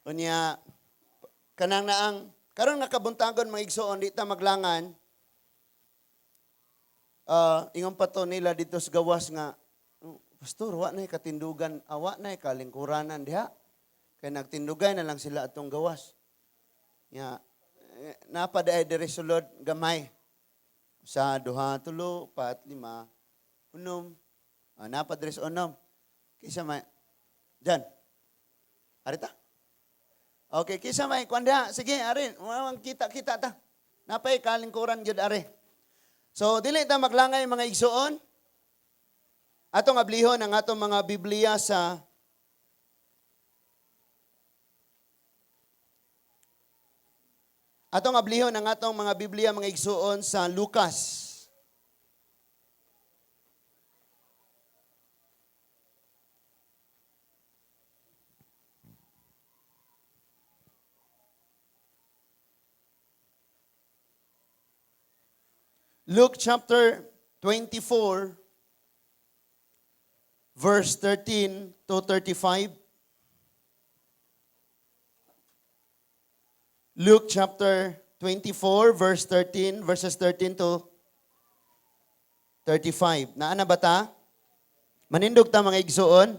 Unya kanang naang karon nga kabuntagon, mga igsoon, di ta maglangan. Ingon pa to nila dito sa gawas nga, "Oh, Pastor, wa na katindugan, awa na kalingkuranan diha. Kay nagtindugay na lang sila atong gawas." Nya, napaday diri sulod gamay. Sa duha, tulo, pat, lima, unom. Ah, napa diri sa unom. Kisa may, Diyan. Arita? Okay, kisa may kuan diha. Sige, ari, kita-kita ta. Napay kalingkuran gyud ari. So, dili ta maglangay, mga igsoon. Atong ablihon ang atong mga Biblia sa Atong ablihon ang atong mga Biblia, mga igsoon, sa Lucas. Luke chapter 24 verse 13 to 35. Luke chapter 24 verse 13, verses 13 to 35. Naa na ba ta? Manindog ta, mga igsoon.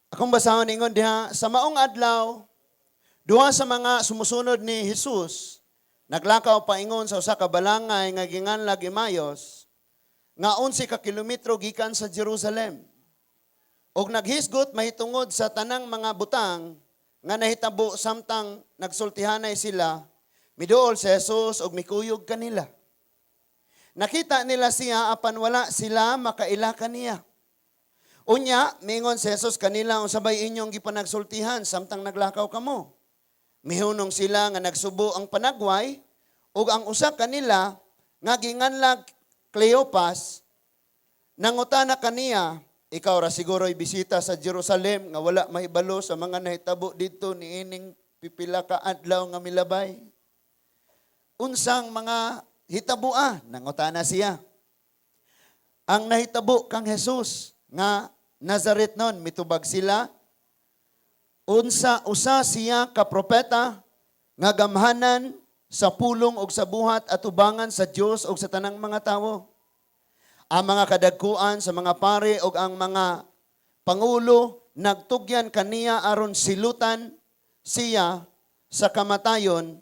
Akong basahon, ingon diha, sa maong adlaw, duha sa mga sumusunod ni Jesus naglakaw paingon sa usa ka balangay nga ginganlag Emmaus, nga 11 ka kilometro gikan sa Jerusalem. Og naghisgot mahitungod sa tanang mga butang nga nahitabo samtang nagsultihanay sila, miduol si Jesus og mikuyog kanila. Nakita nila siya apan wala sila makaila kaniya. Unya, mingon si Jesus kanila, "Unsa bay inyong gipanagsultihan samtang naglakaw kamo?" Mihunong sila nga nagsubo ang panagway, ug ang usa kanila nga ginganlag Cleopas nangutana kaniya, "Ikaw ra siguro'y bisita sa Jerusalem nga wala mahibalo sa mga nahitabo didto niining pipila ka adlaw nga milabay?" "Unsang mga hitaboa?" nangutana siya. "Ang nahitabo kang Jesus nga Nazaretnon," mitubag sila. "Unsa usa siya ka propeta nga gamhanan sa pulong og sa buhat atubangan sa Dios og sa tanang mga tawo. Ang mga kadagkuan sa mga pare og ang mga pangulo nagtugyan kaniya aron silutan siya sa kamatayon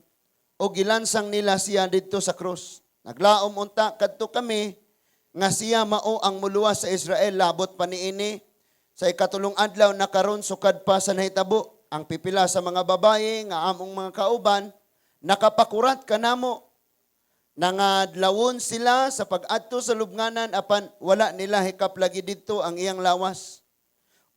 o gilansang nila siya didto sa krus. Naglaom unta kadto kami nga siya mao ang muluwas sa Israel. Labot pa niini sa ikatulong adlaw na karon sukad pa sa nahitabo. Ang pipila sa mga babaye nga among mga kauban nakapakurat kanamo. Nangadlawon sila sa pag-adto sa lubnganan apan wala nila hikap lagi didto ang iyang lawas.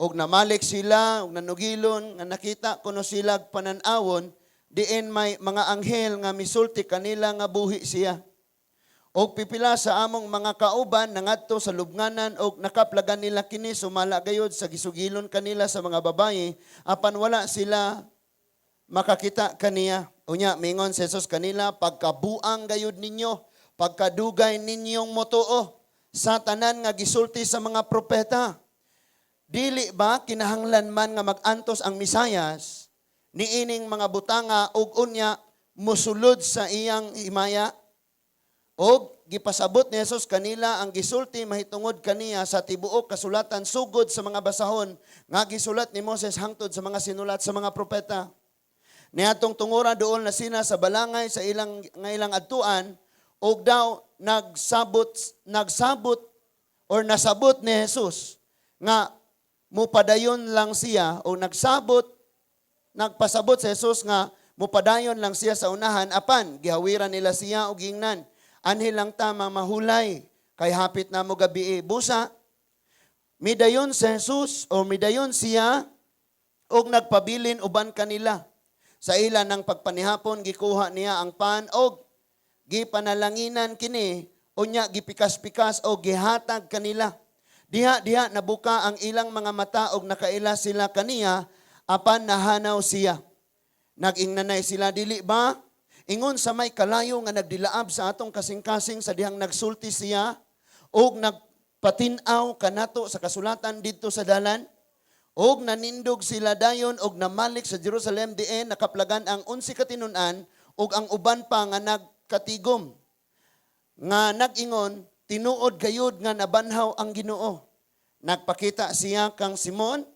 Og namalik sila og nanugilon nga nakita kuno sila panan-awon diin may mga anghel nga misulti kanila nga buhi siya. Og pipila sa among mga kauban nangadto sa lubnganan og nakaplagan nila kini sumala gayod sa gisugilon kanila sa mga babaye apan wala sila makakita kaniya." Unya mingon si Jesus kanila, "Pagkabuang gayud ninyo, pagkadugay ninyong motuo sa tanan nga gisulti sa mga propeta. Dili ba kinahanglan man nga mag-antos ang Misayas niining mga butanga ug unya mosulod sa iyang himaya?" Og gipasabot ni Jesus kanila ang gisulti mahitungod kaniya sa tibuok kasulatan, sugod sa mga basahon nga gisulat ni Moses hangtod sa mga sinulat sa mga propeta. Niadtong tungora duol na sila sa balangay sa ilang nga ilang adtuan og daw nagsabot or nasabot ni Jesus nga mupadayon lang siya o nagpasabot si Jesus nga mupadayon lang siya sa unahan, apan gihawiran nila siya og gingnan, "Anhi lang ta mamahulay kay hapit na mo gabi." Busa midayon si Jesus o midayon siya og nagpabilin uban kanila. Sa ila ng pagpanihapon, gikuha niya ang pan og gipanalanginan kini, unya gipikas-pikas og gihatag kanila. Diha diha nabuka ang ilang mga mata og nakaila sila kaniya, apan nahanaw siya. Nag-ingnanay sila, "Dili ba Ingon sa may kalayo nga nagdilaab sa atong kasing-kasing sa dihang nagsulti siya og nagpatin-aw kanato sa kasulatan didto sa dalan. Og nanindog sila dayon og namalik sa Jerusalem, diin nakaplagan ang 11 ka tinun-an ug ang uban pa nga nagkatigom nga nag-ingon, "Tinuod gayud nga nabanhaw ang Ginoo. Nagpakita siya kang Simon."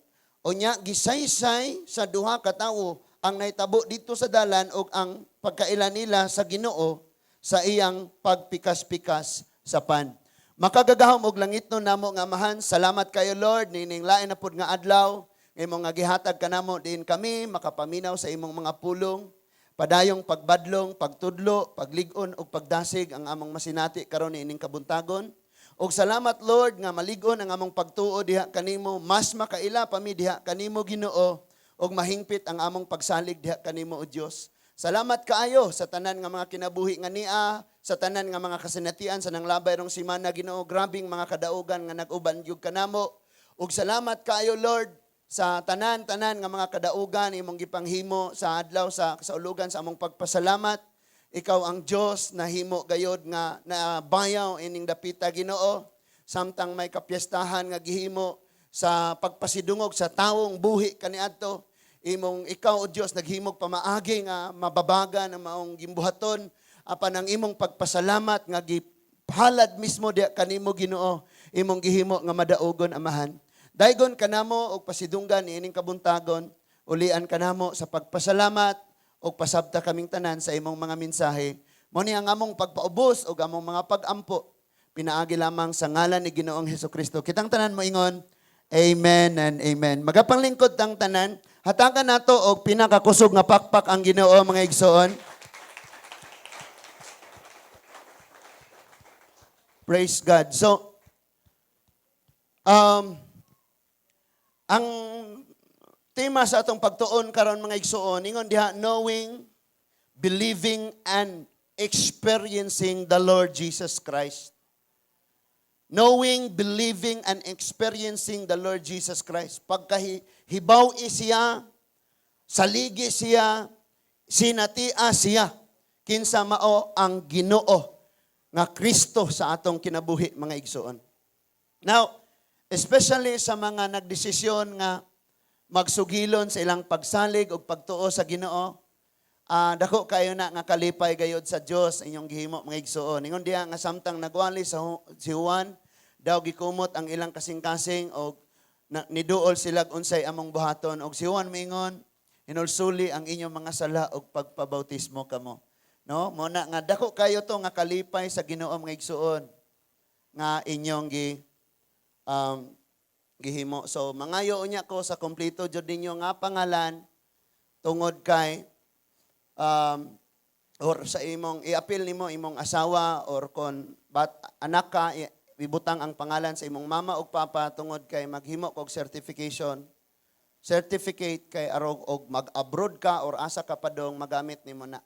Unya gisaysay sa duha ka tawo ang nahitabo didto sa dalan ug ang pagkaila nila sa Ginoo sa iyang pagpikas-pikas sa pan. Makagagahom og langitnon namo nga Amahan, salamat kayo, Lord, nining lain na pud nga adlaw nga imong nga gihatag kanamo diin kami makapaminaw sa imong mga pulong. Padayong pagbadlong, pagtudlo, paglig-on ug pagdasig ang among masinati karon niining kabuntagon. Og salamat, Lord, nga malig-on ang among pagtuo diha kanimo, mas makaila pa mi diha kanimo, Ginoo, ug mahingpit ang among pagsalig diha kanimo, o Dios. Salamat kaayo sa tanan nga mga kinabuhi nga nia, sa tanan nga mga kasinatian sa nanglabay rong simana, Ginoo, grabing mga kadaugan nga nag-uban gyud kanamo. Ug salamat kaayo, Lord, sa tanan-tanan nga mga kadaugan imong gipanghimo sa adlaw sa kasaulugan sa among pagpasalamat. Ikaw ang Dios nahimo gayod nga nabayaw ining dapita, Ginoo, samtang may kapiestahan nga gihimo sa pagpasidungog sa tawong buhi kaniadto. Imong ikaw, o Dios, naghimog pamaagi nga mababagan ang maong gimbuhaton, apan ang imong pagpasalamat nga gihalad mismo diha kanimo, Ginoo, imong gihimo nga madaugon, Amahan. Daygon kanamo og pasidunggan niining kabuntagon, ulian kanamo sa pagpasalamat og pasabta kaming tanan sa imong mga mensahe. Mao ni ang among pagpaubos og among mga pagampo pinaagi lamang sa ngalan ni Ginoong Hesukristo. Kitang tanan moingon, "Amen and amen." Magapanglingkod tang tanan, hatagan nato og pinakakusog nga pakpak ang Ginoo, mga igsoon. Praise God. So, ang tema sa atong pagtuon karon, mga igsoon, ingon diha, knowing, believing and experiencing the Lord Jesus Christ. Knowing, believing, and experiencing the Lord Jesus Christ. Pagkahibaw siya, saligi siya, sinatia siya, kinsa mao ang Ginoo nga Kristo sa atong kinabuhi, mga igsoon. Now, especially sa mga nagdesisyon nga magsugilon sa ilang pagsalig o pagtuo sa Ginoo, dako kayo na nga kalipay gayod sa Dios inyong gihimo, mga igsoon. Ingon diha nga samtang nagwali si Juan, daw gikumot ang ilang kasing-kasing og niduol sila unsay among buhaton, og si Juan miingon, "Hinulsuli ang inyong mga sala og pagpabautismo kamo." No? Mo na nga dako kayo to nga kalipay sa Ginoo, mga igsoon, nga inyong gihimo. So mangayo unya ko sa kompleto jud ninyo nga pangalan tungod kay or sa imong iapil nimo imong asawa or kon bat anak ka, ibutang ang pangalan sa imong mama ug papa tungod kay maghimo kog certification certificate kay arog og mag-abroad ka or asa ka padong, magamit nimo na,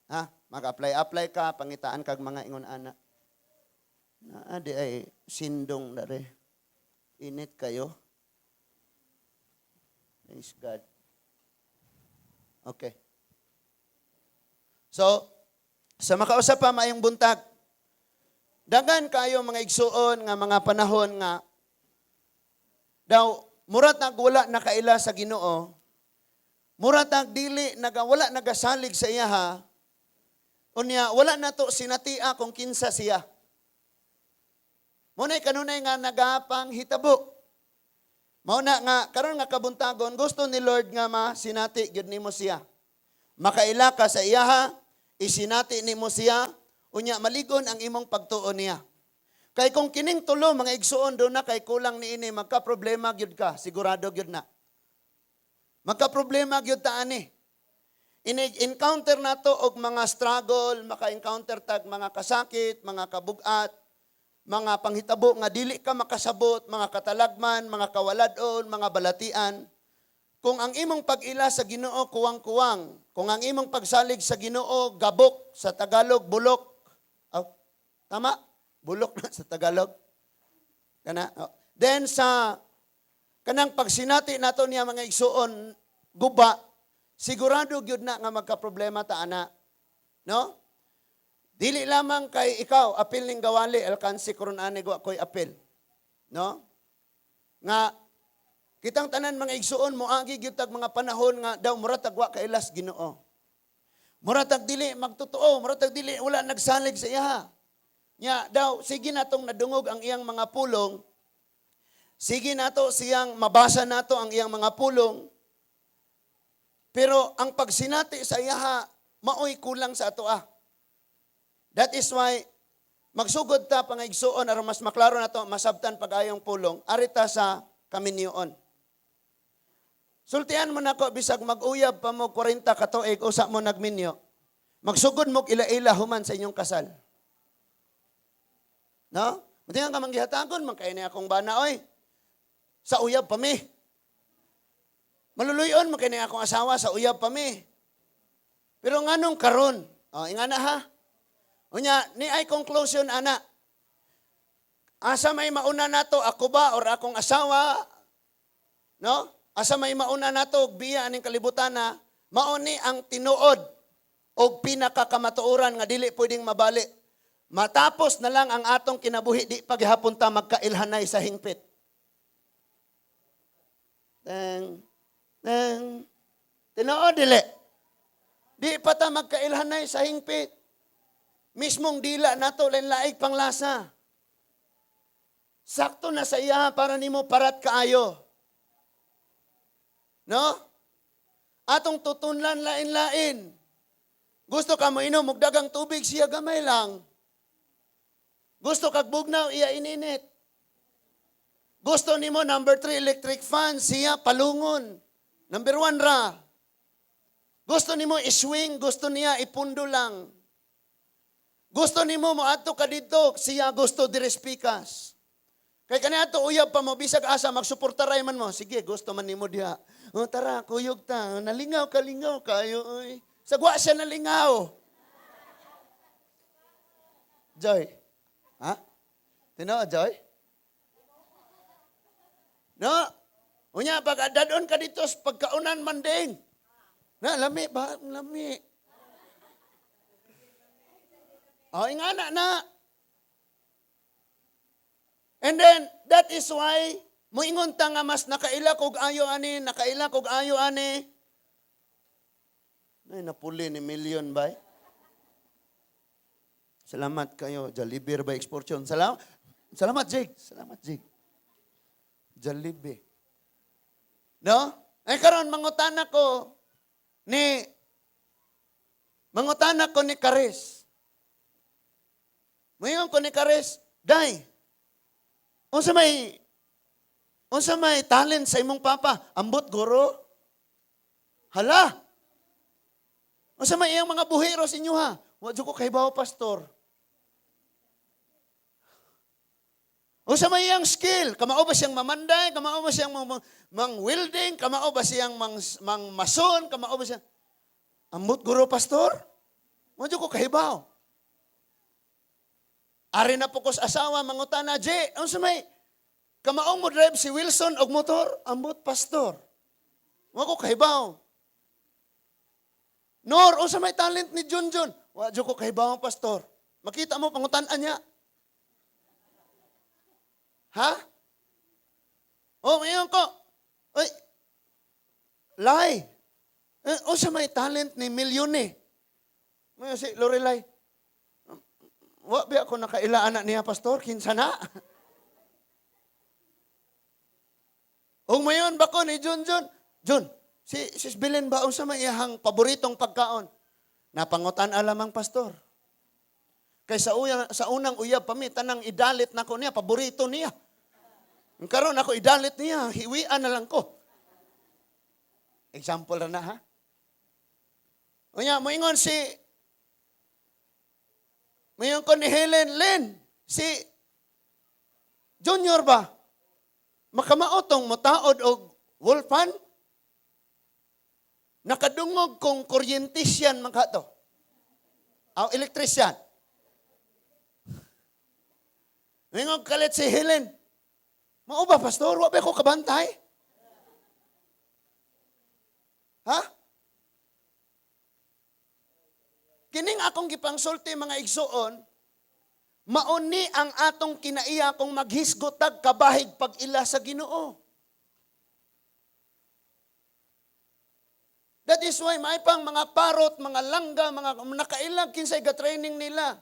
ha, mag-apply apply ka, pangitaan kag mga ingon ana. Naa di ay sindong dare, init kayo. Praise God. Okay. So, sa makausap pa, maayong buntag. Dagan kayo, mga igsuon, nga mga panahon nga daw mura tag wala nakaila sa Ginoo, mura tag dili naga wala nagasalig sa iyaha, unya wala nato sinatia kung kinsa siya. Mao kanunay nga nagapanghitabo. Mao na nga karon nga kabuntagon, gusto ni Lord nga masinati gyud nimo siya. Makaila ka sa iyaha, isinati nimo siya, unya maligon ang imong pagtuo niya. Kay kung kining tulo, mga igsuon, do na kay kulang niini, magka-problema gyud ka, sigurado gyud na. Magka-problema gyud ta ani. Inig-encounter nato og mga struggle, maka-encounter tag mga kasakit, mga kabugat, mga panghitabo nga dili ka makasabot, mga katalagman, mga kawaladon, mga balatian. Kung ang imong pag-ila sa Ginoo kuwang-kuwang, kung ang imong pagsalig sa Ginoo gabok, sa Tagalog bulok. Oh, tama? Bulok na sa Tagalog. Kana. Oh. Then sa kanang pagsinati nato niya, mga igsuon, guba, sigurado gyud na nga magka-problema ta ana. No? Dili lamang kay ikaw apil ning gawali, alkansi karon ani wa koy apil. No? Nga kitang tanan, mga igsuon, moagi gyud tag mga panahon nga daw mura tag wa kailas Ginoo. Mura tag dili magtotoo, mura tag dili wala nagsalig sa iya. Nya daw sige natong nadungog ang iyang mga pulong. Sige nato siyang mabasa nato ang iyang mga pulong. Pero ang pagsinati sa iyaha maoy kulang sa ato ah. That is why magsugod ta, pangaigsuon, aron mas maklaro nato, masabtan pag-ayong pulong, arita sa kaminyoon. Sultian mo nako, bisag mag-uyab pa mo 40 ka tuig usa mo nagminyo. Magsugod mo ila-ila human sa inyong kasal. No? Mutingan ka manggihatagon man kay ni akong bana oy. Sa uyab pa mi. Maluluyon man kay ni akong asawa sa uyab pa mi. Pero nganong karon? Oh, ingana ha. Unya, ni ay conclusion ana. Asa may mauna nato, ako ba or akong asawa? No? Asa may mauna nato og biya aning kalibutan na mao ni ang tinuod og pinakakamatuoran nga dili pwedeng mabali. Matapos na lang ang atong kinabuhi, di paghapon ta magkailhanay sa hingpit. Teng, teng. Tinuod dili. Di pa ta magkailhanay sa hingpit. Mismong dila nato lain laig panglasa. Sakto na sa iya para nimo parat kaayo. No? Atong tutunlan lain-lain. Gusto ka mo inom og dagang tubig, siya gamay lang. Gusto kag bugnaw, iya ininit. Gusto nimo number 3 electric fan, siya palungon. Number 1 ra. Gusto nimo iswing, gusto niya ipundo lang. Gusto nimo moadto ka didto, siya gusto diri pikas. Kay kaniadto uyab pa mo, bisag asa magsuportaray man mo. Sige, gusto man nimo diha. Oh, tara, kuyog ta. Nalingaw ka, lingaw kayo oy. Sagwa siya nalingaw. Joy. Ha? Tinuod, Joy? No? Unya, pag dadon ka dito, sa pagkaunan man ding. Na, lami ba? Lami. Oh, ingana na. And then, that is why, muingon ta nga mas nakaila kog ayo ani, nakaila kog ayo ani. Ay, napuli ni million ba? Salamat kayo, Jollibee by Exportion. Salamat, salamat, Jake. Salamat, Jake. Jollibee. No? Ay karon mangutana ko ni Karis. Muingon ko ni Karis, "Day, unsa may talent sa imong papa?" "Ambot guro." "Hala. Unsa may iyang mga buhiro sa inyo ha?" "Wa jud ko kahibaw, pastor." "Unsa may iyang skill? Kamao ba siyang mamanday? Kamao ba siyang mang welding? Kamao ba siyang mang mason? Kamao ba siyang?" "Ambot guro, pastor. Wa jud ko kahibaw." Ari na po ko sa asawa, mangutana, "Jay, unsa may kamaong mo drive si Wilson og motor?" "Ambot, pastor. Wa ko kahibaw." "Nor, unsa may talent ni Junjun?" "Wa jud ko kahibaw, pastor." Makita mo, pangutan-an niya. Ha? Oh, ngayon ko. Oy, Lai. Eh, unsa may talent ni Milyone? May si Lorelai. "Wa ba ako nakaila anak niya, pastor? Kinsa na?" Ug mayon ba ko ni Jun Jun? "Jun, si Sis Belen ba, unsa may iyahang paboritong pagkaon?" "Napangutan alamang, pastor. Kay sa unang uyab pa mi, tanang idalit nako niya, paborito niya. Ang karon ako idalit niya, hiwian na lang ko." Example ra na ha. Unya, moingon ko ni Helen, "Len, si Junior ba? Makamaotong motaod og wolfan? Nakadungog kong kuryentisyan man ka to. Aw, electrician." Moingon kalit si Helen, "Mao ba, pastor? Wa ba ko kabantay?" Ha? Kining akong gipangsulti, mga igsuon, mauni ang atong kinaiya kung maghisgot tag kabahig pag-ila sa Ginoo. That is why may pang mga parot, mga langga, mga nakailag kinsay ga-training nila.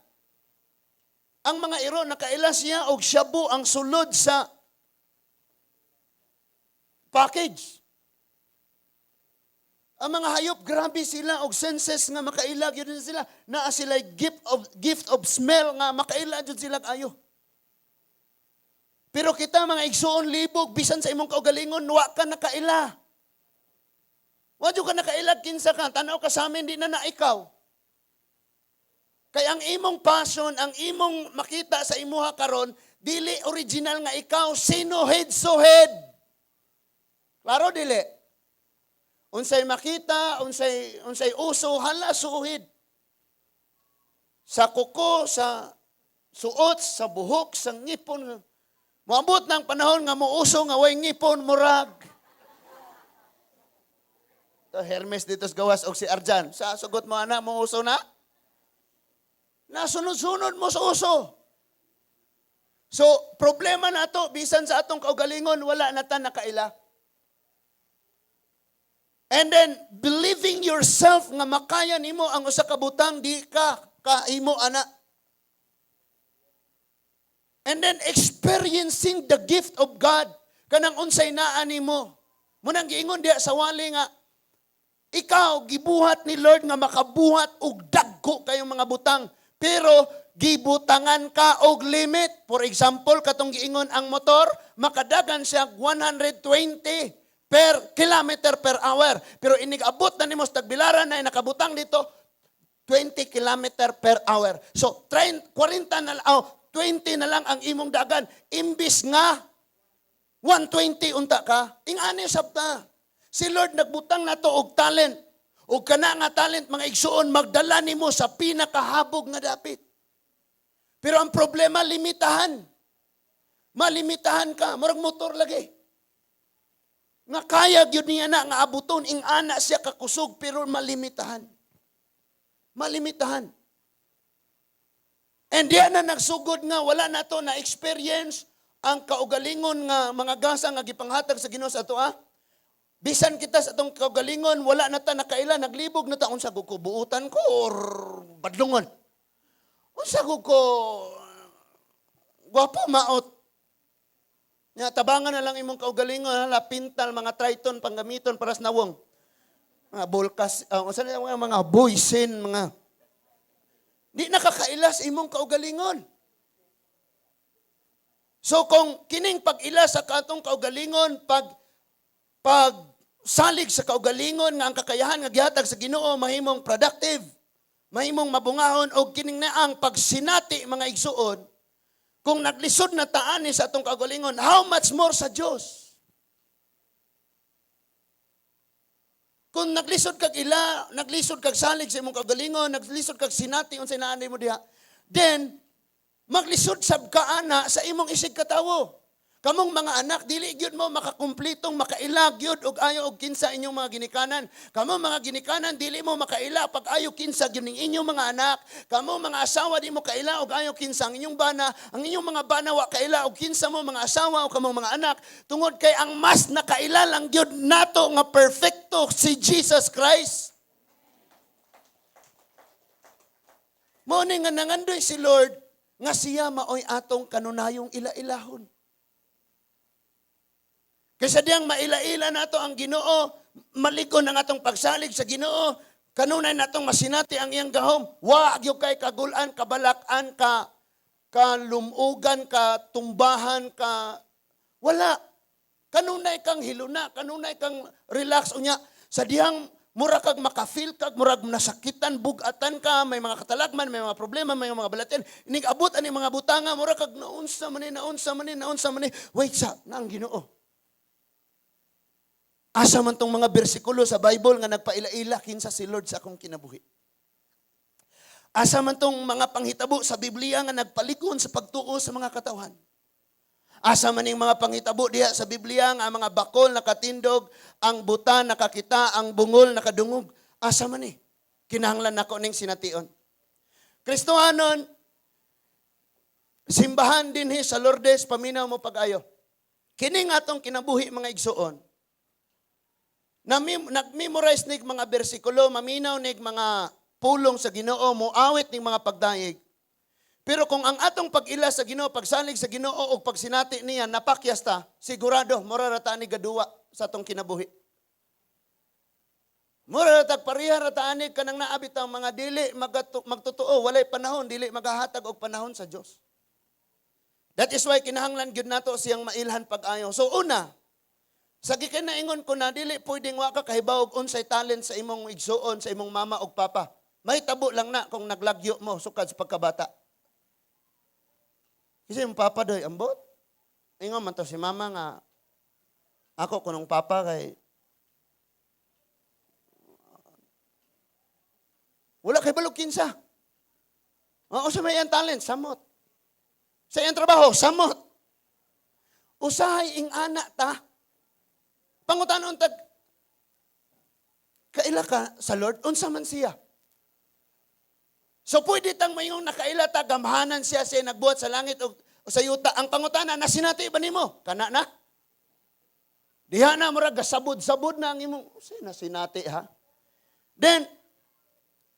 Ang mga iro nakaila siya og shabu ang sulod sa package. Ang mga hayop, grabe sila og senses nga makaila gyud sila. Naa sila gift of smell nga makaila jud sila ayo. Pero kita, mga igsuon, libog bisan sa imong kaugalingon, wa ka nakaila. Wa jud ka nakailag kinsa ka, tanaw ka sa amin, di na na ikaw. Kay ang imong passion, ang imong makita sa imuha karon, dili original nga ikaw, sinuhid-suhid. Klaro dili? Unsay makita, unsay uso, hala, suhid. Sa kuko, sa suot, sa buhok, sa ngipon. Moabot ng panahon nga muuso nga way ngipon, murag. To Hermes dito sa gawas og si Arjan. Sa sugot mo ana, muuso na? Nasunod-sunod mo sa uso. So, problema na to, bisan sa atong kaugalingon, wala na ta nakaila. And then, believing yourself nga makaya nimo ang usa ka butang, di ka kaimo ana. And then, experiencing the gift of God, kanang unsay naa nimo. Munang giingon diya sa wali nga, ikaw, gibuhat ni Lord nga makabuhat og dagko kayong mga butang. Pero, gibutangan ka og limit. For example, katong giingon ang motor, makadagan siya 120 per kilometer per hour. Pero inig-abot na nimo sa Tagbilaran na nakabutang dito, 20 kilometer per hour. So, 30, 40 na, oh, 20 na lang ang imong dagan. Imbis nga 120 unta ka, ingani sabta. Si Lord nagbutang nato og talent. Og kana nga talent, mga igsuon, magdala nimo sa pinakahabog nga dapit. Pero ang problema, limitahan. Malimitahan ka, murag motor lagi. Nga kaya gyud niya na nga abuton ing ana siya kakusog, pero malimitahan. Malimitahan. And diya na nagsugod nga wala na to na experience ang kaugalingon nga mga gasa nga gipanghatag sa Ginoo sa ato ah. Bisan kita sa atong kaugalingon, wala na ta nakaila, naglibog na ta, unsa ko, buutan ko or badlungon? Unsa ko, gwapo maot? Nya tabangan na lang imong kaugalingon, hala, pintal, mga Triton panggamiton para sa nawong. Mga bulkas, unsa na mga boysen, mga di nakakaila sa imong kaugalingon. So kung kining pag-ila sa katong kaugalingon, pag salig sa kaugalingon nga ang kakayahan nga gihatag sa Ginoo mahimong productive, mahimong mabungahon, og kining naang pagsinati, mga igsuon, kung naglisod na taani sa atong kaugalingon, how much more sa Dios? Kung naglisod kag ila, naglisod kag salig sa imong kaugalingon, naglisod kag sinati unsay naanay mo diha, then maglisod sab ka ana sa imong isig katawo. Kamong mga anak, dili gyud mo makakumplitong makaila gyud og ayo og kinsa inyong mga ginikanan. Kamong mga ginikanan, dili mo makaila pag ayo kinsa gyud ning inyong mga anak. Kamong mga asawa, di mo kaila og ayo kinsa ang inyong bana. Ang inyong mga bana wa kaila og kinsa mo mga asawa o kamong mga anak. Tungod kay ang mas nakaila lang gyud nato nga perfecto si Jesus Christ. Mao ni nga nangandoy si Lord nga siya maoy atong kanunayong ila-ilahon. Kaysa diyang maila-ila nato ang Ginoo, malikon ang atong pagsalig sa Ginoo, kanunay natong masinati ang iyang gahom. Wa gyud kay kagulan, kabalakan, ka kalumugan, ka tumbahan, ka wala. Kanunay kang hiluna, kanunay kang relax unya. Sa diyang mura kag maka-feel kag murag nasakitan, bugatan ka, may mga katalagman, may mga problema, may mga balatian. Inig-abot ani mga butanga, mura kag naunsa man ni, naunsa man ni, naunsa man ni. Wait sa, na ang Ginoo. Asa man tong mga bersikulo sa Bible nga nagpaila-ila kinsa si Lord sa akong kinabuhi? Asa man tong mga panghitabo sa Biblia nga nagpaligon sa pagtuo sa mga katawhan? Asa man ning mga panghitabo diha sa Biblia nga ang mga bakol nakatindog, ang buta nakakita, ang bungol nakadungog? Asa man ni? Kinahanglan nako ning sination. Kristohanon, simbahan dinhi sa Lourdes, paminaw mo pag-ayo. Kini nga atong kinabuhi, mga igsuon, nag-memorize nig mga bersikulo, maminaw nig mga pulong sa Ginoo, moawit nig mga pagdayeg. Pero kung ang atong pag-ila sa Ginoo, pagsalig sa Ginoo ug pagsinati niya napakyas ta, sigurado mura ra ta ani gaduwa sa atong kinabuhi. Mura ra tag pareha ra ta ani kanang naa bitaw mga dili magtotoo, walay panahon, dili magahatag og panahon sa Dios. That is why kinahanglan gyud nato siyang mailhan pag-ayo. So una, sa gikan naingon ko na dili pwedeng wa ka kahibaw og unsay talent sa imong igsuon, sa imong mama og papa. May tabo lang na kung naglagyo mo sukad sa pagkabata. Kasi yung papa doy ambot. Ingon man to si mama nga ako kunong papa kay wala kay balog kinsa. Oo, sa may iyang talent, samot. Sa iyang trabaho, samot. Usahay ing ana ta. Pangutanon tag kaila ka sa Lord, unsa man siya? So pwede tang mayong nakaila ta, gamhanan siya, siya nagbuhat sa langit o sa yuta. Ang pangutana, nasinati ba nimo? Kana na? Diha na, murag gasabod-sabod na ang imong, siya nasinati ha? Then,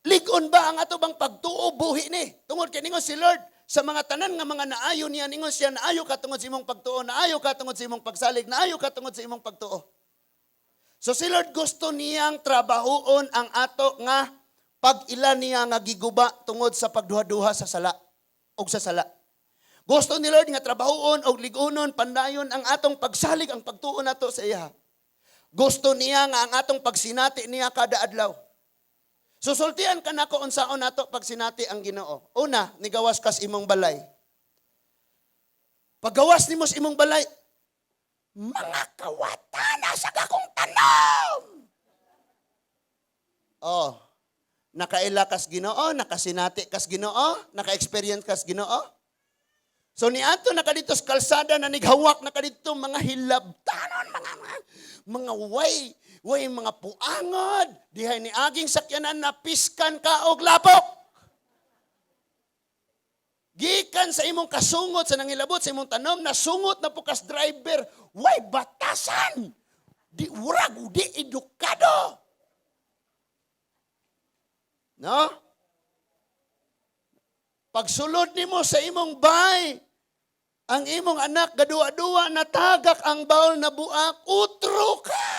ligon ba ang ato bang pagtuo buhi ni? Tungod kay ningon si Lord, sa mga tanan nga mga naayo niya, ningon siya, naayo ka tungod sa imong pagtuo, naayo ka tungod sa imong pagsalig, naayo ka tungod sa imong pagtuo. So si Lord gusto niyang trabahoon ang ato nga pag-ila niya nga giguba tungod sa pagduha-duha sa sala og sa sala. Gusto ni Lord nga trabahoon og ligonon pandayon ang atong pagsalig, ang pagtuo nato sa iya. Gusto niya nga ang atong pagsinati niya kada adlaw. Susultian ka nako unsaon nato pagsinati ang Ginoo. Una, nigawas kas imong balay. Paggawas nimo sa imong balay, mga kawatan sa akong tanom. Oh, nakaila kas Ginoo, nakasinati kas Ginoo, naka-experience kas Ginoo. So niadto na ka dito sa kalsada na nighawak na ka dito mga hilabtanon, mga way mga puangod, dihay ni aging sakyanan na piskan ka og lapok. Gikan sa imong kasungot sa nangilabot sa imong tanom, nasungot na po kas driver, way batasan. Di urag di edukado. No? Pagsulod nimo sa imong bay, ang imong anak gadua-dua natagak ang bawl na buak, utro ka.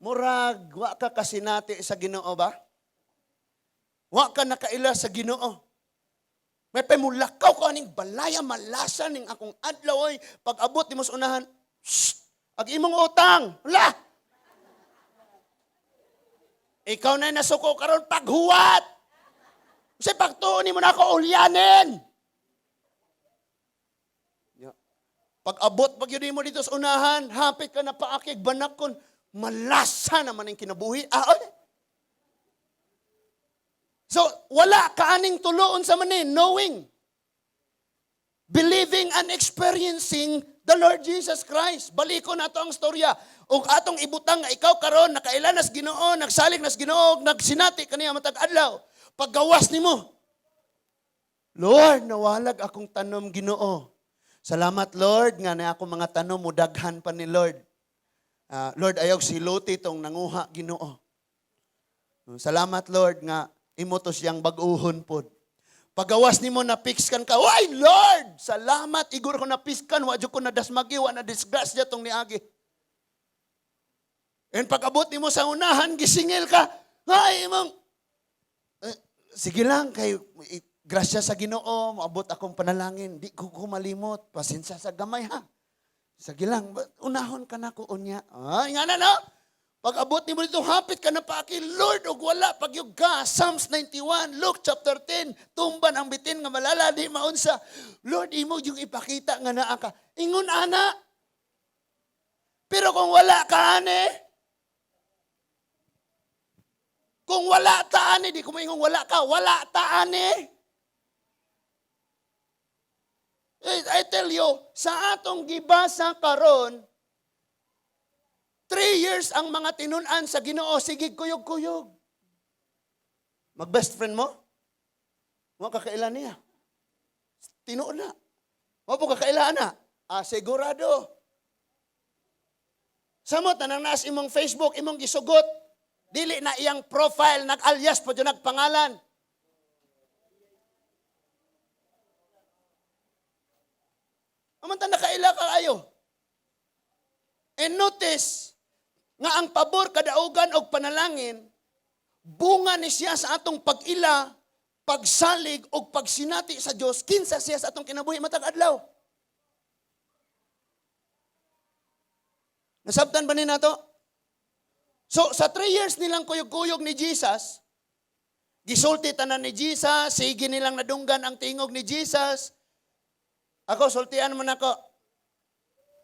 Murag wa ka kasinati sa Ginoo ba? Wa ka nakaila sa Ginoo. May pamulakaw ko aning balaya malasa ning akong adlaw oy pag abot nimo sa unahan. Shh, ag imong utang. Hala. Ikaw na nasuko karon paghuwat. Sa pagtuon nimo na ako ulyanin. Ya. Pag abot pag yun mo dito sa unahan, hapit ka na paakig banakon, malasa naman ang kinabuhi. Ah, oy. So, wala ka aning tuloon sa manin, knowing, believing and experiencing the Lord Jesus Christ. Baliko na to ang storya. Ug atong ibutang nga ikaw karon nakaila nas Ginoo, nagsalig nas Ginoo, nagsinati kaniya matag adlaw. Paggawas nimo, Lord, nawalag akong tanom Ginoo. Salamat Lord nga na ako mga tanom mudaghan pa ni Lord. Lord, ayaw siluti tong nanguha Ginoo. Salamat Lord nga imo to siyang bag-uhon pod. Pagawas nimo na piskan ka, "Ay Lord, salamat igor ko na piskan, wa jud ko na dasmagi, wa na disgrasya tong niagi." And pag-abot nimo sa unahan, gisingil ka, ay imong eh, sige lang kay grasya sa Ginoo, moabot akong panalangin, di ko malimot, pasensya sa gamay ha. Sige lang, unahon ka na ko unya. Ay, nga na no? Pag abot nimo dito, hapit ka na paaki, Lord, og wala pagyug ka. Psalms 91, Luke chapter 10, tumban ang bitin nga malala, di maunsa. Lord, imo yung ipakita nga naa ka. Ingon ana. Pero kung wala ka ane, kung wala ta ane, di ko maingon wala ka, wala ta ane. I tell you, sa atong gibasa karon, 3 years ang mga tinun-an sa Ginoo, sige kuyog-kuyog. Mag best friend mo? Wa ka kaila niya. Tinuod na. Wa po ka kaila na. Ah, sigurado. Samot na nang naas imong Facebook, imong gisugot. Dili na iyang profile, nag-alias po dyan nagpangalan. Amanta nakaila ka ayo. And notice, nga ang pabor, kadaugan og panalangin, bunga ni siya sa atong pag-ila, pagsalig og pagsinati sa Dios kinsa siya sa atong kinabuhi matag adlaw. Nasabtan ba ni nato? So sa 3 years nilang kuyog-kuyog ni Jesus, gisulti tanan ni Jesus, sige nilang nadunggan ang tingog ni Jesus. Ako, sultian mo nako.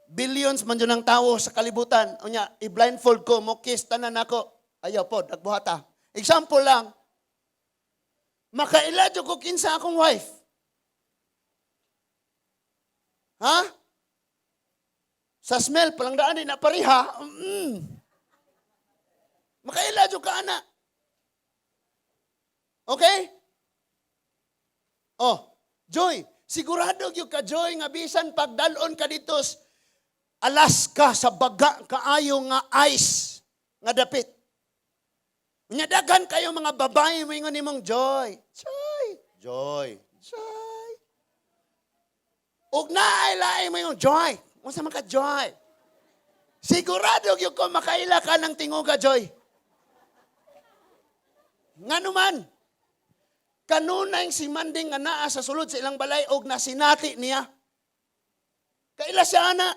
Billions man dyan ang tao sa kalibutan. Unya, i-blindfold ko, mo kiss tanan nako. Ayaw po, nagbuhata. Example lang. Makaila jud ko kinsa akong wife. Ha? Sa smell, palang daan di na pareha. Makaila jud ka ana. Okay? Oh, Joy, sigurado gyud ka, Joy, nga bisan pagdalon ka dito Alaska sa baga kaayo nga ice nga dapit. Nya daghan kayo mga babae moingon nimong, "Joy, Joy, Joy, Joy." Ug naay laing moingon, "Joy, unsa man ka, Joy?" Sigurado gyud ko makaila ka ng tinguga, Joy. Ngano man, kanunay si Manding nga naa sa sulod sa ilang balay og nasinati niya. Kaila siya ana.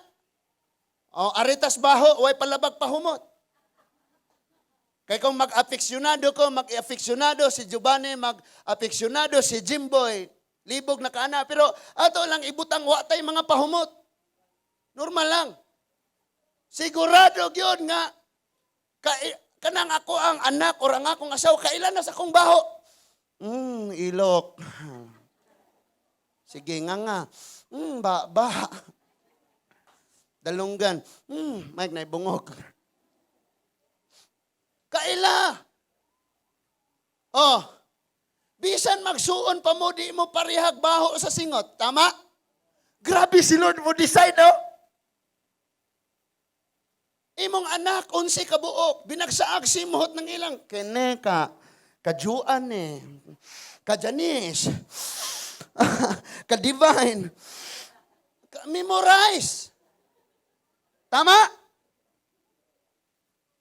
O, aritas baho, way palabag pahumot. Kay kung mag-apeksiyonado ko, mag-apeksiyonado si Giovanni, mag-apeksiyonado si Jimboy, libog na kaana. Pero ato lang ibutang wa tay mga pahumot. Normal lang. Sigurado gyud nga kanang ako ang anak or ang akong asawa kailan na sa akong baho. Ilok. Sige nga nga. Ba ba. Dalunggan. Mike na bungog. Kaila. Oh. Bisan magsuon pa mo, di mo parehag baho sa singot. Tama? Grabe si Lord mo decide, oh. Imong anak, 11 ka buok, binagsaag simuhot ng ilang. Kene ka, kajuan eh, ka Janice, ka Divine, ka memorize. Tama?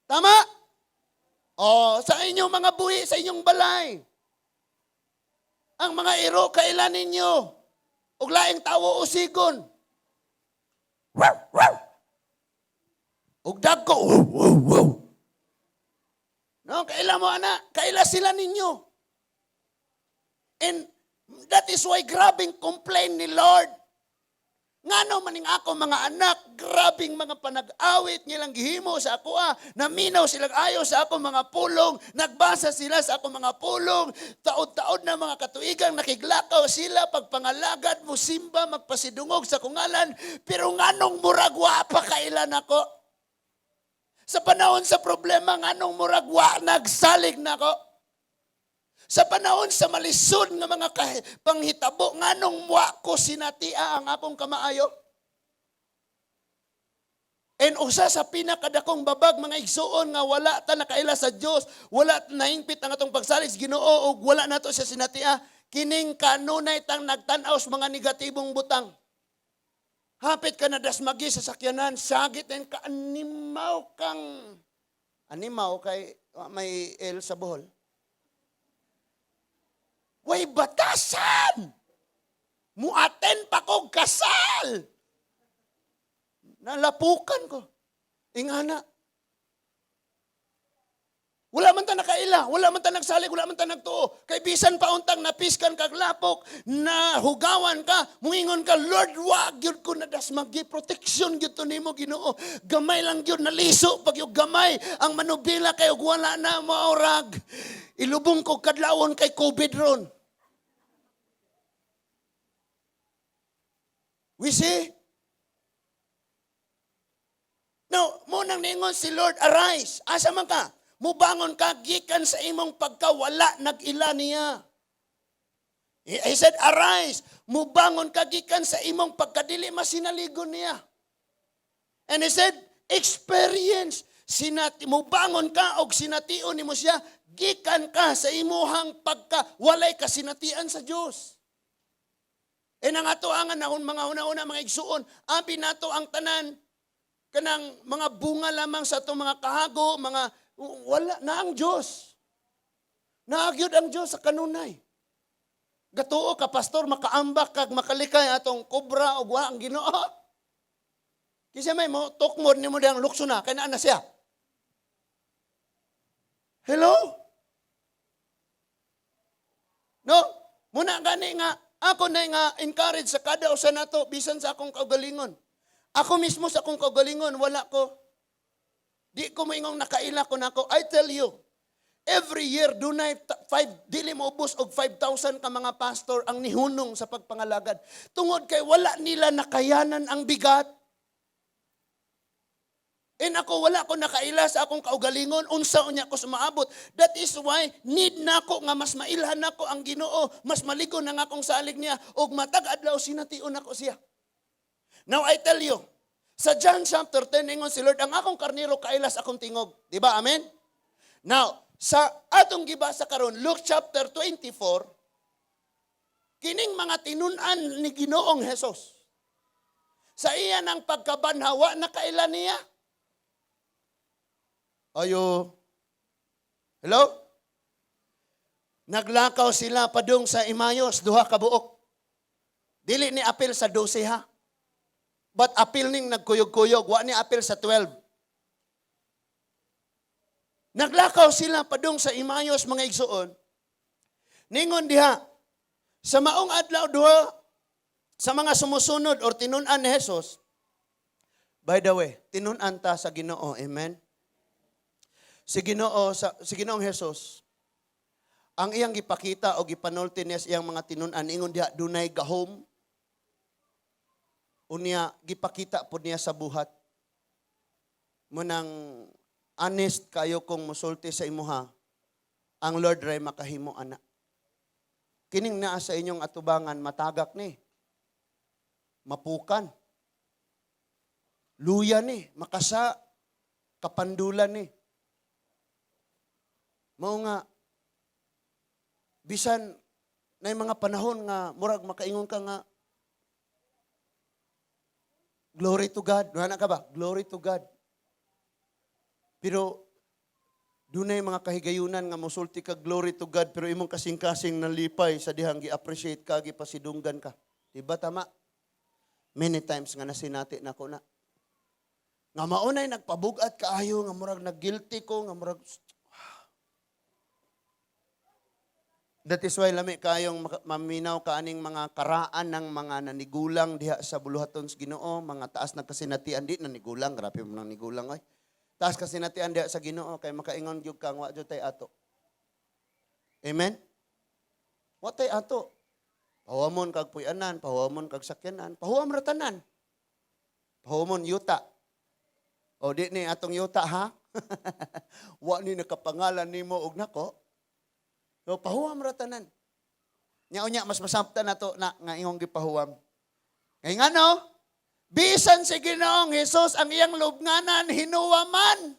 Tama? Oh, sa inyong mga buhi, sa inyong balay. Ang mga iro, kailan ninyo? Ug laing tawo usigon. Wow, wow. Ug dagko, wow, wow, wow. No, kaila mo ana, kaila sila ninyo. And that is why grabing complain ni Lord. Ngano maning ako mga anak, grabing mga panag-awit nilang gihimo sa ako ah. Naminaw silang ayo sa ako mga pulong, nagbasa sila sa ako mga pulong, taod-taod na mga katuigang nakiglakaw sila pagpangalagad mo simba magpasidungog sa kungalan, pero nganong murag wa pa kailan ako? Sa panahon sa problema, nganong murag wa nagsalig nako? Sa panahon sa malisod nga mga panghitabo, nganong wa ko sinatia ang akong kamaayo? And usa sa pinakadakong babag, mga igsuon, nga wala ta nakaila sa Dios, wala ta nahingpit ang atong pagsalig sa Ginoo ug wala nato siya sinatia, kining kanunay tang nagtan-aw sa mga negatibong butang. Hapit ka na dasmagi sa sakyanan, sagit din ka animaw kang animaw kay may L sa Bohol. Way batasan! Muaten pa kog kasal! Nalapukan ko. Ingana. Wala man ta nakaila, wala man ta nagsalig, wala man ta nagtuo. Kay bisan pa untang napiskan kag lapok, na hugawan ka, muingon ka, "Lord, wa gyud ko nadasmagi, protection gyud to nimo, Ginoo. Gamay lang gyud naliso pag yung gamay ang manubila kay ug wala na maorag. Ilubong ko kadlawon kay COVID ron." We see? Now, mo nang ningon si Lord, "Arise." Asa man ka? Mubangon ka gikan sa imong pagkawala nag-ila niya. He said, "Arise." Mubangon ka gikan sa imong pagkadili masinaligon niya. And he said, "Experience." Mubangon ka og sination nimo siya, gikan ka sa imuhang pagka walay kasinatian sa Dios. E nang ato ang nahon mga una-una, mga igsuon, abi nato ang tanan kanang mga bunga lamang sa atong mga kahago, mga wala na ang Dios. Naa gyud ang Dios sa kanunay. Gatuo ka, pastor, makaambak kag makalikay atong kobra og wa ang Ginoo. Kinsa may mo tukmod nimo diyang lukso na kay naa na siya. Hello? No, muna gani nga ako na nga encourage sa kada usa nato bisan sa akong kaugalingon. Ako mismo sa akong kaugalingon, wala ko, di ko moingong nakaila ko nako. I tell you, every year dunay five, dili mo ubos og 5,000 ka mga pastor ang nihunong sa pagpangalagad. Tungod kay wala nila nakayanan ang bigat. And ako, wala ko nakaila sa akong kaugalingon, unsa unya ko sumaabot. That is why need nako nga mas mailhan nako ang Ginoo, mas maligon ang akong salig niya ug matag adlaw sination nako siya. Now I tell you, sa John chapter 10, ingon si Lord, "Ang akong karnero kaila sa akong tingog." Di ba? Amen? Now, sa atong gibasa karon, Luke chapter 24, kining mga tinun-an ni Ginoong Hesus. Sa iya ng pagkabanhawa, nakaila niya. Ayo. Hello? Naglakaw sila padung sa Emmaus, duha ka buok. Dili ni apil sa 12 ha. But apil ning nagkuyog-kuyog, wa ni apil sa 12. Naglakaw sila padung sa Emmaus, mga igsuon. Ningon diha, sa maong adlaw, duha sa mga sumusunod or tinun-an ni Jesus. By the way, tinun-an ta sa Ginoo, amen. Si Ginoong Jesus, ang iyang gipakita o gipanulti niya sa iyang mga tinun-an, ingon diha, dunay gahom. Unya gipakita pod niya sa buhat. Munang honest kayo kung musulti sa imuha, ang Lord ray makahimo ana. Kining naa sa inyong atubangan, matagak ni. Mapukan. Luya ni, makasa, kapandulan ni. Mao nga bisan na mga panahon nga murag makaingon ka nga "Glory to God." Wala ka ba? Glory to God. Pero dunay mga kahigayunan nga mosulti ka "Glory to God," pero imong kasing-kasing nalipay sa dihang gi-appreciate ka, gipasidunggan ka. Di ba tama? Many times nga nasinati nako na. Nga maunay nagpabugat kaayo nga murag nag-guilty ko nga murag. That is why lami kayong maminaw ka aning mga karaan ng mga nanigulang diha sa buluhaton sa Ginoo, mga taas na kasinatian, di nanigulang, grabe mo nang nigulang oy. Taas kasinatian diha sa Ginoo kay makaingon gyud ka nga wa jud tay ato. Amen? Wa tay ato. Pahuwamon kag puy-anan, pahuwamon kag sakyanan, pahuwam ra tanan. Pahuwamon yuta. O di ni atong yuta ha? Wa ni nakapangalan nimo og nako. So pahuwam ra tanan. Nya unya mas masabtan nato na nga imong gipahuwam. Kay ngano? Bisan si Ginoong Hesus, ang iyang lubnganan hinuwaman.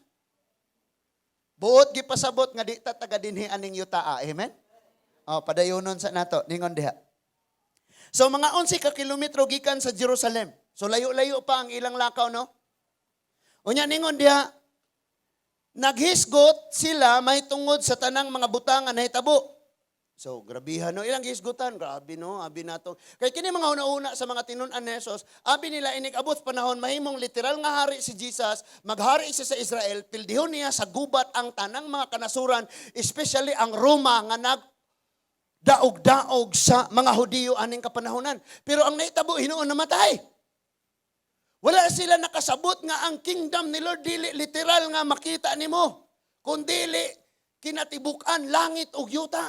Buot gipasabot nga di ta taga dinhi aning yuta. Amen? Oh, padayonon sa nato ningon diha. So mga 11 ka kilometro gikan sa Jerusalem. So layo-layo pa ang ilang lakaw, no? Unya ningon diha, naghisgot sila may tungod sa tanang mga butang nga nahitabo. So, grabihan no, ilang gihisgutan, grabe no, abi nato. Kay kini mga una-una sa mga tinun-an ni Jesus, abi nila inig abot panahon mahimong literal nga hari si Jesus, maghari siya sa Israel, pildihon niya sa gubat ang tanang mga kanasuran, especially ang Roma nga nag daog-daog sa mga Hudiyo aning kapanahonan. Pero ang nahitabo, hinuon namatay. Wala sila nakasabot nga ang kingdom ni Lord dili literal nga makita nimo, kundili kinatibuk-an langit ug yuta.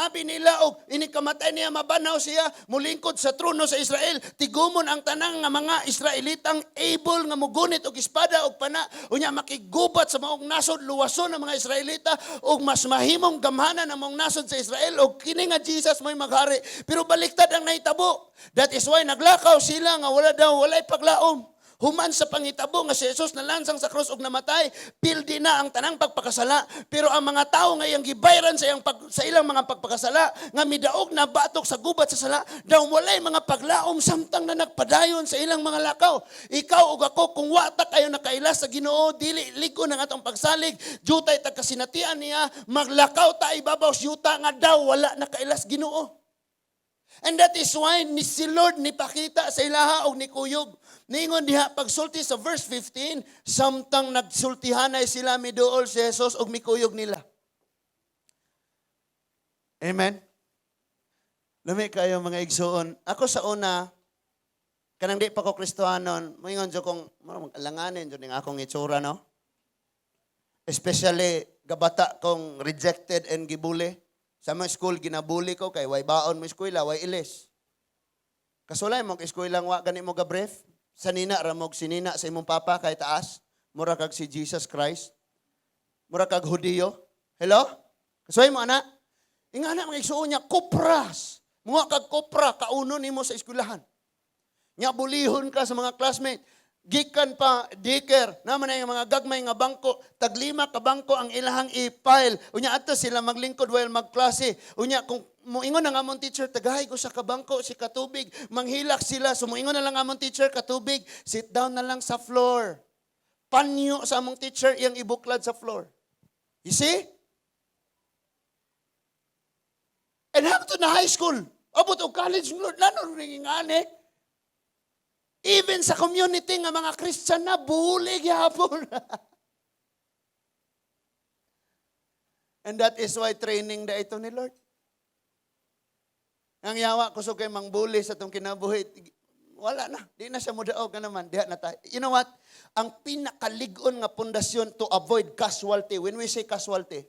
Abi nila og ini kamatay niya, mabanaw siya, mulingkod sa trono sa Israel. Tigumon ang tanang nga mga Israelitang able nga mugunit og espada og pana. Unya makigubat sa maong nasod, luwason ang mga Israelita og mas mahimong gamhanan ang maong nasod sa Israel og kini nga Jesus mo'y maghari. Pero baliktad ang nahitabo. That is why naglakaw sila nga wala daw walay paglaom. Human sa pangitabo nga si Jesus nalansang sa krus ug namatay, pildi na ang tanang pagpakasala. Pero ang mga tao nga iyang gibayran sa ilang mga pagpakasala, nga midaog na batok sa gubat sa sala, daw walay mga paglaom samtang na nagpadayon sa ilang mga lakaw. Ikaw ug ako, kung wa ta kayo nakaila sa Ginoo, dili lig-on ang atong pagsalig, jutay ta kasinatian niya, maglakaw ta ibabaw sa yuta nga daw wala nakailas Ginoo. And that is why ni si Lord nipakita sa ilaha og nikuyog. Niingon diha pagsulti sa verse 15, samtang nagsultihanay sila, miduol si Jesus og mikuyog nila. Amen. Lami kayo, mga igsuon. Ako sa una, kanang di pa ko Kristohanon, moingon jud kong murag alanganin jud ning akong itsura, no? Especially gabata kong rejected and gibully. Sa mga school, ginabully ko kay way baon mo eskwela, way ilis. Kasulay mo eskwela wa gani mo ga-brief. Sa nina ra mo sinina sa imong papa kay taas. Mura kag si Jesus Christ. Mura kag Hudiyo. Hello? Kasuway mo ana? Inga na, mga igsuon niya, kupras. Mga kag kopra, kauno nimo sa eskwelahan. Nya bulihon ka sa mga classmate. Gikan pa daycare, naman na yung mga gagmay nga bangko, taglima ka bangko ang ilahang i-file. Unya ato sila maglingkod while magklase. Unya kung moingon ang among teacher, "Tagahay ko sa kabangko si katubig," manghilak sila. So moingon na lang among teacher, "Katubig, sit down na lang sa floor." Panyo sa among teacher iyang ibuklad sa floor. You see? And hangtod na high school, abot og college, Lord, lano ring ngani. Even sa community nga mga Christian na, bully gyapon. And that is why training da ito ni Lord. Ang yawa kusog kay mangbully sa atong kinabuhi, wala na. Di na siya mudaog ka naman. Diha na tayo. You know what? Ang pinakalig-on nga pundasyon to avoid casualty, when we say casualty,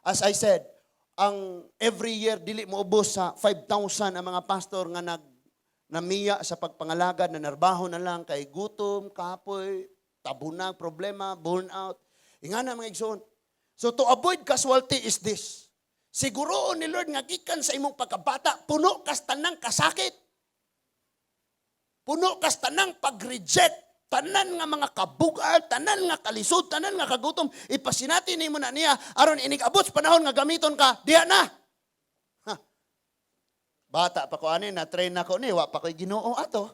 as I said, ang every year dili mo ubos sa 5,000 ang mga pastor nga nag namiya sa pagpangalagad, na narbaho na lang kay gutom, kapoy, tabunag, problema, burnout. Ingana, mga igsoon. So to avoid casualty is this. Siguroon ni Lord nga gikan sa imong pagkabata, puno kas tanang kasakit. Puno kas tanang pag-reject, tanan nga mga kabugal, tanan nga kalisod, tanan nga kagutom, ipasinati nimo na niya aron inig abot sa panahon nga gamiton ka, diha na. Ha. Bata pa ko ani, na-train ako ni, wa pa ko'y Ginoo ato.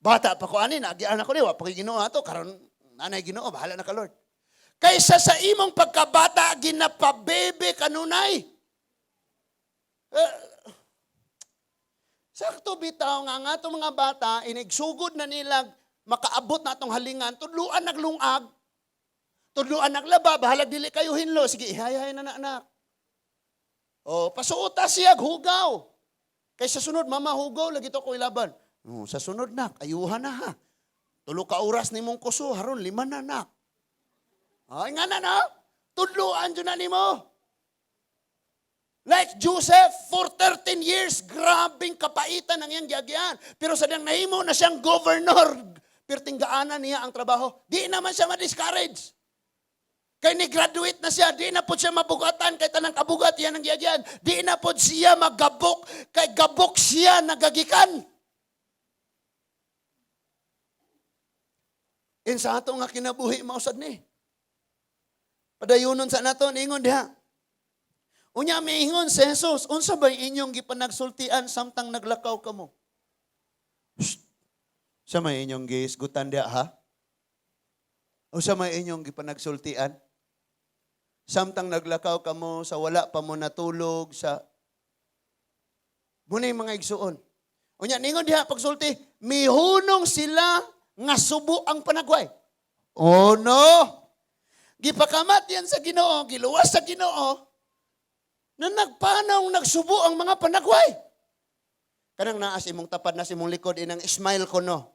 Bata pa ko ani, naagian ako ni, wa pa ko'y Ginoo ato, karon nanay Ginoo, bahala na ka, Lord. Kaysa sa imong pagkabata, ginapabebe kanunay. Eh, sakto bitaw nga nga itong mga bata, inigsugod na nila makaabot na atong halingan, tudluan naglungag, tudluan naglaba, bahalag dili kayo hinlo, sige, ihay-hay na na, anak. O, pasuota siya, hugaw. Kay sa sunod, "Mama, hugaw, lagi to ko ilaban." "Oh, sa sunod nak, ayuhan na ha. 3 ka oras ni mong kuso, haron, 5 na, nak." Ay, nga na, no? Tudluan dyan na nimo. Like Joseph, for 13 years, grabing kapaitan ang iyang giagyan. Pero sa diyang nahimo na siyang governor, pertinggaanan niya ang trabaho. Di naman siya ma-discourage. Kay ni-graduate na siya, di na po siya mabugatan, kay tanang kabugat yan ang giagyan. Di na po siya magabok, kay gabok siya nagagikan. In sa ato nga kinabuhi, mausad ni. Padayunon sa nato, ingon diha. Unya miingon si Jesus, "Unsa bay inyong gipanagsultian samtang naglakaw kamo?" Shh. Sa may inyong gihisgutan diha, ha? Unsa may inyong gipanagsultian? Samtang naglakaw kamo sa wala pa mo natulog sa Muna yung mga igsuon. Unya ningon diha pagsulti, mihunong sila nga subo ang panagway. Oh no! Gipakamat yan sa Ginoo, giluwas sa Ginoo, na nagpanong nagsubo ang mga panagway. Kanang naas imong tapad na sa imong likod, inang smile ko, no.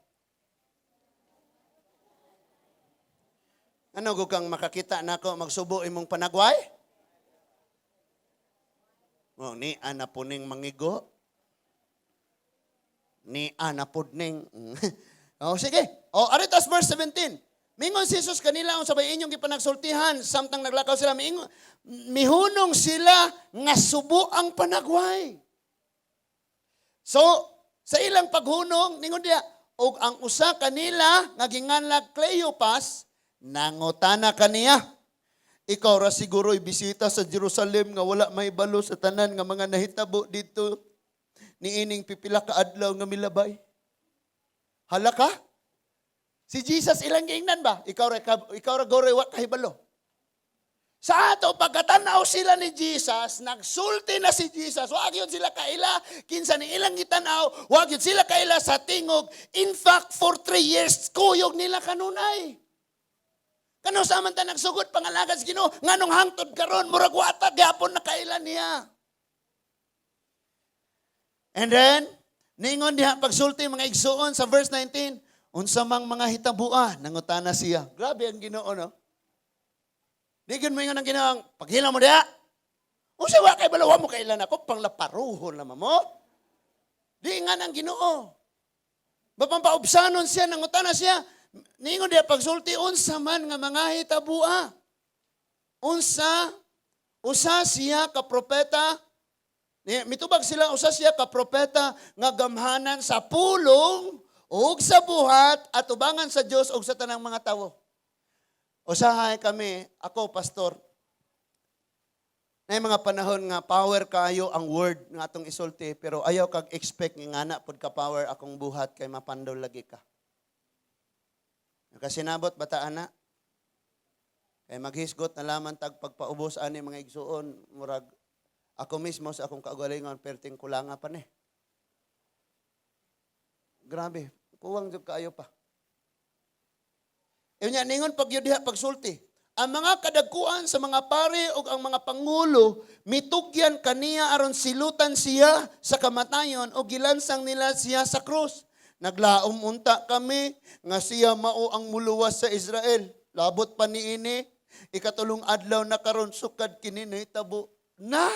Ano ko kang makakita nako magsubo imong panagway? Oh, ni ana po ning mangigo. Ni ana pod ning. Oh, sige. Oh, aritas verse 17. Mingon si Jesus kanila, "Unsa bay inyong gipanagsultihan samtang naglakaw sila?" Miingon, mihunong sila nga subo ang panagway. So, sa ilang paghunong, ningon diya, og ang usa kanila nga ginganlag Cleopas, nangutana kaniya, "Ikaw ra siguro'y bisita sa Jerusalem nga wala mahibalo sa tanan nga mga nahitabo dito niining pipila ka adlaw nga milabay?" Hala ka? Si Jesus ilang giingnan ba? Ikaw ra goro'y wa kahibalo. Sa ato pagkatanaw sila ni Jesus, nagsulti na si Jesus, wa gyud sila kaila kinsa ni ilang gitanaw, wa gyud sila kaila sa tingog. In fact, for 3 years kuyog nila kanunay. Kano sa man ta nagsugod pangalagad sa Ginoo, nganong hangtod karon murag wa ta gyapon nakaila niya? And then, ningon diha pagsulti, mga igsuon, sa verse 19, "Unsa mang mga hitabua?" nangutana siya. Grabe ang Ginoo, no? Di gyud mo ingon ang Ginoo, "Paghila mo diha. Unsa wa kay balawa mo kailan ako panglaparuhon naman mo?" Di nga ang Ginoo. Bapang paubsanon siya, nangutana siya. Ningon diha pagsulti, "Unsa man nga mga hitabua?" Unsa? Usa siya ka propeta. Mitubag sila, usa siya ka propeta nga gamhanan sa pulong ug sa buhat at ubangan sa Dios ug sa tanang mga tawo. Usahay kami, ako pastor, na mga panahon nga power kayo ang word nga atong isulti, pero ayaw kag expect nga ngana pod ka power akong buhat kay mapandol lagi ka. Nakasinabot bataan na. Kay maghisgot na laman tag pagpaubos ani, mga igsuon, murag ako mismo sa akong kaugalingon perting kulanga pa ni. Grabe, kuwang jud kaayo pa. Unya ningon pag diha pagsulti, ang mga kadagkuan sa mga pari ug ang mga pangulo mitugyan kaniya aron silutan siya sa kamatayon ug gilansang nila siya sa krus. Naglaom unta kami nga siya mao ang muluwas sa Israel. Labot pa niini, ikatulong adlaw na karon sukad kini nahitabo na.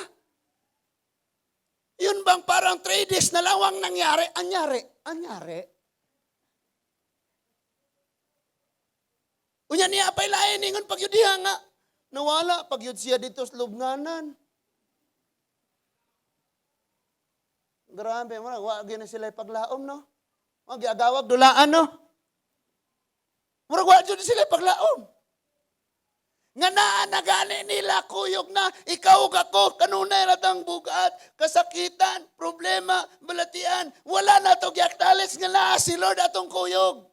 Yun bang parang 3 days na lawang nangyari? Anyari? Anyari? Unya niya pa'y lain ingon pag diha nga nawala pag yun siya dito sa lubnganan. Grabe mo wa gyud na sila paglaom, no. Wa giagawag dulaan, no. Murag wa jud sila paglaom. Nga naa na gani nila kuyog na ikaw ug ako kanunay ra tang bugat, kasakitan, problema, balatian. Wala na to giacknowledge nga naa si Lord atong kuyog.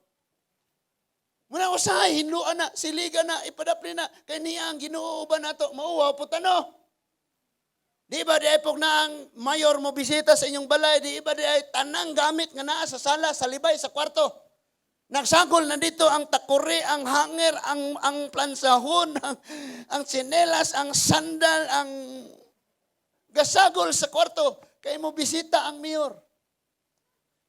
Muna usahay, hinluan na, siligan na, ipadapli na, kay niya ang Ginoo uban nato, mauwaw po tano. Di ba di ay pug na ang mayor mo bisita sa inyong balay, di ba di ay tanang gamit nga naa sa sala, sa libay, sa kwarto? Nagsagol na dito ang takuri, ang hanger, ang plansahon, ang tsinelas, ang sandal, ang gasagol sa kwarto. Kay mo bisita ang mayor.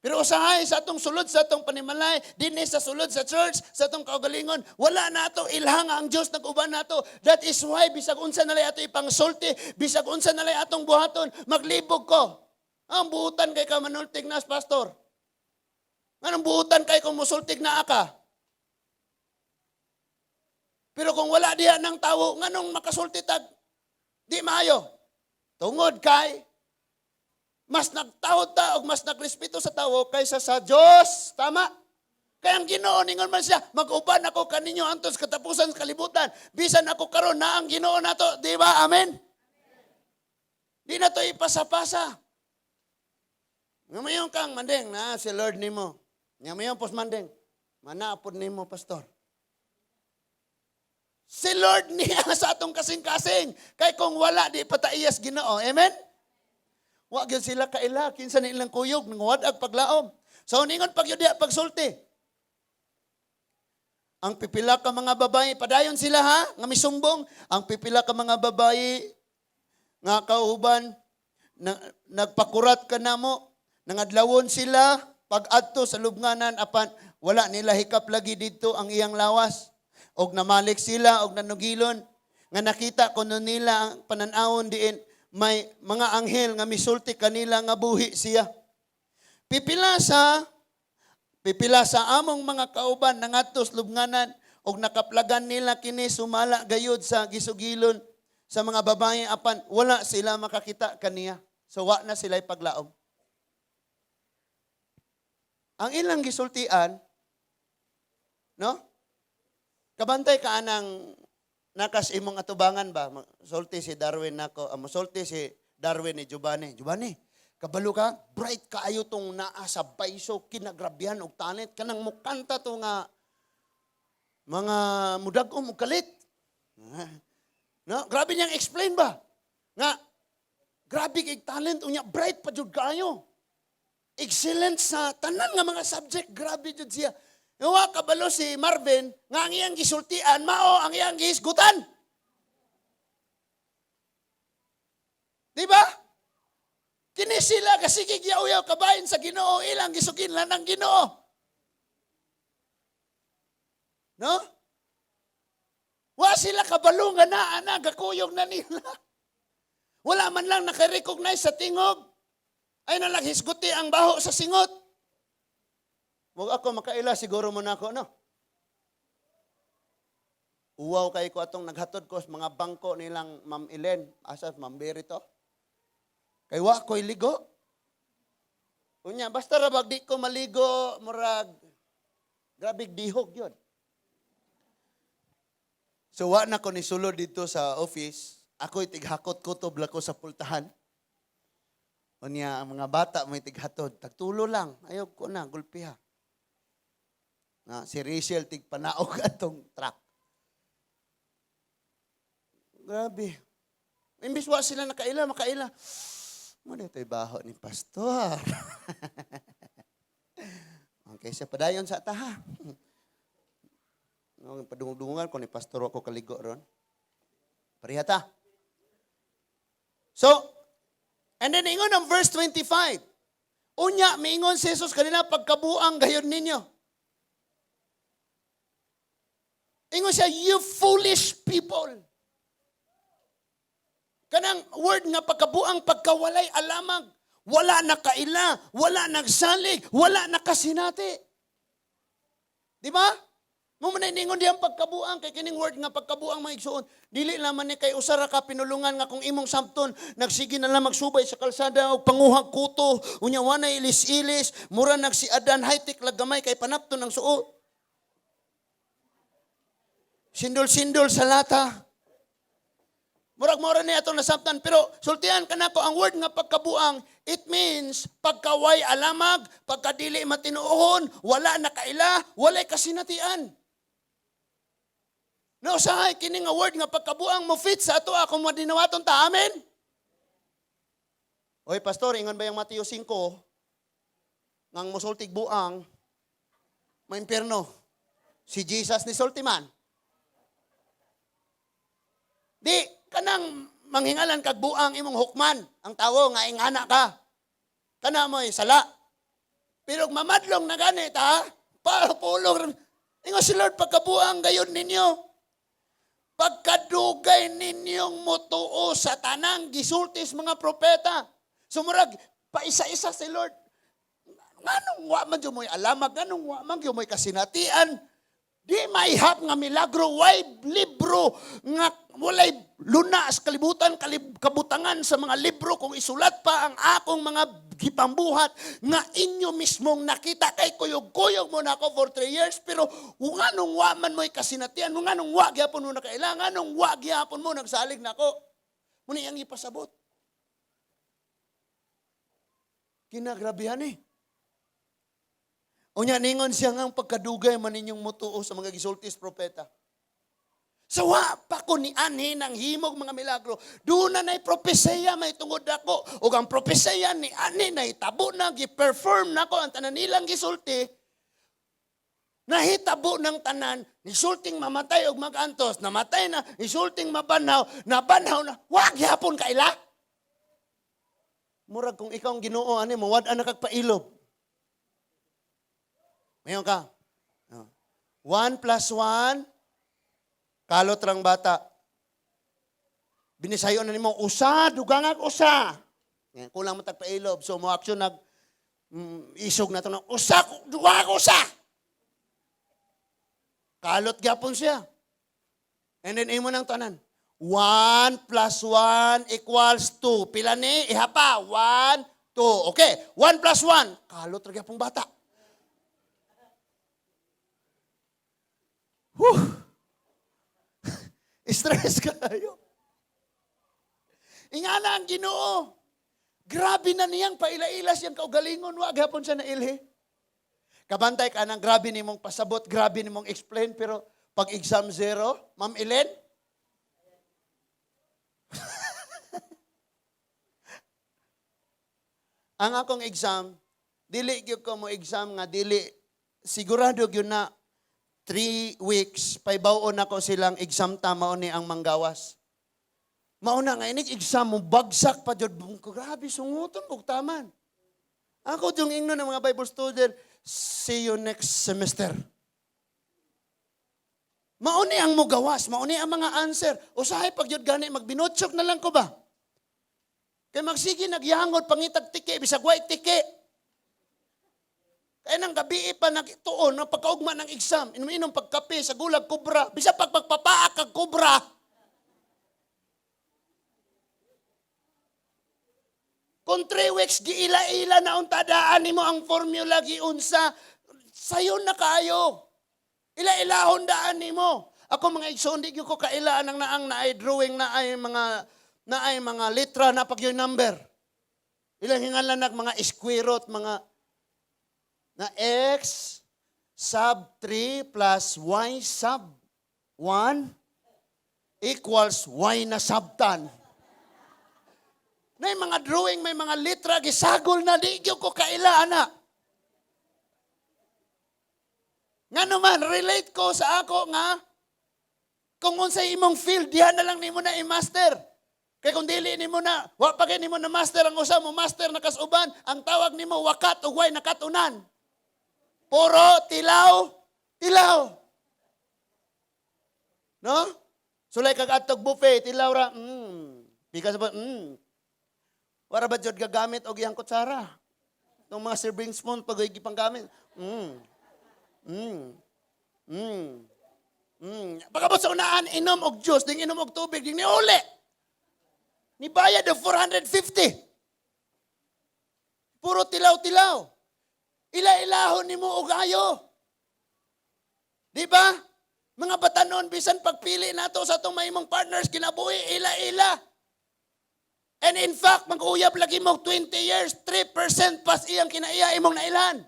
Pero usahay sa atong sulod sa atong panimalay, dinhi sa sulod sa church, sa atong kaugalingon, wala na ato ilhang ang Dios nag-uban nato. That is why bisag unsa na lay ato ipangsulti, bisag unsa na lay atong buhaton, maglibog ko. Ang buutan kay ka manultig nas, pastor. Anong buutan kay kung musultig na aka? Pero kung wala diha ng tawo, nganong makasulti tag di maayo? Tungod kay mas nagtawod ta og mas nagrespeto sa tawo kaysa sa Dios. Tama? Kaya ang Ginoo ningon man siya, "Mag-uban ako kaninyo antos katapusan sa kalibutan." Bisan ako karon na ang Ginoo nato, di ba? Amen. Di na to ipasapasa. Ngamayon kang mandeng na si Lord nimo. Ngamayon pos mandeng. Manapod nimo, pastor. Si Lord niya sa atong kasing-kasing. Kay kung wala, di pataiyas Ginoo. Amen? Wa gyud sila kaila kinsa ni ilang kuyog nangwad-ag paglaom. So ningon pag yun diha pagsulti. Ang pipila ka mga babae, padayon sila ha, nga misumbong. Ang pipila ka mga babae nga kauban na, nagpakurat ka namo, nangadlawon sila pag-adto sa lubnganan apan wala nila hikap lagi dito ang iyang lawas. Og namalik sila og nanugilon nga nakita kuno nila ang pananawon diin May mga anghel nga misulti kanila nga buhi siya. Pipila sa among mga kauban nangadto sa lubnganan og nakaplagan nila kini sumala gayud sa gisugilon sa mga babae, apan wala sila makakita kaniya. So wa na sila paglaom. Ang ilang gisultian, no? Kabantay ka anang nakas imong atubangan ba? Sulti si Darwin nako, mosulti si Darwin ni Giovanni. "Giovanni, kabalo ka, bright kaayo tong naa sa Baiso, kinagrabyan og talent kanang mukanta to nga mga mudag-om og kalit." No, grabe niyang explain ba? Nga grabe kay talent unya bright pa jud kaayo. Excellent sa tanan nga mga subject, grabe jud siya. Wa kabalo si Marvin nga ang iyang gisultian mao ang iyang gihisgutan. Di ba? Kini sila kasi gigyaw-yaw kabahin sa Ginoo, ilang gisuginlan ang Ginoo. No? Wa sila kabalo nga naa na gakuyog na nila. Wala man lang naka-recognize sa tingog. Ay nalang hisguti ang baho sa singot. Wag ako makaila, siguro mo na ako, no? Uwaw kay ko atong naghatod ko sa mga bangko nilang Ma'am Elen. Asa, Ma'am Berry to? Kay wa ko'y ligo. Unya, basta ra bag di ko maligo, murag, grabe dihog yun. So wa na ko ni sulod dito sa office. Ako'y tighakot kutob ko sa pultahan. Unya, ang mga bata may tighatod. Tagtulo lang. Ayaw ko na, gulpiha. Na, si Rachel tigpanaog atong truck. Grabe. Imbis wa sila nakaila, makaila. Muna ito'y baho ni pastor. Okay, sa padayon sa taha. No, padungdungan ko ni pastor ako kaligo ron. Pareha ta. So, and then ingon ang verse 25. Unya, miingon si Jesus kanila, "Pagkabuang gayon ninyo." Ingon siya, "You foolish people." Kanang word nga pagkabuang, pagkawalay alamag. Wala na kaila, wala nagsalig, wala na kasinati. Di ba? Mo man ningon diyang pagkabuang kay kining word nga pagkabuang, mga igsuon, dili naman ni kay usa ra ka pinulungan nga kung imong samton nagsige na lang magsubay sa kalsada og panguhag kuto, unya wanay ilis-ilis, mura nagsiadan high-tech lag gamay kay panapton ang suot. Sindol-sindol sa lata. Murag mura ni atong nasabtan, pero sultian kanako ang word nga pagkabuang, it means pagkaway alamag, pagkadili matinuohon, wala na kaila, walay kasinatian. No, usahay kini nga word nga pagkabuang mo fit sa ato kung madinawaton ta, amen? "Oy pastor, ingon ba yung Mateo 5 ngang musultig buang maimpierno? Si Jesus ni sultiman." Di kanang manghingalan kag buang imong hukman ang tawo nga ingana ka. Kana mo'y sala. Pero mamadlong na ganit ha, pulong. Ingon si Lord, "Pagkabuang gayon ninyo. Pagkadugay ninyong mutuo sa tanang gisultis mga propeta." Sumurag, paisa-isa si Lord. Nganong wa man jud mo'y alamag, nganong wa man jud mo'y kasinatian? Di maihap nga milagro, way libro nga walay luna sa kalibutan, kabutangan sa mga libro kung isulat pa ang akong mga gipambuhat nga inyo mismong nakita kay kuyog-kuyog mo na ako for 3 years, pero nganong wa man mo'y kasinatian, nganong wa gyapon mo nakailangan, nganong wa gyapon mo nagsalig nako? Muna iyang ipasabot. Kinagrabihan eh. Unya ningon siya nga pagkadugay man ninyong mutuo sa mga gisultis propeta. Sa wa pa ko ni anhi ng himog mga milagro, doon na na'y propesya may tungod ako. O ang propesya ni anhi na itabo na, gi-perform na ko ang tanan nilang gisulti, nahitabo ng tanan, nisulting mamatay og magantos, namatay na, nisulting mabanhaw, nabanhaw na, wag gyapon kaila. Murag kung ikaw ang Ginoo ani mawad na kag pailob. Mayon ka. Oh. 1 plus 1, kalot rang bata. Binisayo na nimo usa, dugangag usa. Ngayon, kulang mo tagpailob. So mo action nag isog na to ng usa, dugangag usa. Kalot gyapon siya. And then imo nang tanan. 1 plus 1 equals 2. Pila ni? Ihapa. 1, 2. Okay. 1 plus 1. Kalot ra gyapon bata. Whew. Stress kayo. Ingana ang Ginoo. Grabe na niyang paila-ila siyang kaugalingon. Wa gihapon siya nailhi. Kabantay ka nang grabe nimong pasabot, grabe nimong explain, pero pag exam zero, Ma'am Elen, ang akong exam, dili gyud ko mo exam nga dili sigurado gyud na 3 weeks paybaw-on ako silang exam ta, mao ni ang manggawas. Mao na nga inig exam mo bagsak pa jud ko, grabe sunguton kog taman. Ako yung ingnon ng mga Bible student, "See you next semester." Mao ni ang mugawas, mao ni ang mga answer. Usahay pag jud gani magbinotsok na lang ko ba? Kay magsige nagyangod pangitag tiki bisag way tiki. Kaya nang gabi pa nagtuon no pagkaugma ng exam, inom-inom pagkape sa gulag kubra, bisag pag pagpapaak kag kubra. Kung 3 weeks giila-ila na unta daan nimo ang formula giunsa, sayon na kaayo. Ila-ilahon daan nimo. Ako, mga igsoon, di gyud ko kailaan ang naang naay drawing, naay mga letra na pag yung number. Ilang hingalan nag mga square root, mga na x sub 3 plus y sub 1 equals y na sub 10. May mga drawing, may mga letra, gisagol na, di gyud ko kaila, ana. Nga naman, relate ko sa ako nga, kung unsay imong field, diha na lang nimo na i-master. Kay kung dili nimo na, wa pa kay nimo na master ang usa mo, master na kasuban, ang tawag nimo wakat ug way nakatunan. Puro tilaw, tilaw. No? Sulay kag adtog buffet, tilaw ra. Bikas ba? Wara ba jud gagamit og iyang kutsara? Itong mga serving spoon pag gipanggamit. Pagabot sa unaan, inom og juice, ding inom og tubig, ding niuli. Ni bayad og 450. Puro tilaw-tilaw. Ila-ilahon nimo og ayo. Di ba? Mga batanon, bisan pagpili nato sa atong mahimong partners, kinabuhi, ila-ila. And in fact, mag-uyab lagi mo 20 years, 3% pas iyang kinaiya imong nailan.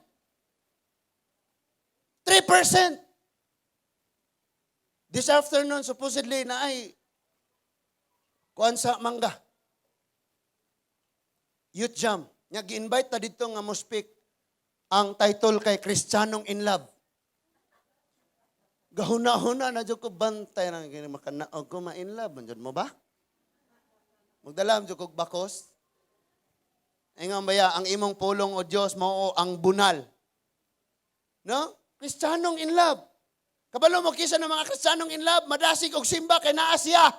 3%. This afternoon, supposedly, na ay kuan sa mangga. Youth Jam. Nga gi-invite ta dito nga mo speak, ang title kay Kristiyanong in Love. Gahuna-huna na jud ko, bantay nang gini makanaog ko ma-in love. Man jud mo ba? Magdala jud kog bakos. Ingon baya ang imong pulong, o Dios, mao ang bunal. No? Kristiyanong in love. Kabalo mo kisa ng mga Kristiyanong in love, madasig og simba kay naa siya.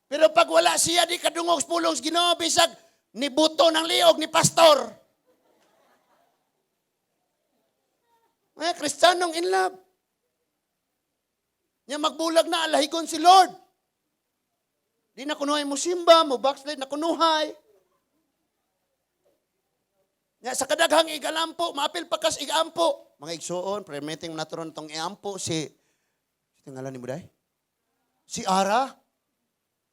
Pero pag wala siya, di kadungog sa pulong sa Ginoo bisag ni buto ng liog ni pastor. Mga Kristiyanong in love. Nya magbulag na alahigon si Lord. Di na kunuhay mo simba, mo backslide na kunuhay. Nya sa kadaghang igalampo, maapil pa kas igampo. Mga igsuon, pre-meeting na turon tong iampo si si ngalan ni mo day? Si Ara.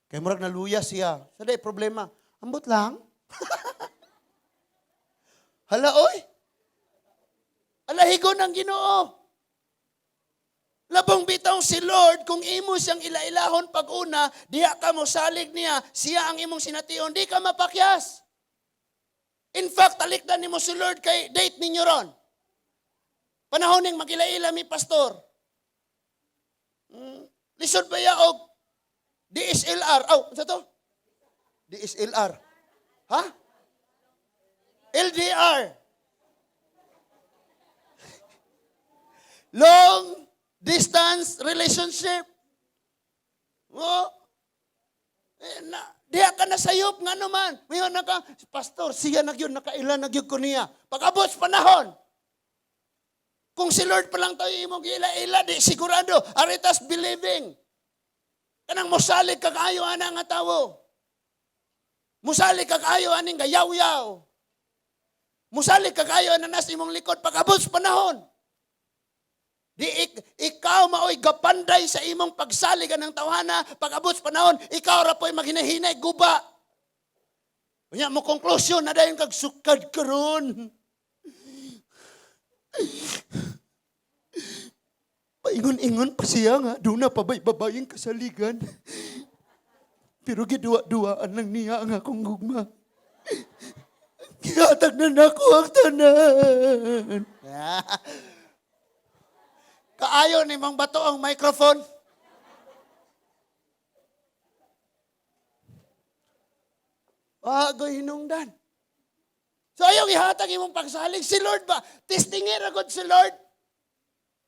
Kay murag naluya siya. Sa day problema. Ambot lang. Hala oy. Alahigon ang Ginoo. Labong bitaw si Lord, kung imo siyang ilailahon pag-una, diha ka mo salig niya, siya ang imong sination, di ka mapakyas. In fact, talikdan nimo si Lord kay date ninyo ron. Panahon ning magilaila mi pastor. Lisod ba ya og DSLR? Aw, oh, to? DSLR. Ha? LDR. Long distance relationship. Oh. Eh, na, diha ka na sayop nga naman. Mayon na ka, "Pastor, siya na gyud, nakaila na gyud ko niya." Pag-abot sa panahon, kung si Lord pa lang tayo imong ila-ila, di sigurado, aritas believing. Kanang mosalig ka kaayo ana nga tawo. Musalig ka kaayo aning gayaw-yaw. Musalig ka kaayo ana nas imong likod pag-abot sa panahon. Di ikaw maoy gapanday sa imong pagsalig ng tawhana, pag-abot sa panahon, ikaw ra po'y maghinahinay guba. Unya mo konklusyon na dayon kag sukad karon. Paingon-ingon pa siya nga, duna pa ba'y babayeng kasaligan? Pero giduwa-duwaan lang niya ang akong gugma. Gihatag na nako ang tanan. Kaayo ni Mang Bato ang microphone. Bagoy hinungdan. So ayaw ihatag imong pagsalig. Si Lord ba? Testingin ra gud si Lord.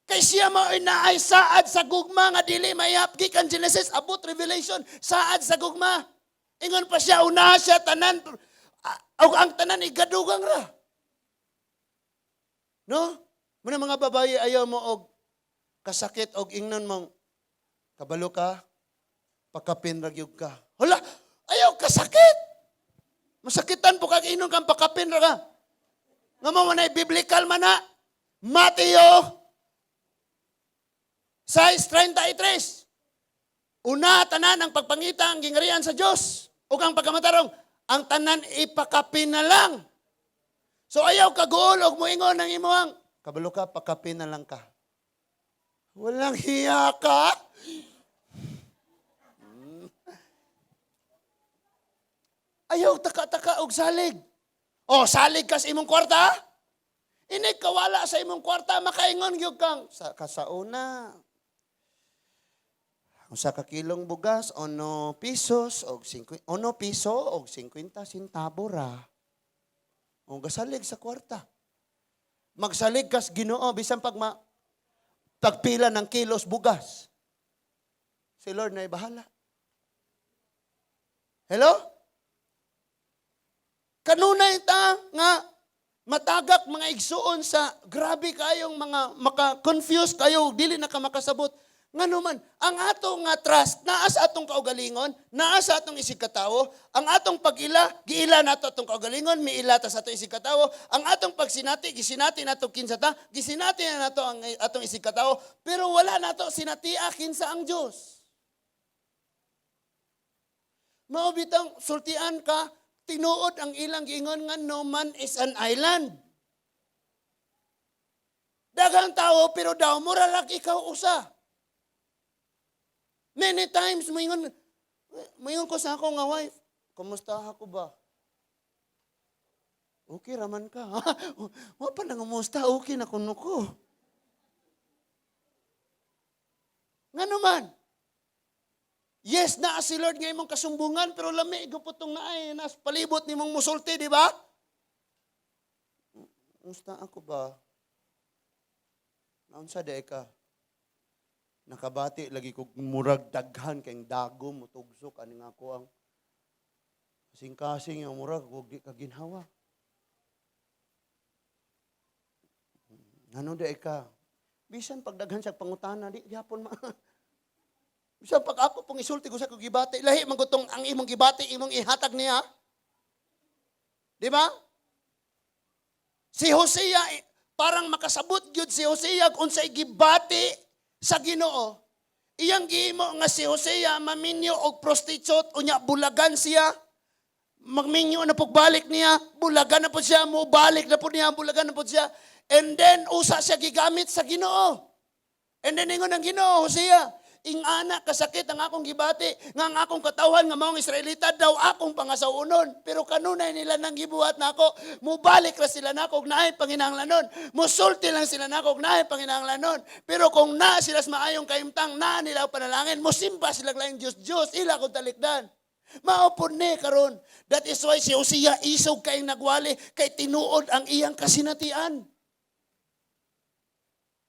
Kay siya mao naay saad sa gugma nga dili mayap gikan Genesis abot Revelation, saad sa gugma. Ingon pa siya, una siya tanan og ang tanan igadugang ra. No? Muna mga babaye, ayaw mo og kasakit og ingnon mong kabalo ka, pakapin ra gyud ka. Hala, ayaw kasakit. Masakitan po kag ingnon kang pakapin ra ka. Nga mo manay biblical man na. Mateo 6:33. Una tanan ang pagpangita ang gingarian sa Dios ug ang pagkamatarong, ang tanan ipakapin na lang. So ayaw kaguol og moingon ang imuhang kabalo ka, pakapin na lang ka. Walang hiya ka. Ayaw taka-taka og salig. O, salig ka sa imong kwarta? Inig kawala sa imong kwarta, makaingon gyud kang sa kasauna. Usa ka kilong bugas, 1 piso og 50 sentabo ra. O gasalig sa kwarta. Magsalig kas Ginoo bisan pag tagpila ng kilos bugas. Si Lord na bahala. Hello? Kanunay ta nga matagak, mga igsuon, sa grabe kayong mga maka-confuse kayo, dili na ka makasabot. Ngano man, ang ato nga trust naa sa atong kaugalingon, naa sa atong isig katawo, ang atong pag-ila, giila nato atong kaugalingon, miila ta sa atong isig katawo, ang atong pagsinati, gisinati nato kinsa ta, gisinati na nato ang atong isig katawo, pero wala nato sinatia kinsa ang Dios. Mao bitang sultian ka, tinuod ang ilang giingon nga no man is an island. Daghang tao pero daw mura lang ikaw usa. Many times moingon ko sa ako nga wife, "Kumusta ako ba?" "Okay raman ka." Wa pa nangumusta, okay na kuno ko. Ngano man? Yes, naa si Lord nga imong kasumbungan, pero lami gupot tong naay nas palibot nimong musulti, di ba? "Kumusta ako ba?" "Naunsa di ka?" "Nakabati lagi kog murag daghan kay dagom motugsok ani nga ako ang kasing-kasing nga murag ug di ka ginhawa." "Ngano di ka?" Bisan pag daghan siya pangutana, di gyapon ma. Bisan pag ako pong isulti ko sa kong gibati, lahi man gutong ang imong gibati, imong ihatag niya. Di ba? Si Hosea, parang makasabot gyud si Hosea kung unsay gibati sa Ginoo. Iyang gihimo nga si Hosea maminyo og prostitute, unya bulagan siya. Magminyo na pagbalik niya, bulagan na po siya, mubalik na po niya, bulagan na po siya. And then, usa siya gigamit sa Ginoo. And then, ingon ang Ginoo, "Hosea, ingana kasakit ang akong gibati, nga ang akong katawhan nga maong Israelita daw akong pangasawunon. Pero kanunay nila nang gibuhat nako, mubalik ra sila nako og naay panginahanglanon. Musulti lang sila nako og naay panginahanglanon. Pero kung naa sila sa maayong kahimtang, naa nila ang panalangin, musimba sila laing Dios Dios, ila kong talikdan." Mao pud ni karon. That is why si Hosea isog kayong nagwali kay tinuod ang iyang kasinatian.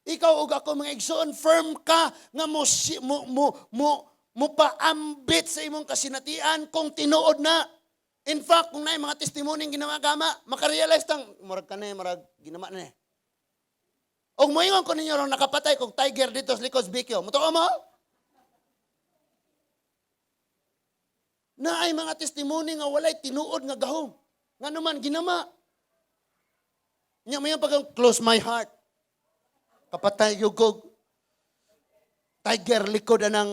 Ikaw ug ako, mga igsoon, firm ka nga mo, mo, mo, mo, Mupaambit sa imong kasinatian kung tinuod na. In fact, kung naay mga testimony ginamagama, makarealize tang, murag ka na eh, murag ginama na eh. Og moingon ko ninyo rong nakapatay kog tiger dito sa likod sa Bikyo. Mutuo mo? Naay mga testimony nga walay tinuod nga gahom. Nga naman, ginama. Nya may pag close my heart. Kapatay yugog. Tiger likod anang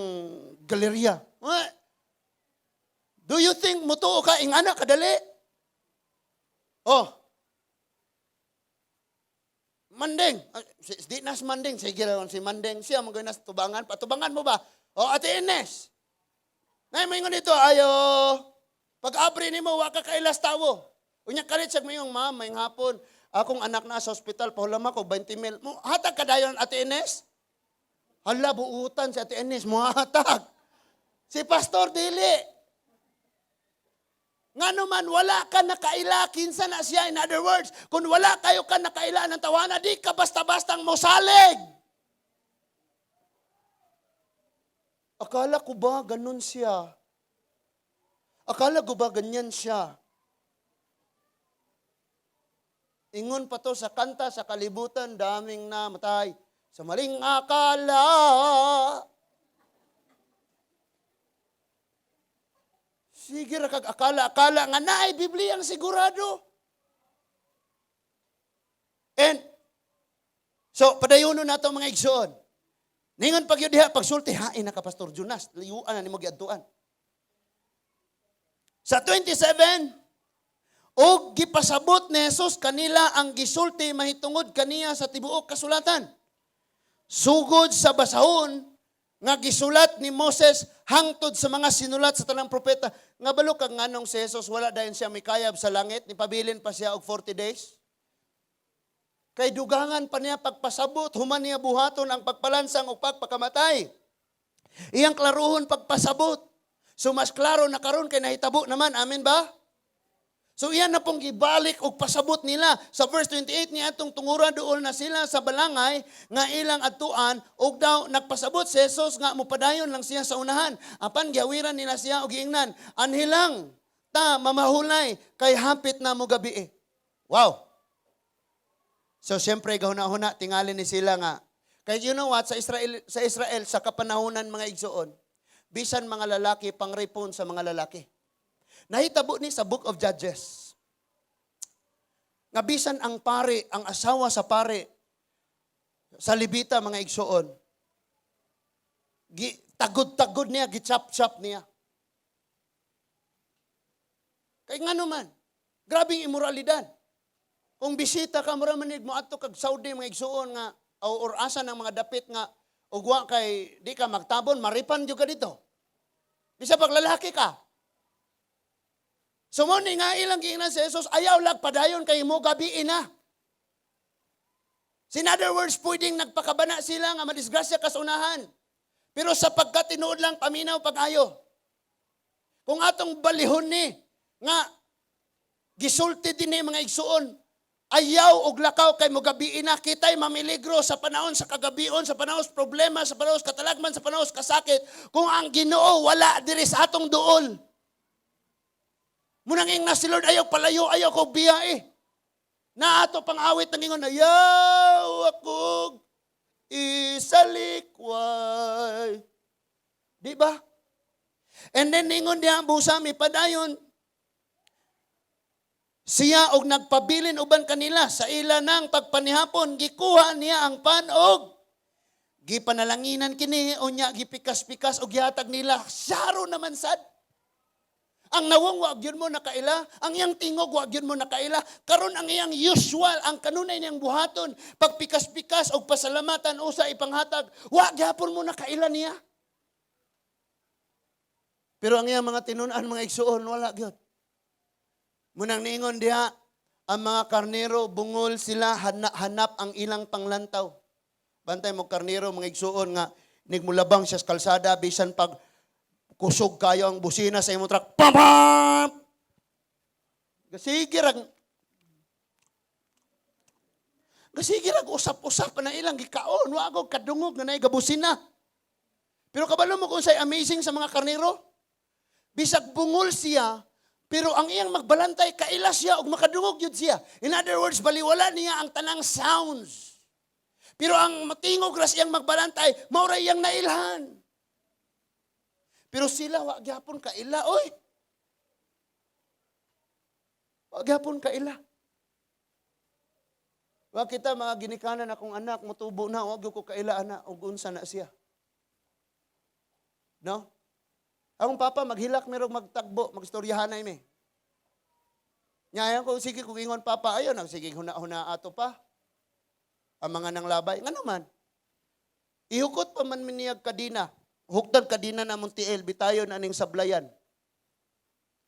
galeria. What? Do you think mutuo ka ingana kadali? Oh. Mandeng. Ah, di nas Mandeng. Sige lang si Mandeng. Siya mo nas tubangan. Patubangan mo ba? Oh, Ate Ines. Nay, mo dito, ayo. Pag-abri nimo, wa ka kailas tawo. Unya kalit siya mayong ma'am, may hapon. Akong anak na sa ospital, pahulam ako, 20 mil. Mo, hatag ka dayon, Ate Ines? Hala, buutan si Ate Ines, muhatag. Si Pastor, dili. Nga naman, wala ka nakaila, kinsa na siya. In other words, kung wala kayo ka nakaila ng tawana, di ka basta-bastang mosalig. Akala ko ba ganun siya? Akala ko ba ganyan siya? Ingon pa to sa kanta, sa kalibutan, daming namatay. Sa maling akala. Sige ra kag akala, akala nga naay Biblia ang sigurado. And so padayonon nato mga igsoon. Ningon pag yun diha, pagsulti, hain na ka Pastor Jonas, layuan na nimo giadtuan. Sa 27, og gipasabot ni Jesus kanila ang gisulti mahitungod kaniya sa tibuok kasulatan. Sugod sa basahon nga gisulat ni Moses hangtod sa mga sinulat sa tanang propeta. Nga balo kag nganong si Jesus wala dayon siya mikayab sa langit, nipabilin pa siya og 40 days. Kay dugangan pa niya pagpasabot, human niya buhaton ang pagpalansang o pagpakamatay. Iyang klaruhon pagpasabot. So mas klaro na karon kay nahitabo naman, amen ba? So iyan na pong gibalik og pasabot nila. Sa verse 28 niya atong tungura dool na sila sa balangay nga ilang adtuan og daw nagpasabot si Jesus nga mopadayon lang siya sa unahan. Apan giawiran nila siya og giingnan, anhilang ta mamahulay kay hapit na mo gabi. Wow. So siyempre gahuna-huna tingali ni sila nga kay you know what, sa Israel sa kapanahonan mga igsoon, bisan mga lalaki pangripon sa mga lalaki. Nahitabo ni sa Book of Judges. Nga bisan ang pare, ang asawa sa pare, sa Levita mga igsoon, tagod-tagod niya, gichap-chap niya. Kay nga naman, grabing imoralidad. Kung bisita ka, mura manig mo adto kag Saudi mga igsoon nga, o or asa ng mga dapit nga, ugwa kay di ka magtabon, maripan jud ka dito. Bisa pag lalaki ka. So mo ni nga ilang giingnan si Jesus, ayaw lag padayon kay mo gabi na. In other words, pwedeng nagpakabana sila nga madisgrasya kas unahan. Pero sa pagkatinuod lang, paminaw pag-ayo. Kung atong balihon ni, nga gisulti din ni mga igsuon, ayaw og lakaw kay mogabi na, kita'y mamiligro sa panahon sa kagabion, sa panahon sa problema, sa panahon sa katalagman, sa panahon sa kasakit, kung ang Ginoo wala diri sa atong duol. Munang ingna si Lord, ayaw palayo, ayaw ko biyae. Na ato pang awit ng ingon, ayaw akong isalikway. Di ba? And then ningon diha busa mi padayon siya og nagpabilin uban kanila sa ila nang pagpanihapon, gikuha niya ang pan-og gipanalanginan kini, unya gipikas-pikas og gihatag nila. Saro naman sad. Ang nawong wa gyud mo nakaila, ang iyang tingog wa gyud mo nakaila. Karon ang iyang usual, ang kanunay niyang buhaton, pagpikas-pikas og pasalamatan usa ipanghatag, wa gyapon mo nakaila niya. Pero ang iyang mga tinun-an mga igsuon wala gyud. Munang niingon diha, ang mga karnero bungol sila hanap ang ilang panglantaw. Bantay mo karnero mga igsuon nga nigmulabang siya sa kalsada bisan pag kusog kayo ang busina sa imong truck. Pam pam! Gasige rag usap-usap na ilang gikaon, wa ako kadungog nga naay gabusina. Pero kabalo mo kung unsay amazing sa mga karnero? Bisag bungol siya, pero ang iyang magbalantay, kaila siya og makadungog yun siya. In other words, baliwala niya ang tanang sounds. Pero ang matingog ra siyang magbalantay, mao ra iyang nailhan. Pero sila, wa gyapon kaila, oy. Wa gyapon kaila. Wa kita mga ginikanan akong anak, mutubo na, wa gyud ko kaila ana og unsa na siya. No? Akong papa maghilak merong magtagbo, magstoryahanay mi. Nya ayaw ko sige kung ingon papa ayo nang sige huna-huna ato pa. Ang mga nang labay ngano man. Ihukot pa man miniyag kadina. Hukdan kadina na among tiil bitayon aning sablayan.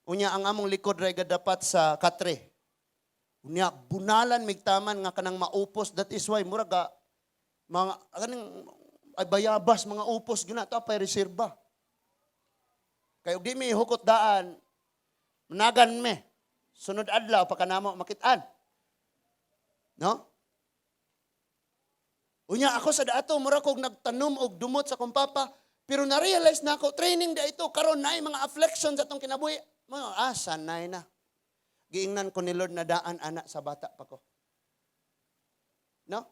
Unya ang among likod ray gadapat sa katre. Unya bunalan migtaman nga kanang maupos, that is why murag ga mga kaning ay bayabas mga upos gina to pay reserba. Kay og di mi hukot daan, managan me. Sunod adlaw pa kanamo makit-an. No? Unya ako sa dato mura kog nagtanom og dumot sa akong papa, pero na-realize na ako training da ito karon naay mga afflictions sa atong kinabuhi. Mga sanay na. Giingnan ko ni Lord na daan ana sa bata pa ko. No?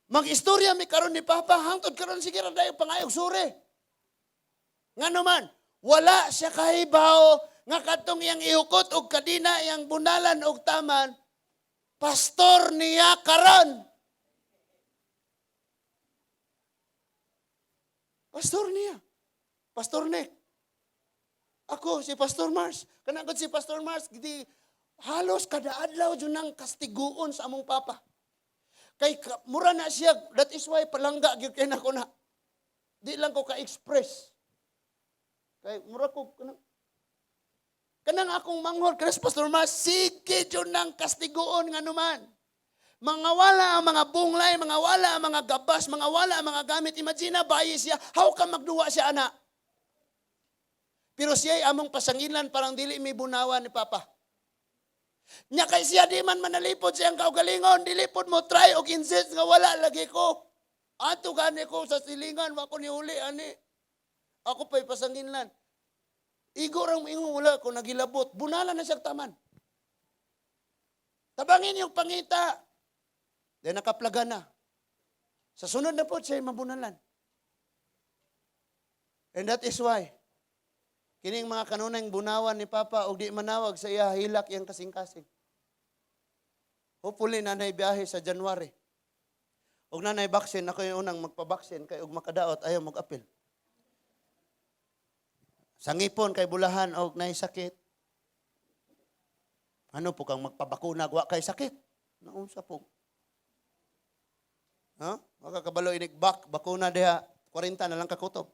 Mag-istorya mi karon ni Papa hangtod karon sige ra dayon pangayog sure. Ngano man, wala siya kahibaw nga kadtong iyang ihukot og kadina iyang bunalan og taman, pastor niya karon. Pastor niya. Pastor Nick. Ako, si Pastor Mars. Kanang si Pastor Mars, di, halos kada adlaw jud nang kastiguon sa among papa. Kay mura na siya, that is why palangga gyud kay nako na. Di lang ko ka-express. Kay mura ko kanang akong manghod kanang si Pastor Mars, sige jud nang kastiguon nga numan. Mga wala ang mga bunglay, mga wala ang mga gabas, mga wala ang mga gamit. Imagine na, bayi siya, how ka magduwa siya, ana? Pero siya'y among pasangilan, parang dili may bunawan ni Papa. Nya kay siya di man manalipod siyang kaugalingon, dili pod mo try og insist nga wala lagi ko. Ato gani ko sa silingan, wa ko niuli ani. Ako pa'y pasanginlan. Igo rang ingon wala ko nagilabot, bunala na siyang taman. Tabangin yung pangita. Then nakaplaga na. Sa sunod na po siya mabunalan. And that is why, kining mga kanunay bunawan ni Papa og di manawag sa iya hilak iyang kasing-kasing. Hopefully nanay biyahe sa January. Og nanay vaccine, ako yung unang magpa-vaccine kay og makadaot ayaw mag-apil. Sangipon kay bulahan og nay sakit. Ano po kang magpabakuna wa kay sakit? Naunsa po? Ha? Makakabalo inig bakuna diha 40 na lang kakutob.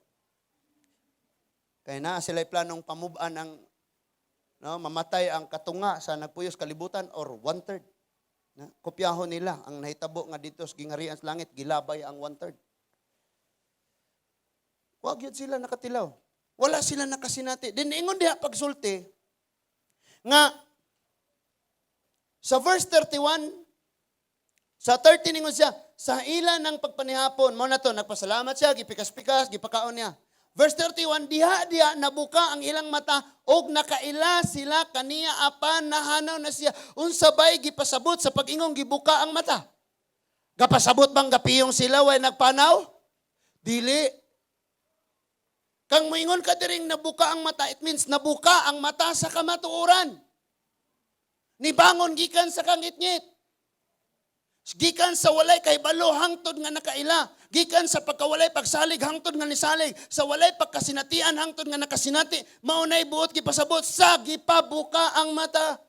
Kay naa sila'y planong pamuban ang no, mamatay ang katunga sa nagpuyos kalibutan or 1/3. Na, kopyahon nila ang nahitabo nga dito sa gingarian sa langit, gilabay ang 1/3. Wag yun sila nakatilaw. Wala sila nakasinati. Din ingon diha pagsulti nga sa verse 31, sa 30 ningon siya, sa ila ng pagpanihapon, mao na to, nagpasalamat siya, gipikas-pikas, gipakaon niya. Verse 31, diha-diha nabuka ang ilang mata og nakaila sila kaniya apan nahanaw na siya. Unsa bay gipasabot sa pag-ingong gibuka ang mata? Gapasabot bang gapiyong sila way nagpanaw? Dili. Kang moingon ka diring nabuka ang mata, it means nabuka ang mata sa kamatuoran. Nibangon gikan sa kangitngit. Gikan sa walay kahibalo hangtod nga nakaila. Gikan sa pagkawalay pagsalig hangtod nga nisalig. Sa walay pagkasinatian hangtod nga nakasinati. Mao nay buot gipasabot sa gipabuka ang mata.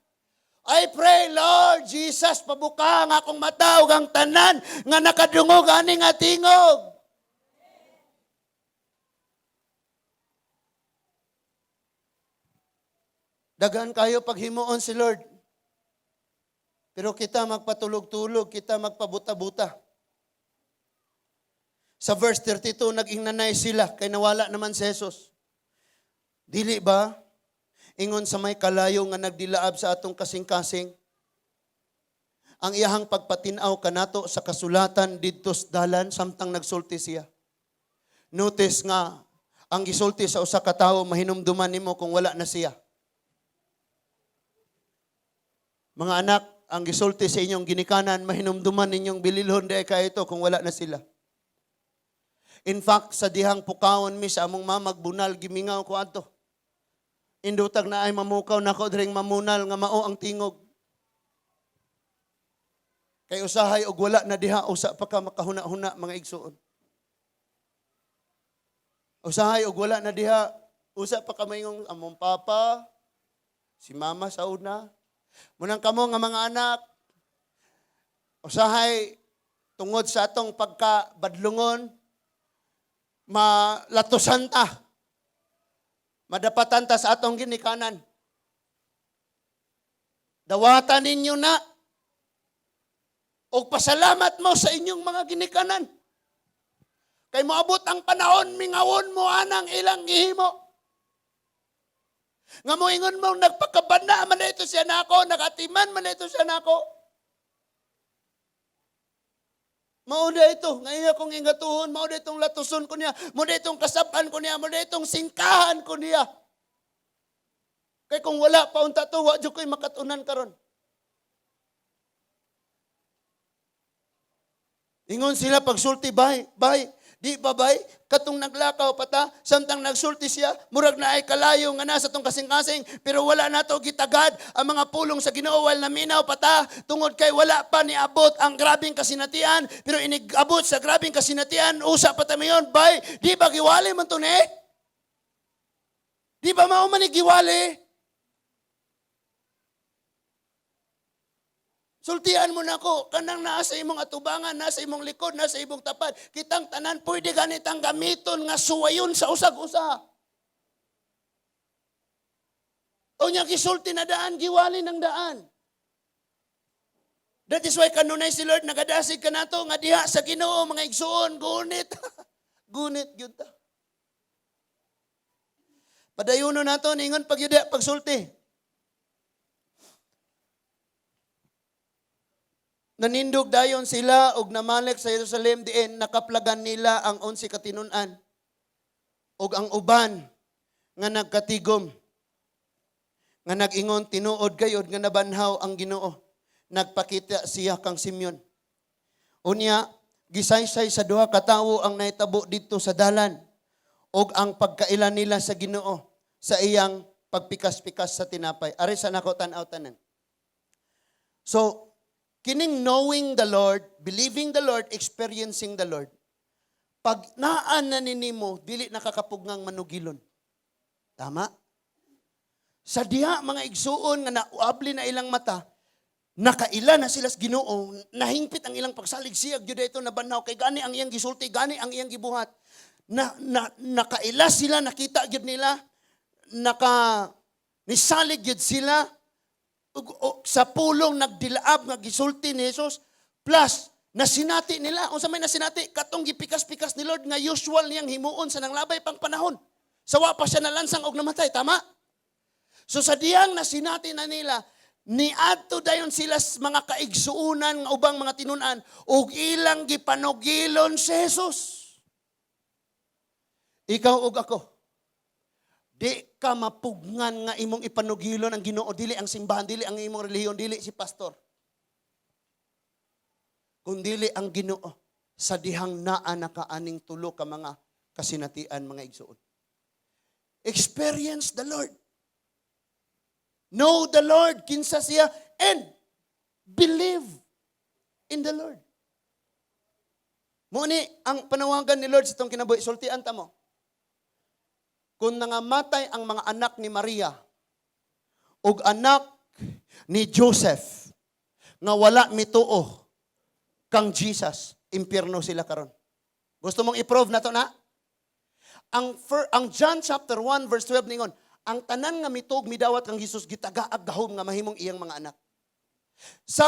I pray, Lord Jesus, pabuka ang akong mata ug ang tanan nga nakadungog ani nga tingog. Daghan kayo paghimuon si Lord. Pero kita magpatulog-tulog, kita magpabuta-buta. Sa verse 32, nag-ingnanay sila, kay nawala naman si Jesus. Dili ba? Ingon sa may kalayo nga nagdilaab sa atong kasing-kasing. Ang iyahang pagpatinaw kanato sa kasulatan didto sa dalan samtang nagsulti siya. Notice nga ang gisulti sa usa ka tawo mahinumduman nimo kung wala na siya. Mga anak, ang gisulti sa inyong ginikanan mahinumduman ninyong bililhon diay kaayo kung wala na sila. In fact, sa dihang pukawon mi sa among mama magbunal, gimingaw ko adto. Indutag na ay mamukaw nako diring mamunal nga mao ang tingog. Kay usahay og wala na diha, usa pa ka makahuna-huna, mga igsuon. Usahay og wala na diha, usa pa ka maingong among papa, si mama sa una. Munang kamo nga mga anak, usahay tungod sa atong pagkabadlungon, malatusan ta. Madapatan ta sa atong ginikanan. Dawatan ninyo na. Og pasalamat mo sa inyong mga ginikanan. Kay moabot ang panahon, mingawon mo anang ilang gihimo. Nga moingon mo, nagpakabana man ito siya nako, nakatiman man ito siya nako. Mao na ito, ngayon akong ingatuhon, mao na itong latuson ko niya, mao na itong kasaban ko niya, mao na itong singkahan ko niya. Kay kung wala pa unta to, wa jud ko'y makatunan karon. Ingon sila pagsulti, bay, bay, di ba bay? Katong naglakaw pa ta, samtang nagsulti siya, murag na ay kalayo nga nasa tong kasing-kasing, pero wala na to gitagad ang mga pulong sa Ginoo while naminaw pa ta, tungod kay wala pa niabot ang grabeng kasinatian, pero inigabot sa grabeng kasinatian, usa pa ta mayon, bay, di ba giwali man to ni? Di ba mao man ni giwali? Sultian mo na ko, kanang naa sa imong atubangan, naa sa imong likod, naa sa imong tapad, kitang tanan, pwede ganitang gamiton nga suwayon sa usag-usa. O niya gisulti na daan, giwali ng daan. That is why kanunay si Lord, nagadasig ka nato, nga diha sa Ginoo, mga igsuon, gunit. Gunit gyud ta. Padayuno nato, ningon pagyud pagsulti. Nanindog dayon sila og namalik sa Jerusalem diin nakaplagan nila ang 11 ka tinun-an og ang uban nga nagkatigom nga nag-ingon tinuod gayod nga nabanhaw ang Ginoo, nagpakita siya kang Simeon. Unya gisaysay sa duha ka tawo ang nahitabo didto sa dalan og ang pagkaila nila sa Ginoo sa iyang pagpikas-pikas sa tinapay. Ari sa nako tan-aw tanan. So kining knowing the Lord, believing the Lord, experiencing the Lord, pag naan na ninimo, dili nakakapugngang manugilon. Tama? Sa diha, mga igsuon nga naabli na ilang mata, nakaila na sila sa Ginoo, nahingpit ang ilang pagsalig siya, gyud ito nabanhaw, kay gani ang iyang gisulti, gani ang iyang gibuhat. Nakaila sila, nakita gyud nila, nisalig gyud sila, sa pulong nagdilaab nga gisulti ni Jesus, plus nasinati nila. Unsa may nasinati? Katong gipikas-pikas ni Lord nga usual niyang himuon sa nanglabay pang panahon. Sawa pa siya nalansang og namatay, tama? So sa diyang nasinati na nila, niadto dayon sila sa mga kaigsuonan nga ubang mga tinun-an ug ilang gipanugilon si Jesus. Ikaw ug ako, di ka mapugngan nga imong ipanugilon ang Ginoo, dili ang simbahan, dili ang imong relihiyon, dili si pastor. Kundili ang Ginoo sa dihang naa nakaaning tulo ka mga kasinatian, mga igsuon. Experience the Lord. Know the Lord, kinsa siya, and believe in the Lord. Muni ang panawagan ni Lord sa itong kinabuhi, sultian ta mo. Kung nangamatay ang mga anak ni Maria ug anak ni Joseph nga wala mituo kang Jesus, impyerno sila karon. Gusto mong i-prove na to na? Ang John chapter 1 verse 12 ningon, ang tanan nga mituog midawat kang Jesus gitagaag gahom nga mahimong iyang mga anak. Sa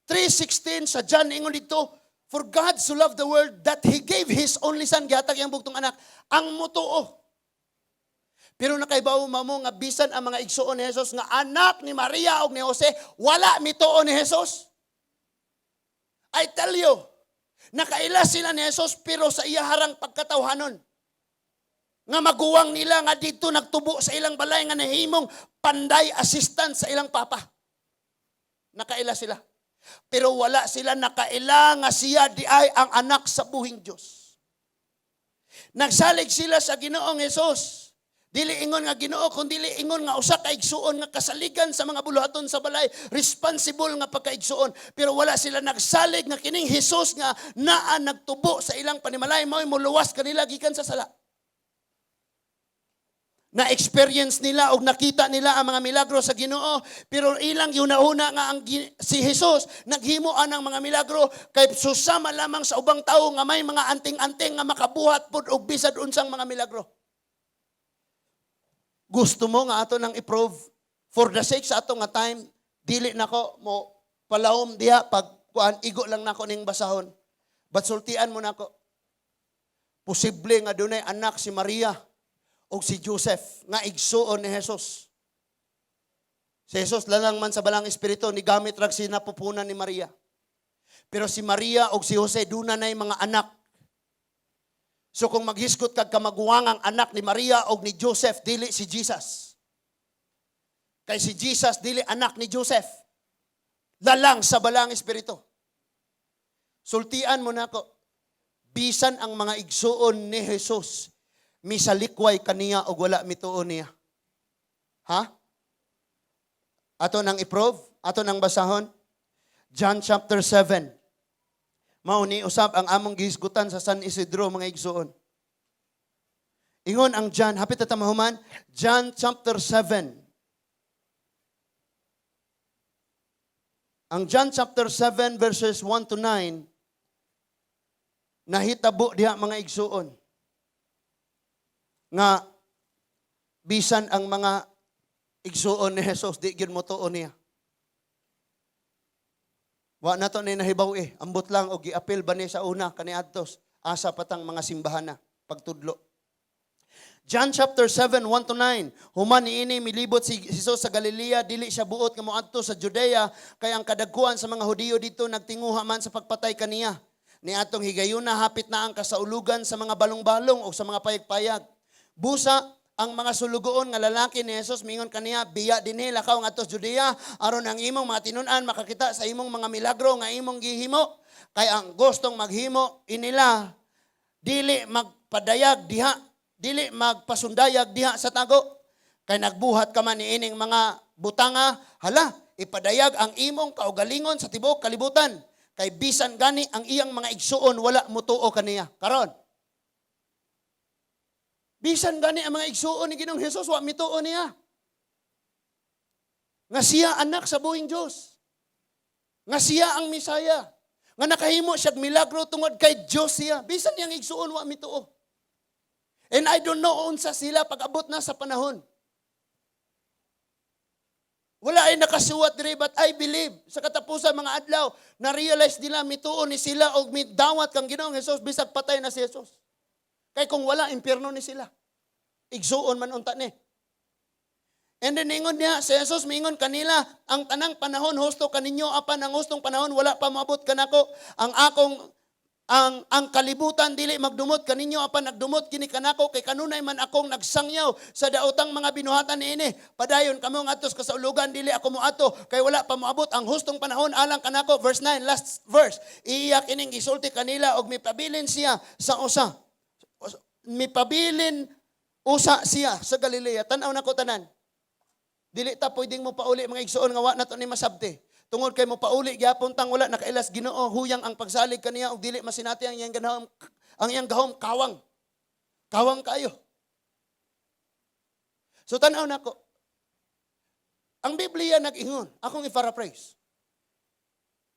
3:16 sa John ningon dito, for God so loved the world that He gave His only Son, gihatag iyang bugtong anak, ang mutuo. Pero nakaibaw mo nga bisan ang mga igsuon ni Jesus nga anak ni Maria og ni Jose, wala mituo ni Jesus. I tell you, nakaila sila ni Jesus pero sa iya harang pagkatawhanon. Nga maguwang nila nga dito nagtubo sa ilang balay nga nahimong panday assistant sa ilang papa. Nakaila sila. Pero wala sila nakaila nga siya di ay ang anak sa buhing Dios. Nagsalig sila sa Ginoong Hesus. Dili ingon nga Ginoo kun dili ingon nga usa ka igsuon nga kasaligan sa mga buluhaton sa balay, responsible nga pagkaigsuon. Pero wala sila nagsalig nga kining Hesus nga naa nagtubo sa ilang panimalay mao'y moluwas kanila gikan sa sala. Na-experience nila o nakita nila ang mga milagro sa Ginoo, pero ilang giuna-una nga ang si Jesus naghimo anang mga milagro kay susama lamang sa ubang tawo nga may mga anting-anting nga makabuhat pud og bisag unsang mga milagro. Gusto mo nga ato nang i-prove? For the sake sa ato nga time, dili nako mo palahom diha pag kuan, igo lang nako ning basahon. But sultian mo nako. Posible nga dunay anak si Maria o si Joseph nga igsuon ni Jesus. Si Jesus lalang man sa Balaang Espiritu, ni gamit rag sinapupunan ni Maria. Pero si Maria o si Jose, duna na'y mga anak. So kung maghisgot kag kamaguwangang anak ni Maria o ni Joseph, dili si Jesus. Kay si Jesus dili anak ni Joseph. Lalang sa Balaang Espiritu. Sultian mo nako, bisan ang mga igsuon ni Jesus, misalikway kaniya og wala mituo niya. Ha? Ato nang i-prove, ato nang basahon. John chapter 7. Mao ni usab ang among gihisgutan sa San Isidro, mga igsuon. Ingon ang John, hapit ta mahuman, John chapter 7. Ang John chapter 7 verses 1 to 9, nahitabo diha, mga igsuon, nga bisan ang mga igsuon ni Jesus di gyud motuo niya. Wa na to ni nahibaw eh. Ambot lang og giapil ba ni sa una kaniadtos asa patang mga simbahan na pagtudlo. John chapter 7, 1 to 9. Human niini milibot si Jesus sa Galilea, dili siya buot nga moadto sa Judea kay ang kadagkuan sa mga Hudiyo dito nagtinguha man sa pagpatay kaniya. Niadtong higayuna hapit na ang kasaulugan sa mga balong-balong o sa mga payag-payag. Busa ang mga sulugoon nga lalaki ni Jesus mingon kaniya, "Biya dinhi, lakaw ngadto sa Judea aron ang imong mga tinun-an makakita sa imong mga milagro nga imong gihimo. Kay ang gustong maghimo inila dili magpadayag diha, dili magpasundayag diha sa tago. Kay nagbuhat ka man niining mga butanga, hala, ipadayag ang imong kaugalingon sa tibuok kalibutan." Kay bisan gani ang iyang mga igsuon wala motuo kaniya. Karon, bisan gani ang mga igsuon ni Ginoong Hesus wa mituo niya nga siya anak sa buhing Dios, nga siya ang Misaya, nga nakahimo siya milagro tungod kay Dios siya. Bisan niyang igsuon wa mituo. And I don't know unsa sila pag-abot na sa panahon. Wala ay nakasuwat diri, but I believe sa katapusan mga adlaw na realize nila, mituo ni sila og midawat kang Ginoong Hesus bisag patay na si Jesus. Kay kung wala, impyerno ni sila. Igsuon man unta ni. And then ingon niya, si Jesus mingon kanila, "Ang tanang panahon husto kaninyo, apan ang hustong panahon wala pa moabot kanako. Ang akong ang kalibutan dili magdumot kaninyo, apan nagdumot kini kanako kay kanunay man akong nagsangyaw sa daotang mga binuhatan niini. Padayon kamo ngadto sa kasaulugan, dili ako moadto kay wala pa moabot ang hustong panahon alang kanako." Verse 9, last verse. Iya kining gisulti kanila og mipabilin siya sa usa. Mipabilin usa siya sa Galilea. Tan-aw nako tanan. Dili ta pwedeng mo pauli, mga igsuon, nga wa na to ni masabti. Tungod kay mo pauli gyapon tang wala nakailas Ginoo, huyang ang pagsalig kaniya ug dili masinati ang iyang gahom, ang iyang gahom kawang. Kawang kayo. So tan-aw nako. Ang Biblia nag-ingon, akong i-paraphrase,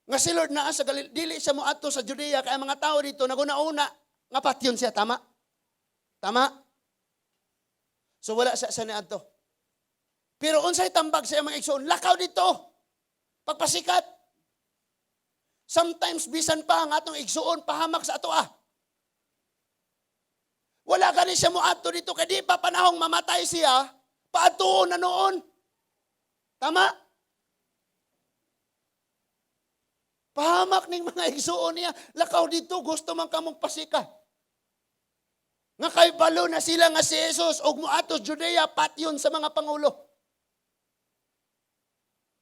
nga si Lord naa sa Galilea, dili siya moadto sa Judea kay ang mga tao dito naguna-una nga patyon siya, tama? Tama? So wala siya sa niadto. Pero unsay tambag sa iyang mga igsoon? "Lakaw dito. Pagpasikat." Sometimes bisan pa ang atong igsuon pahamak sa ato ah. Wala gani siya moadto dito kay di pa panahong mamatay siya, paadtuon na noon. Tama? Pahamak ning mga igsuon niya, "Lakaw dito, gusto man kamong pasikat." Nga kabalo na sila nga si Jesus og moadto Judea patyon sa mga pangulo.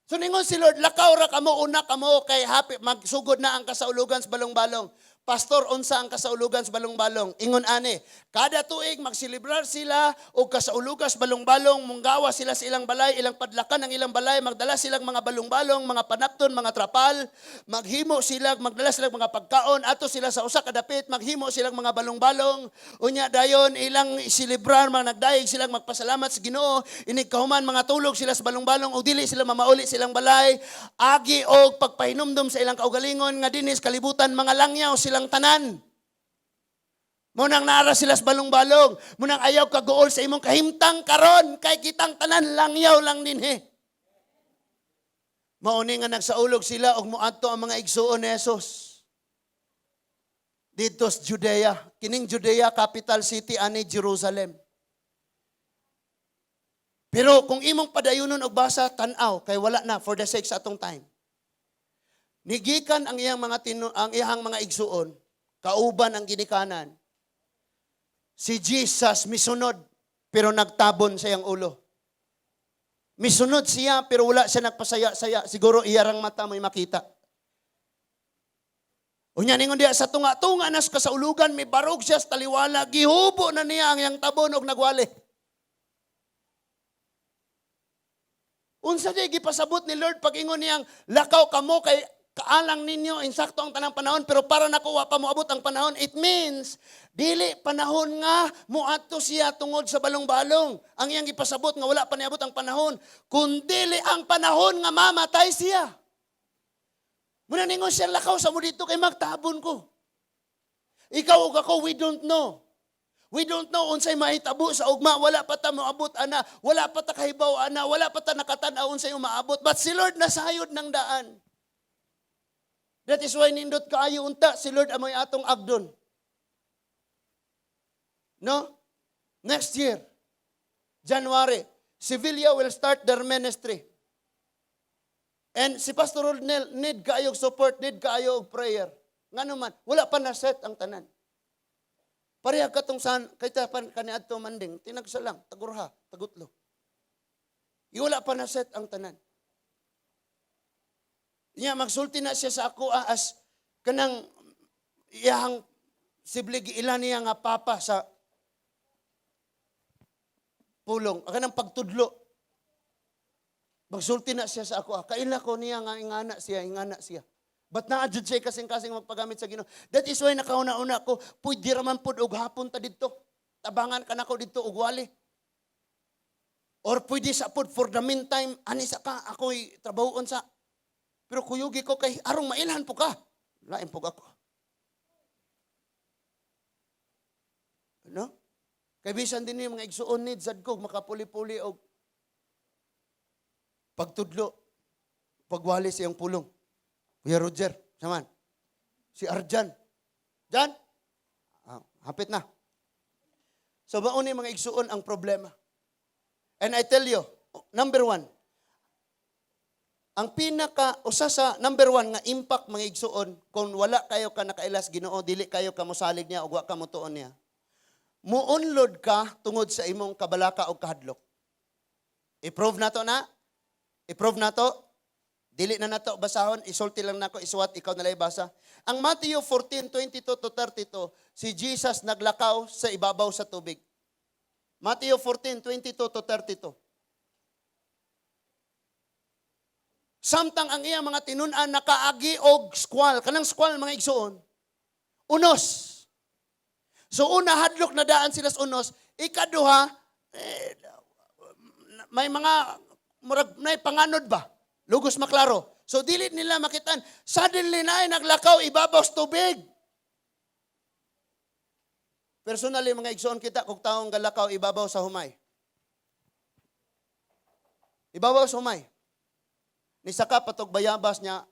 So ningon si Lord, "Lakaw ra kamo, una kamo kay happy magsugod na ang kasaulugan sa balong-balong." "Pastor, unsa ang kasaulugan sa balong-balong?" Ingon ani, kada tuig magselebrar sila og kasaulugan sa balong-balong, munggawa sila sa ilang balay, ilang padlakan ang ilang balay, magdala silang mga balong-balong, mga panapton, mga trapal, maghimo sila, magdala silang mga pagkaon, ato sila sa usa ka dapit, maghimo silang mga balong-balong, unya dayon ilang selebrar, mga nagdayeg silang magpasalamat sa Ginoo, inig kahuman mga tulog sila sa balong-balong o dili sila mamauli silang balay, agi og pagpahinumdom sa ilang kaugalingon nga dinis kalibutan mga langyaw silang tanan. Mao nang naa ra sila sa balong-balong. Mao nang ayaw kaguol sa imong kahimtang karon kay kitang tanan langyaw lang dinhi. Mao ni nga nagsaulog sila og moadto ang mga igsuon ni Jesus didto sa Judea. Kining Judea, capital city ani Jerusalem. Pero kung imong padayunon og basa, tan-aw kay wala na for the sake sa atong time. Nigikan ang iyang mga igsuon, kauban ang ginikanan. Si Jesus misunod pero nagtabon sa iyang ulo. Misunod siya pero wala siya nagpasaya-saya. Siguro iyarang mata mo'y makita. Unya ningon diya sa tunga-tunga nas kasaulugan, may barog siya sa taliwala, gihubo na niya ang iyang tabon og nagwali. Unsa di gipasabot ni Lord pag ingon niyang lakaw kamo kay kaalang ninyo insakto ang tanang panahon, pero para nako wa pa moabot ang panahon? It means dili panahon nga moadto siya tungod sa balong-balong. Ang iyang gipasabot nga wala pa niabot ang panahon, kun dili ang panahon nga mamatay siya. Mao na ningon siya, "Lakaw sa mo dito kay magtabon ko." Ikaw ug ako, we don't know. We don't know unsay mahitabo sa ugma. Wala pa ta moabot ana, wala pa ta kahibaw ana, wala pa ta nakatan-aw unsay umaabot. But si Lord nasayod ng daan. That is why nindot kaayo unta si Lord amoy atong agdon. No? Next year, January, Sevilla will start their ministry. And si Pastor Rodnel need kaayo og support, need kaayo og prayer. Ngano man, wala pa na set ang tanan. Pareha katong san, kayta pan kaniadto manding, tinagsa lang, tagurha, tagutlo. Wala pa na set ang tanan. Niya magsulti na siya sa ako as kanang iyahang siblig ila niya nga papa sa pulong, kanang pagtudlo. Magsulti na siya sa ako. Kaila ko niya nga ingana siya, ingana siya. But naa jud siya kasing-kasing magpagamit sa Ginoo. That is why nakauna-una ko, pwede raman pud og hapon ta didto. Tabangan ka nako didto og wali. Or pwede sa pud for the meantime, ani sa ka, ako'y trabahoon sa. Pero kuyugi ko kay arong mailhan po ka. Lain po ako. No? Kay bisan din yung mga igsuon ni sad ko makapuli-puli og pagtudlo, pagwali sa iyang pulong. Kuya Roger, saman. Si Arjan. Jan? Ah, hapit na. So, mao ni, mga igsuon, ang problema. And I tell you, number one, ang pinaka, usa sa number one nga impact, mga igsuon, kung wala kayo ka nakailas Ginoo, dili kayo ka mosalig niya o wa ka motuon niya, muunlod ka tungod sa imong kabalaka o kahadlok. I-prove na to na. I-prove na to. Dili na nato basahon, isulti lang nako, isuwat, ikaw na lang basa. Ang Matthew 14:22 to 32, si Jesus naglakaw sa ibabaw sa tubig. Matthew 14:22 to 32. Samtang ang iyang mga tinun-an nakaagi og squall, kanang squall, mga igsuon, unos. So una, hadlok na daan sila sa unos, ikaduha, eh, may mga murag may panganod ba? Lugos maklaro. So dili nila makitaan. Suddenly na ay naglakaw ibabaw sa tubig. Personally, mga igsuon, kita kung taong galakaw ibabaw sa humay. Ibabaw sa humay. Nisaka patog bayabas niya,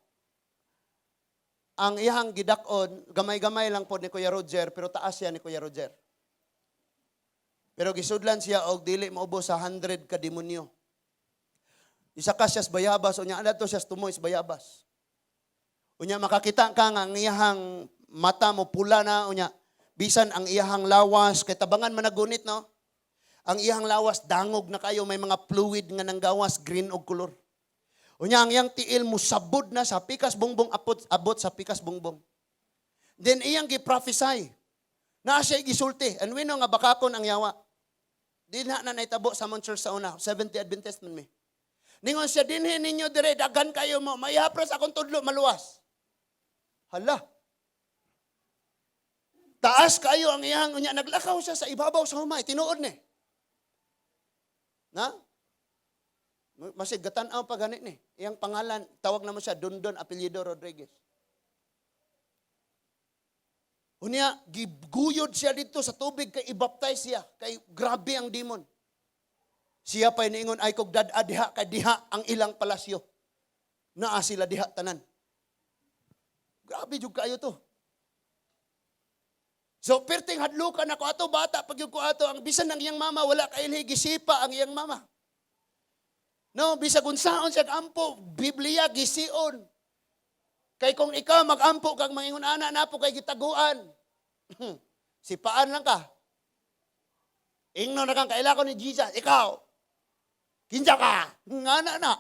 ang iyang gidak-on, gamay-gamay lang po ni Kuya Roger, pero taas siya ni Kuya Roger. Pero gisudlan siya og dili maubos sa 100 ka demonyo. Isa ka siya sa bayabas, unya adto siya sa tumoy sa bayabas. Unya makakita ka nga ang iyahang mata mo pula na, unya Bisan ang iyahang lawas, kay tabangan man nagunit, no? Ang iyang lawas, dangog na kayo, may mga fluid nga nanggawas, green og kolor. Unya ang iyang tiil musabod na sa pikas bungbong abot, abot sa pikas bungbong. Then iyang gi-prophesy. Na siya gisulti. And we know nga bakakon ang yawa. Di na na naitabo sa among church sa una. 70 Adventist man mi. Ningon siya, "Dinhi ninyo dire, daghan kayo mo. Mayapras akong tudlo, maluwas." Hala. Taas kayo ang iyang, unya, naglakaw siya sa ibabaw sa humay. Tinuod ni. Na? Masig gatan-aw pa gani ni. Iyang pangalan, tawag na mo siya, Dondon, apelyido Rodriguez. Unya, giguyod siya dito sa tubig kay ibaptize siya. Kay grabe ang demon. Siya pa niingon, "Ay kog dad-a diha kay diha ang ilang palasyo. Naa sila diha tanan." Grabe jud kayo to. So, perting hadlukan ako ato, bata pag ko ato, ang bisan ng iyang mama, wala kailhi, gisipa ang iyang mama. No, bisag unsaon siya ampo, Biblia gision. Kay kung ikaw magampo kag mangingon ana na po kay gitaguan. Sipaan lang ka. Ingno na kang kaila ko ni Jesus, ikaw. Kinsa ka? Ngana na.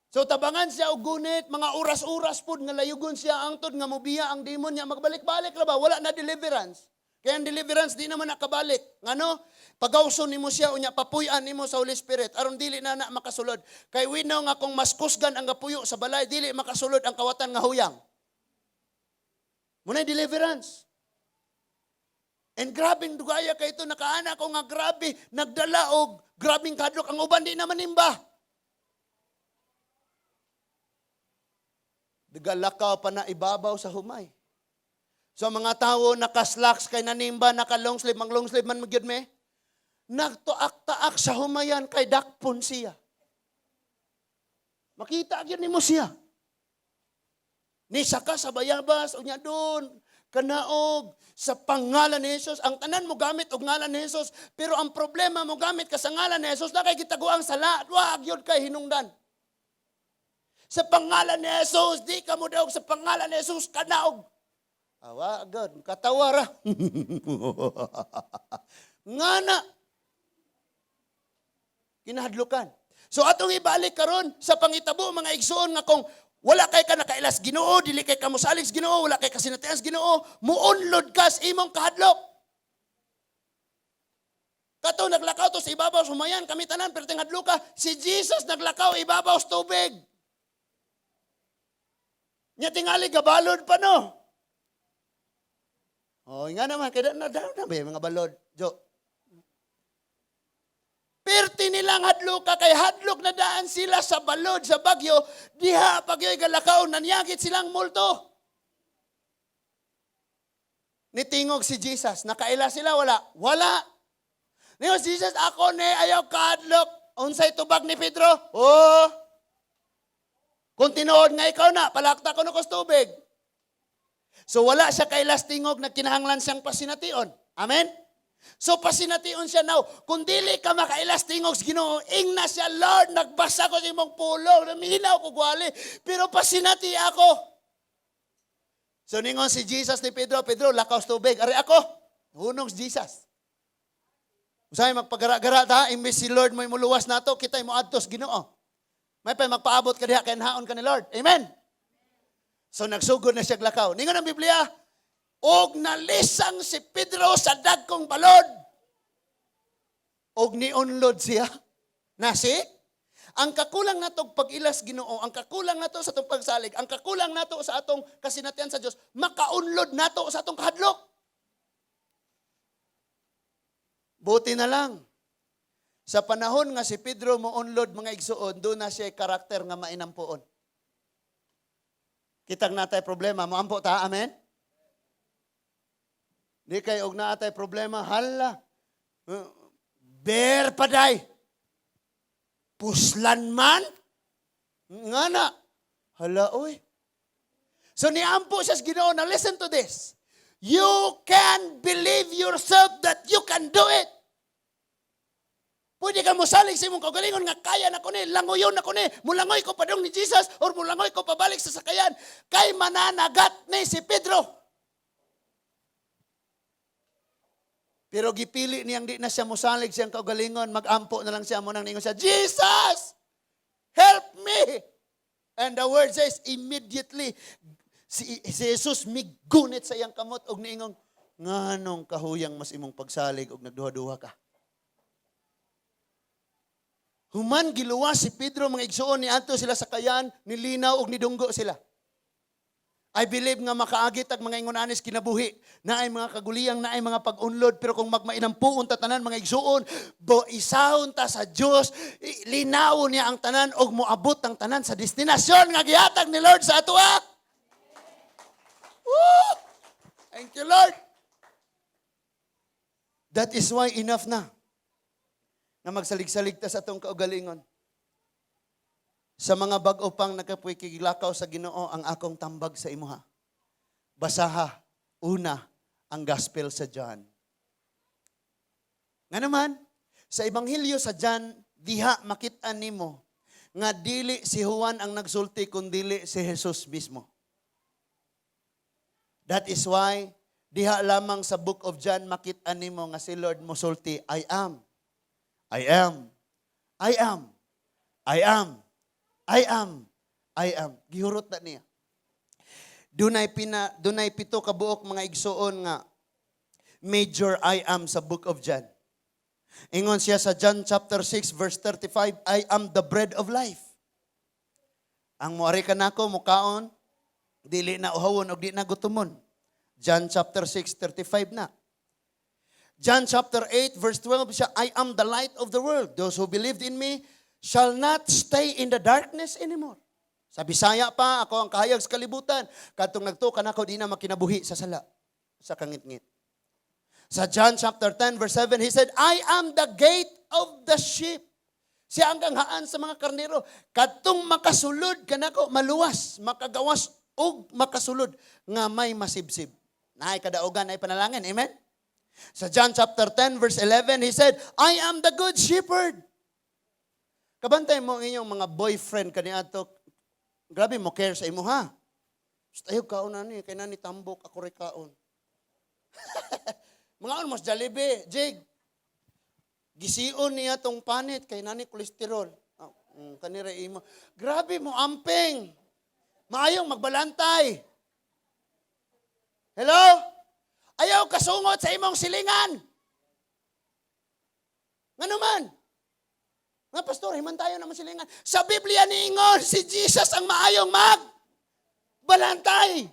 So tabangan siya og gunit, mga oras-oras pud nga layugon siya angtod nga mobiya ang demon niya, magbalik-balik ra ba, wala na deliverance. Kaya ang deliverance di naman nakabalik. Ngano? Pagawson nimo siya unya papuy-an nimo sa Holy Spirit aron dili na na makasulod. Kay we know nga kung mas kusgan ang gapuyo sa balay, dili makasulod ang kawatan nga huyang. Muna deliverance. And grabing dugaya kay ito, nakaana ko nga grabe, nagdala og grabing kadlok ang uban di naman nimba. Galakaw pa na ibabaw sa humay. So mga tao naka-slacks kay nanimba, naka long sleeve, mang long sleeve man magyud me. Nagtuak-taak sa humayan kay dakpon siya. Makita gyud nimo siya. Ni saka sa bayabas unya doon kanaog sa pangalan ni Jesus. Ang tanan mo gamit og ngalan ni Jesus, pero ang problema mo gamit ka sa ngalan ni Jesus na kay gitaguang sala, wa gyud kay hinungdan. Sa pangalan ni Jesus, di ka mo daog sa pangalan ni Jesus, kanaog. Awa, God, katawa ra. Ngana. Kinahadlukan. So atong ibalik karon sa pangitabo, mga igsuon, nga kung wala kay ka nakailas Ginoo, dili kay ka mosalig sa Ginoo, wala kay kasinatian sa Ginoo, muunlod ka sa imong kahadlok. Kato naglakaw to sa ibabaw sumayan kami tanan pero hadlok ka. Si Jesus naglakaw ibabaw sa tubig. Nya tingali gabalod pa, no. Oh, nga naman kay na na, na ba yung mga balod? Jo. Perti nilang hadlok ka kay hadlok na daan sila sa balod sa bagyo, diha pagyoy galakaw nanyagit silang multo. Nitingog si Jesus, nakaila sila wala? Wala. Ningon si Jesus, "Ako ni, ayaw kahadlok." Unsay tubag ni Pedro? "Oh, kung tinuod nga ikaw na, palakta ko na ko sa tubig." So wala siya kailas tingog na kinahanglan siyang pasination. Amen? So pasination siya now. Kung dili ka makailas tingog sa Ginoo, ingna siya, "Lord, nagbasa ko sa imong pulong, naminaw ko gwali, pero pasinati ako." So ningon si Jesus ni Pedro, "Pedro, lakaw sa tubig. Ari ako." Hunong si Jesus. Usahay magpagara-gara ta, imbes si Lord mo muluwas nato, kita mo adtos Ginoo. May pa magpaabot ka diha kay nahaon ka ni Lord. Amen. So nagsugod na siya lakaw. Ningon ang Biblia, og nalisang si Pedro sa dagkong balod. Og niunlod siya. Nasi? Ang kakulang nato pag-ilas Ginoo, ang kakulang nato sa atong pagsalig, ang kakulang nato sa atong kasinatian sa Dios, makaunlod nato sa atong kahadlok. Buti na lang. Sa panahon nga si Pedro mounlod, mga igsuon, doon na siya karakter nga mainampuon. Kitag natay problema, moampo ta, amen? Di kay og naa tay problema, hala. Ber paday. Puslan man. Nga na. Hala, oy. So niampo siya sa Ginoo. Now listen to this. You can believe yourself that you can do it. Pwede ka mosalig sa imong kaugalingon nga kaya na ko ni, langoyon na ko ni, mulangoy ko padung ni Jesus or mulangoy ko pabalik sa sakayan. Kay mananagat ni si Pedro. Pero gipili niyang di na siya musalig siyang kaugalingon, magampo na lang siya mo nang ningon siya, "Jesus! Help me!" And the word says, immediately, si Jesus migunit sa iyang kamot og niingon, "Nganong kahuyang mas imong pagsalig og nagduha-duha ka?" Human giluwas si Pedro, mga igsuon, niadto sila sa kayan, nilinaw og nidunggo sila. I believe nga makaagi tag mga ingon anis kinabuhi, naay mga kaguliyang, naay mga pag-unlod, pero kung magmainampuon ta tanan, mga igsuon, bo isahon ta sa Dios, linawon niya ang tanan og moabot ang tanan sa destinasyon nga gihatag ni Lord sa atoa. Woo! Thank you, Lord. That is why enough na nga magsalig-salig ta sa atong kaugalingon. Sa mga bag-o pang nakapuy-kiglakaw sa Ginoo, ang akong tambag sa imuha, basaha una ang Gospel sa John. Nga naman, sa Ebanghelyo sa John, diha makit-an nimo nga dili si Juan ang nagsulti kundili si Jesus mismo. That is why diha lamang sa Book of John makit-an nimo nga si Lord mosulti, "I am. I am. I am. I am. I am. I am." Gihurot na niya. Dunay 7 ka buok, mga igsuon, nga major "I am" sa Book of John. Ingon siya sa John chapter 6 verse 35, "I am the bread of life. Ang muari kanako mukaon, dili na uhawon og di na gutomon." John chapter 6, 35 na. John chapter 8 verse 12 siya, "I am the light of the world. Those who believed in me shall not stay in the darkness anymore." Sa Bisaya pa, "Ako ang kahayag sa kalibutan. Kadtong nagtuo kanako, di na makinabuhi sa sala, sa kangitngit." Sa John chapter 10 verse 7, he said, "I am the gate of the sheep." Siya ang ganghaan sa mga karnero. Kadtong makasulod kanako, maluwas, makagawas ug makasulod nga may masibsib. Naay kadaugan, naay panalangin. Amen? Sa John chapter 10 verse 11, he said, "I am the good shepherd." Kabantay mo ang inyong mga boyfriend kaniadto. Grabe mo care sa imo ha. "Ayaw kaon na ni, kay nani tambok, ako rin kaon." Mga mo sa Jollibee, "Jig. Gision niya tong panit kay nani kolesterol." Oh, kanira imo. Grabe mo amping. Maayong magbalantay. Hello? Ayaw kasungot sa imong silingan. Ngano man? Nga, "Pastor, himan tayo naman silingan." Sa Biblia niingon, si Jesus ang maayong mag balantay.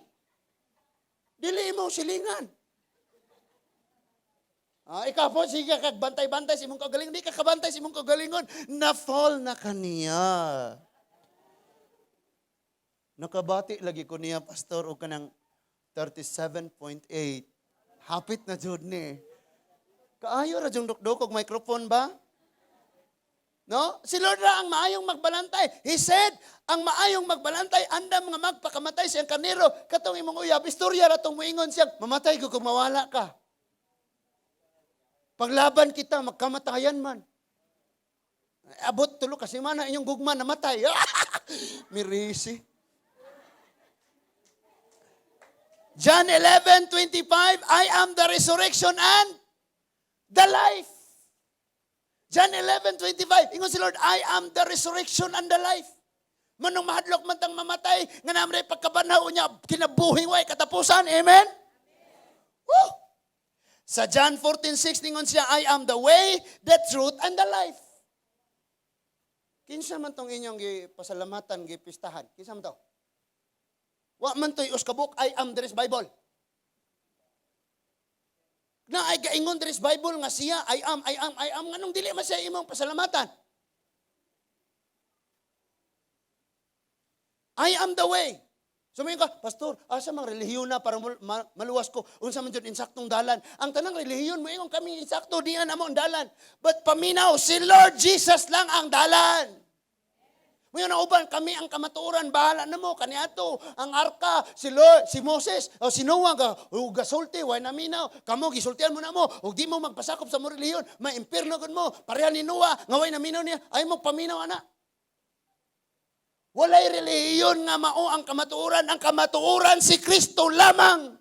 Dili imong silingan. Ah, ikaw po, sige kag bantay-bantay sa imong kagalingon. Di ka kabantay sa imong kagalingon. Na-fall na kaniya. Nakabati lagi ko niya, Pastor, o kanang 37.8. Hapit na jud ni. Kaayo ra jung dukduk og microphone ba? No? Si Lord ra ang maayong magbalantay. He said, ang maayong magbalantay, andam nga magpakamatay siyang karnero. Katong imong uyab, istorya ra tong moingon siya, "Mamatay ko kung mawala ka. Paglaban kita, magkamatayan man." Abot 3 ka semana inyong gugma, namatay. Mirisi. John 11:25, "I am the resurrection and the life." John 11:25, ingon si Lord, "I am the resurrection and the life." Manong mahadlok man tang mamatay, nga naman ay pagkabanhaw niya, kinabuhing way katapusan. Amen? Woo! Sa John 14:6, ningon siya, "I am the way, the truth, and the life." Kinsa man tong inyong gipasalamatan, gipistahan? Kinsa man to? Wa man to'y uskabuk, "I am" diri sa Bible. Na ay gaingon diri sa Bible nga siya, "I am, I am, I am." Nganong dili man siya imong pasalamatan? I am the way. So may ka, "Pastor, asa mang relihiyon na para maluwas ko? Unsa man jud insaktong dalan?" Ang tanang relihiyon mo ingon kami insakto, di na namo ang dalan. But paminaw, si Lord Jesus lang ang dalan. Ngayon ang uban, kami ang kamatuoran, bahala na mo, kaniadto, ang arka, si Lord, si Moses, o si Noah, ga, o gasulti, way naminaw, kamo, gisultian mo na mo, o di mo magpasakop sa mo relihiyon, may impierno gud mo, pareha ni Noah, nga way naminaw niya, ay mo paminaw, ana. Walay relihiyon nga mao ang kamatuoran si Kristo lamang.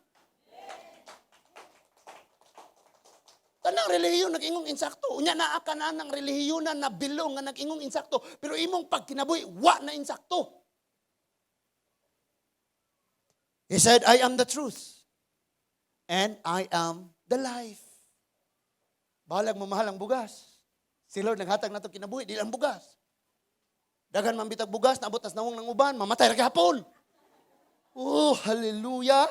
Tanang relihiyon nag-ingong insakto. Unya naa ka na ng relihiyon na nabilo nga nag-ingong insakto. Pero imong pagkinabuhi, wa na insakto. He said, "I am the truth. And I am the life." Bahalag mamahal ang bugas. Si Lord naghatag nato kinabuhi, di lang bugas. Daghan man bitag bugas, naabot tas nawong ng uban, mamatay ra gihapon. Oh, hallelujah.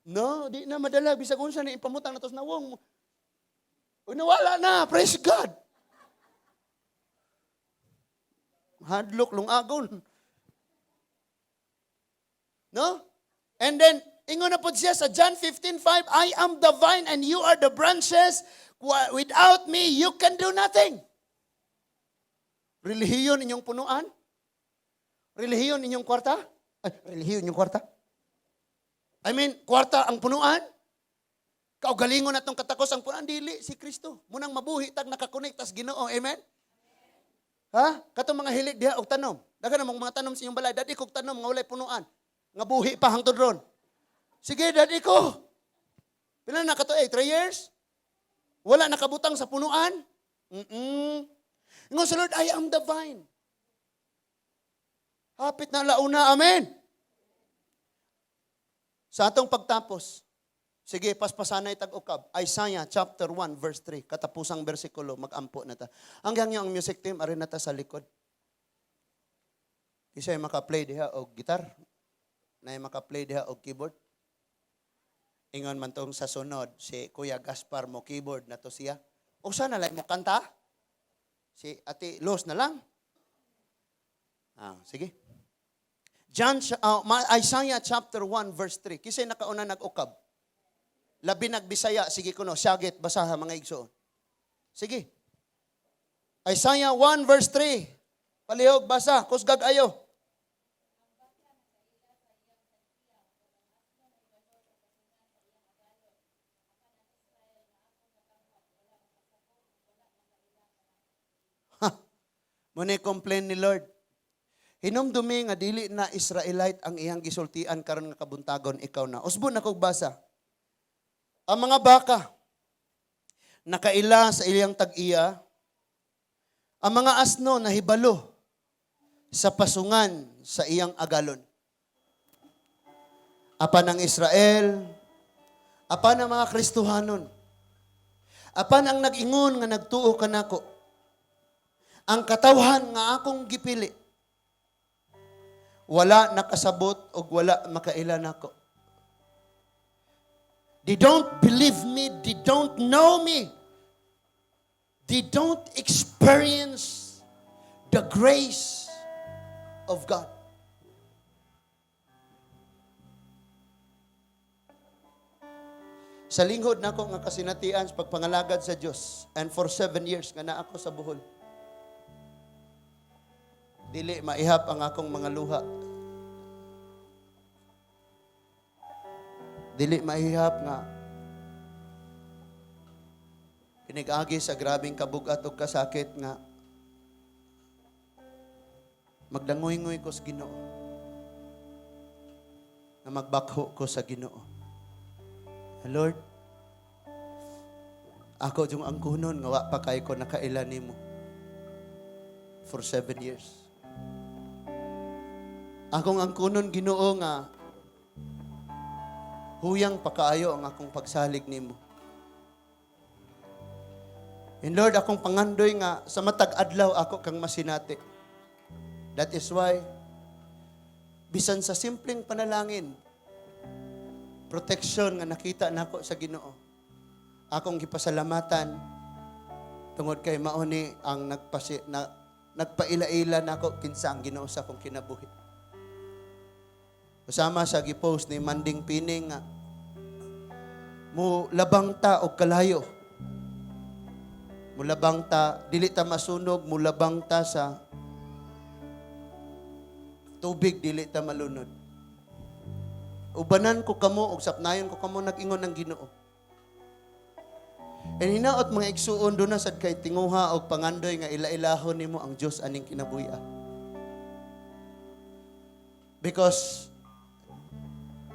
No, di na madala bisag unsa ni ipamutang nato sa nawong. Uy, nawala na, praise God. Hadlok lungagon. No? And then, ingon na po siya sa John 15:5, "I am the vine and you are the branches. Without me, you can do nothing." Relihiyon inyong punuan? Relihiyon inyong kwarta? Ay, relihiyon inyong kwarta? I mean, kwarta ang punuan? Kaugalingon natong katakos ang punuan? Dili, si Kristo. Munang mabuhi tag nakakonekta sa Ginoo. Amen? Ha? Katong mga hilig diha og tanom. Daghan namong mga tanom sa inyong balay. Dad-i kog tanom nga walay punuan. Nga buhi pa hangtod ron. Sige, dad-i ko. Pila na kato eh? 3 years? Wala nakabutang sa punuan? Ingon sa Lord, "I am the vine." Hapit na launa, amen. Sa atong pagtapos, sige, paspasanay tag-ukab. Isaiah chapter 1 verse 3, katapusang bersikulo, mag-ampo na ta. Hanggang yung ang music team, ari na ta sa likod. Kisay maka-play diha og gitar, na maka-play diha og keyboard. Ingon man tong sa sunod, si Kuya Gaspar mo keyboard na to siya. Usa na lang mo kanta? Si Ate Los na lang. Ah, sige. Isaiah chapter 1 verse 3. Kisay nakauna nag-ukab? Labi nagbisaya, sige kuno, syagit, basaha, mga igsoon. Sige. Isaiah 1 verse 3. Palihog, basa, kusgag ayo. Ha, muna complain ni Lord. Hinumdumi nga dili na Israelite ang iyang gisultian karon nga kabuntagon, ikaw na. Usbon na kog basa. Ang mga baka nakaila sa iyang tag-iya, ang mga asno nahibalo sa pasungan sa iyang agalon. Apan ang Israel, apan ang mga Kristohanon, apan ang nag-ingon nga nagtuo kanako, ang katawhan nga akong gipili, wala nakasabot og wala makaila nako. They don't believe me, they don't know me. They don't experience the grace of God. Sa linghod nako nga kasinatian sa pagpangalagad sa Dios and for 7 years nga naa ako sa Bohol. Dili maihap ang akong mga luha. Dili maihap nga pinigagi sa grabing kabugat ug kasakit nga magdangoy-ngoy ko sa Ginoo. Na magbakho ko sa Ginoo. Lord, ako yung ang kunon nga wa pa kay ko nakaila nimo for 7 years. Akong ang kunon, Ginoo, nga huyang pakaayo ang akong pagsalig nimo. And Lord, akong pangandoy nga sa matag adlaw ako kang masinati. That is why bisan sa simpleng panalangin, protection nga nakita nako sa Ginoo, akong gipasalamatan tungod kay mao ni ang nagpasi na nagpaila-ila nako kinsa ang Ginoo sa akong kinabuhi. Usama sa gipost ni Manding Pining nga mo labang ta og kalayo. Mulabang ta, dili ta masunog, mulabang ta sa tubig, dili ta malunod. Ubanan ko kamo, ug sapnayon ko kamo, nag-ingon ng Ginoo. And hinaot, mga igsuon, doon na sad kay tinguha og pangandoy nga ila-ilahon nimo ang Dios aning kinabuhi. Because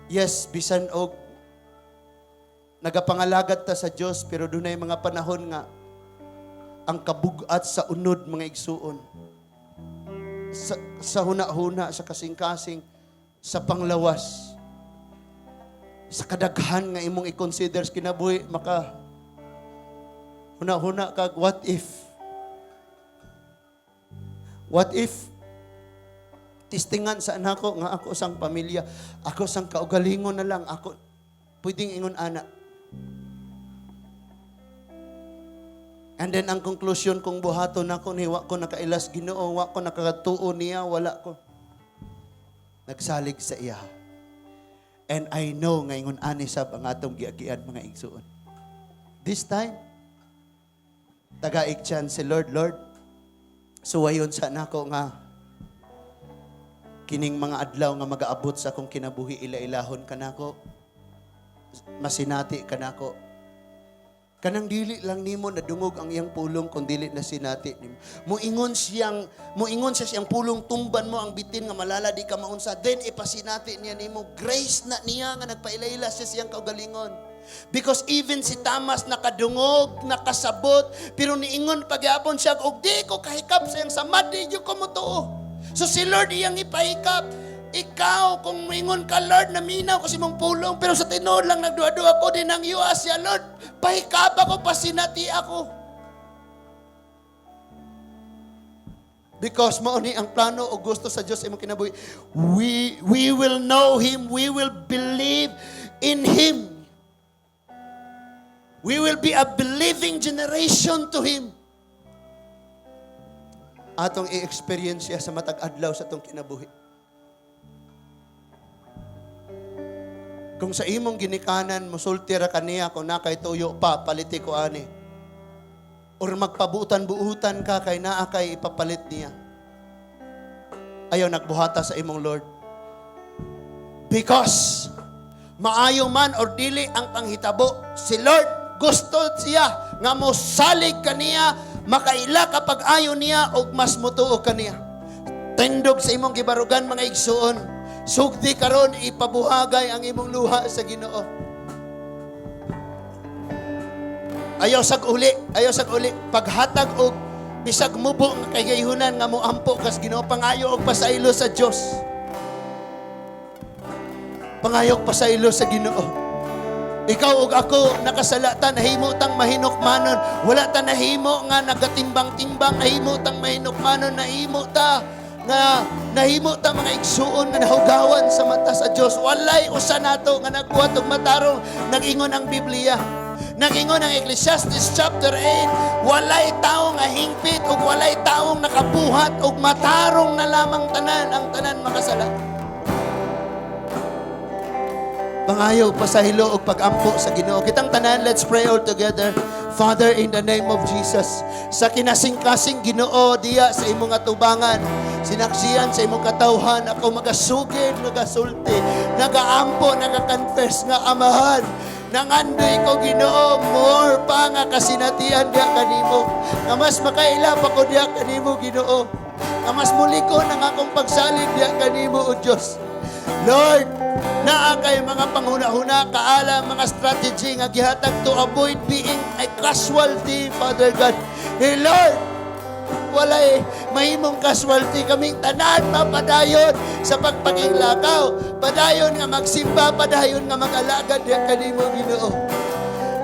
yes, bisan og Nagapangalagad ta sa Dios, pero dunay mga panahon nga ang kabugat sa unod, mga igsuon, sa huna-huna, sa kasing-kasing, sa panglawas, sa kadaghan nga imong i-consider sa kinabuhi, maka huna-huna kag, "What if? What if testingan sa nako nga ako sang pamilya, ako sang kaugalingon na lang, ako pwedeng ingon ana?" And then ang conclusion kung buhaton nako ni, wa ko nakailas Ginoo, wa ko nakatuo niya, wala ko nagsalig sa iya. And I know nga ingon ani sab ang atong giagian, mga igsuon. This time, tagaig chance si Lord. "Lord, suwayon sa nako nga kining mga adlaw nga magaabot sa akong kinabuhi, ila-ilahon ka nako. Masinati ka nako." Kanang dili lang nimo nadungog ang iyang pulong kung dili na sinati nimo. Moingon siya siyang pulong, "Tumban mo ang bitin nga malala, di ka maunsa." Then ipasinati niya nimo. Grace na niya nga nagpailayla siya siyang kaugalingon. Because even si Thomas nakadungog, nakasabot, pero niingon pagyapon siya, "Og di ko kahikap sa iyang samad, di ko motuo." So si Lord iyang ipahikap. Ikaw, kung moingon ka, "Lord, naminaw kasi mong pulong, pero sa tinuod lang nagduha-duha ko din ang yuas siya, Lord, pahikap ako, pasinati ako." Because mao ni ang plano o gusto sa Diyos imong kinabuhi. We will know Him, we will believe in Him. We will be a believing generation to Him. Atong i-experience siya sa matag adlaw sa atong kinabuhi. Kung sa imong ginikanan, musulti ra kaniya, "Kung nakay tuyo pa, paliti ko ani." Or magpabuutan-buutan ka kay naa kay ipapalit niya. Ayaw nagbuhata sa imong Lord. Because maayo man or dili ang panghitabo, si Lord gusto siya nga mosalig kaniya, makaila kapag ayo niya og mas mutuo kaniya. Tindog sa imong gibarugan, mga igsuon, sugdi karon, ipabuhagay ang imong luha sa Ginoo. Ayaw sag uli, ayaw sag uli paghatag og bisag mubo nga kagayhunan nga moampo kas Ginoo, pangayo og pasaylo sa Dios. Pangayo og pasaylo sa Ginoo. Ikaw ug ako nakasala ta, nahimo tang mahinukmanon. Wala ta nahimo nga nagatimbang-timbang, nahimo tang mahinukmanon, nahimo ta, mga igsuon, nga nahugawan sa mata sa Dios. Walay usa nato nga nagbuhat og matarong, nag-ingon ang Biblia. Nag-ingon ang Ecclesiastes chapter 8, walay tao nga hingpit ug walay taong nakabuhat og matarong na lamang tanan, ang tanan makasala. Pangayo pasaylo og pagampo sa Ginoo. Kitang tanan, let's pray all together. Father, in the name of Jesus, sa kinasingkasing Ginoo diya sa imong atubangan, sinaksiyan sa imong katawhan, ako magasugid, nagasulti, nagaampo, nagakonfess nga, Amahan, nangandoy ko, Ginoo, more pa nga kasinatian diya kanimo, nga mas makaila pa ko diya kanimo, Ginoo, nga mas muliko ang akong pagsalig diya kanimo, O Dios. Lord, naa kay mga panghuna-huna, kaalam, mga strategy nga gihatag to avoid being a casualty, Father God. Hey Lord, walay mahimong casualty kaming tanan, mapadayon sa pagpakinglakaw, padayon nga magsimba, padayon nga mag-alagad diya kanimo, Ginoo.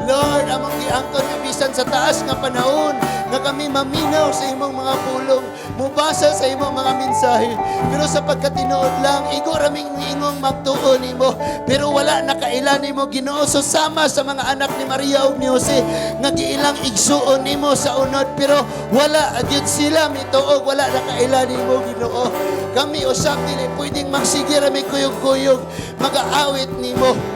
Lord, among giangkon nga bisan sa taas nga panahon nga kami maminaw sa imong mga pulong, mubasa sa imong mga mensahe, pero sa pagkatinuod lang, igo raming miingong magtuo nimo, pero wala nakaila nimo, Ginoo. So sama sa mga anak ni Maria ug ni Jose nga giilang igsuon nimo sa unod, pero wala gyud sila mituog, wala nakaila nimo, Ginoo. Kami usab dili pwedeng magsige rami kuyog-kuyog, magaawit nimo,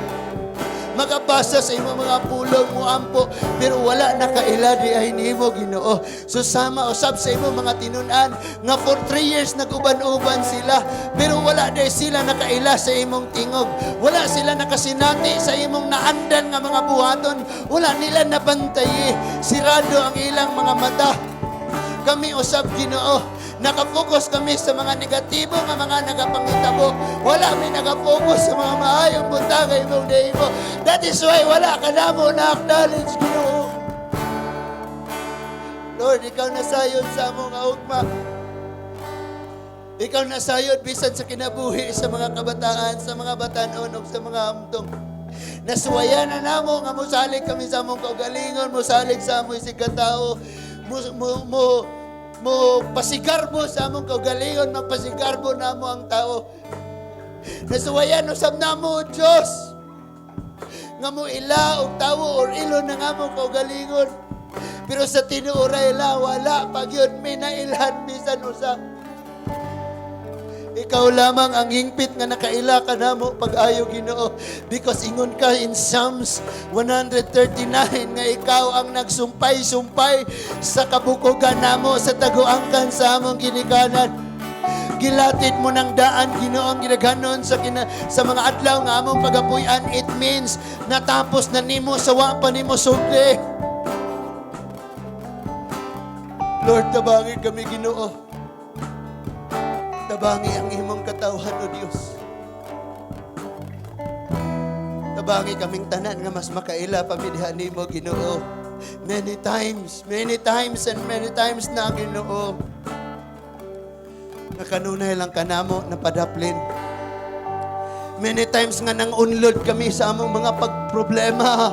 magabasa sa imong mga pulong, muampo, pero wala nakaila di ay nimo, Ginoo. So sama usab sa imong mga tinun-an nga for 3 years nag-uban-uban sila, pero wala di sila nakaila sa imong tingog, wala sila nakasinati sa imong naandan nga mga buhaton, wala nila nabantayi, sirado ang ilang mga mata. Kami usab, Ginoo, Naka-focus kami sa mga negatibo nga mga nagapangitabo. Wala mi naka-focus sa mga maayong butang nga imong nahimo. That is why wala ka namo na acknowledge, Ginoo. Lord, ikaw nasayod sa among ugma. Ikaw nasayod bisan sa kinabuhi sa mga kabataan, sa mga batanon ug sa mga hamtong. Nasuwayan na namo nga mosalig kami sa among kaugalingon, mosalig sa among isig katao, mo pasigarbo sa among kaugalingon, magpasigarbo namo ang tao. Nasuwayan usab namo, Diyos, nga mo ila og tawo or ilo ng among kaugalingon. Pero sa tinuoray la, wala pa gyud mi nailhan bisan usa. Ikaw lamang ang hingpit nga nakaila ka namo pag-ayo, Ginoo, because ingon ka in Psalms 139 nga ikaw ang nagsumpay-sumpay sa kabukogan namo sa taguangkan sa among ginikanan. Gilatid mo ng daan, Ginoo, ang gidaghanon sa mga adlaw nga among pagapuy-an. It means natapos na nimo sa wa pa nimo sugdi. Lord, tabangi kami, Ginoo. Tabangi ang imong katawhan, O Diyos. Tabangi kaming tanan nga mas makaila pa mi diha nimo, Ginoo. Many times and many times na, Ginoo, nga kanunay lang kanamo na padaplin. Many times nga nang unlod kami sa among mga pagproblema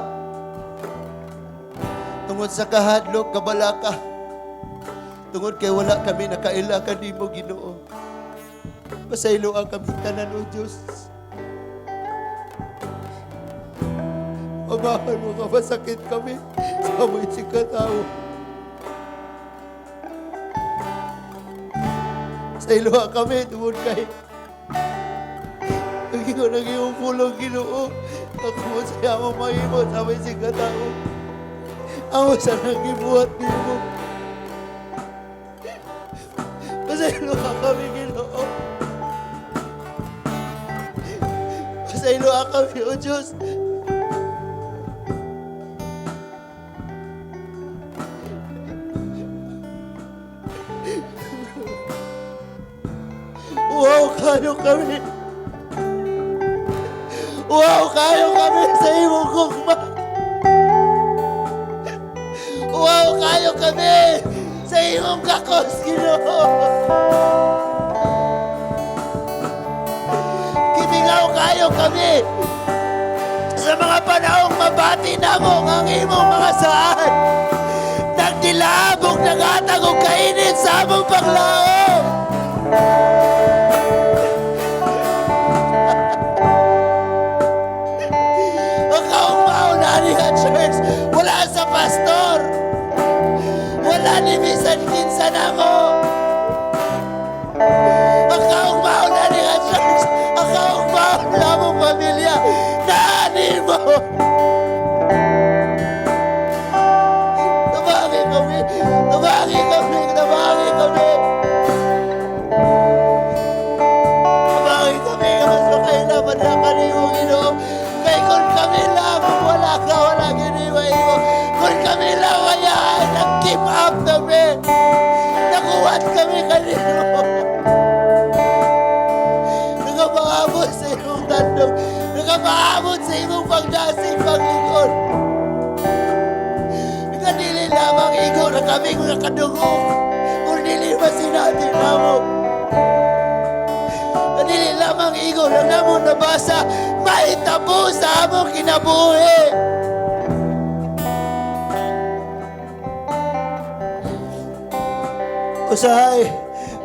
tungod sa kahadlok, kabalaka. Tungod kay wala kami nakaila kanimo, Ginoo. Pasaylo ang kami tanan, O Diyos. Amahan mo ka, masakit kami sa amoy si katao. Pasaylo kami tungod kay ang iyong ang iyong pulong, Ginoo. Ako mo sa among mahimo sa amoy si katao. Amo sa nagibuhat nimo. Pasaylo kami, Ginoo. Pasaylo kami, O Diyos. Wow, kayo kami. Wow, kayo kami sa imong gugma. Wow, kayo kami sa imong gakos, Ginoo. Gimingaw kayo kami sa mga panahong mabati namo ang imong mga saan. Nagdilabog, nagatag og kainit sa among paglaom. Ang kaugmaon na niya, church, wala sa pastor. Wala ni bisan kinsa namo. Ang kaugmaon na niya, church, ang kaugmaon na among pamilya, naani mo. Tabangi kami, tabangi kami, tabangi kami. Tabangi kami, nga mas makailaman na kanimo, Ginoo. Kay kung kami lang, wala ka, wala gini mahimo. Kung kami lang, kaya nag-keep up kami. Nakuwat kami kanino. Nakapaabot sa imong tandog. Nakapaabot sa imong pagdasig, paglingkod. Kadili lamang igo na kami mga kadungog. Kung dili masinati namo. Kadili lamang igo na namo nabasa, mahitabo sa among kinabuhi. Usahay,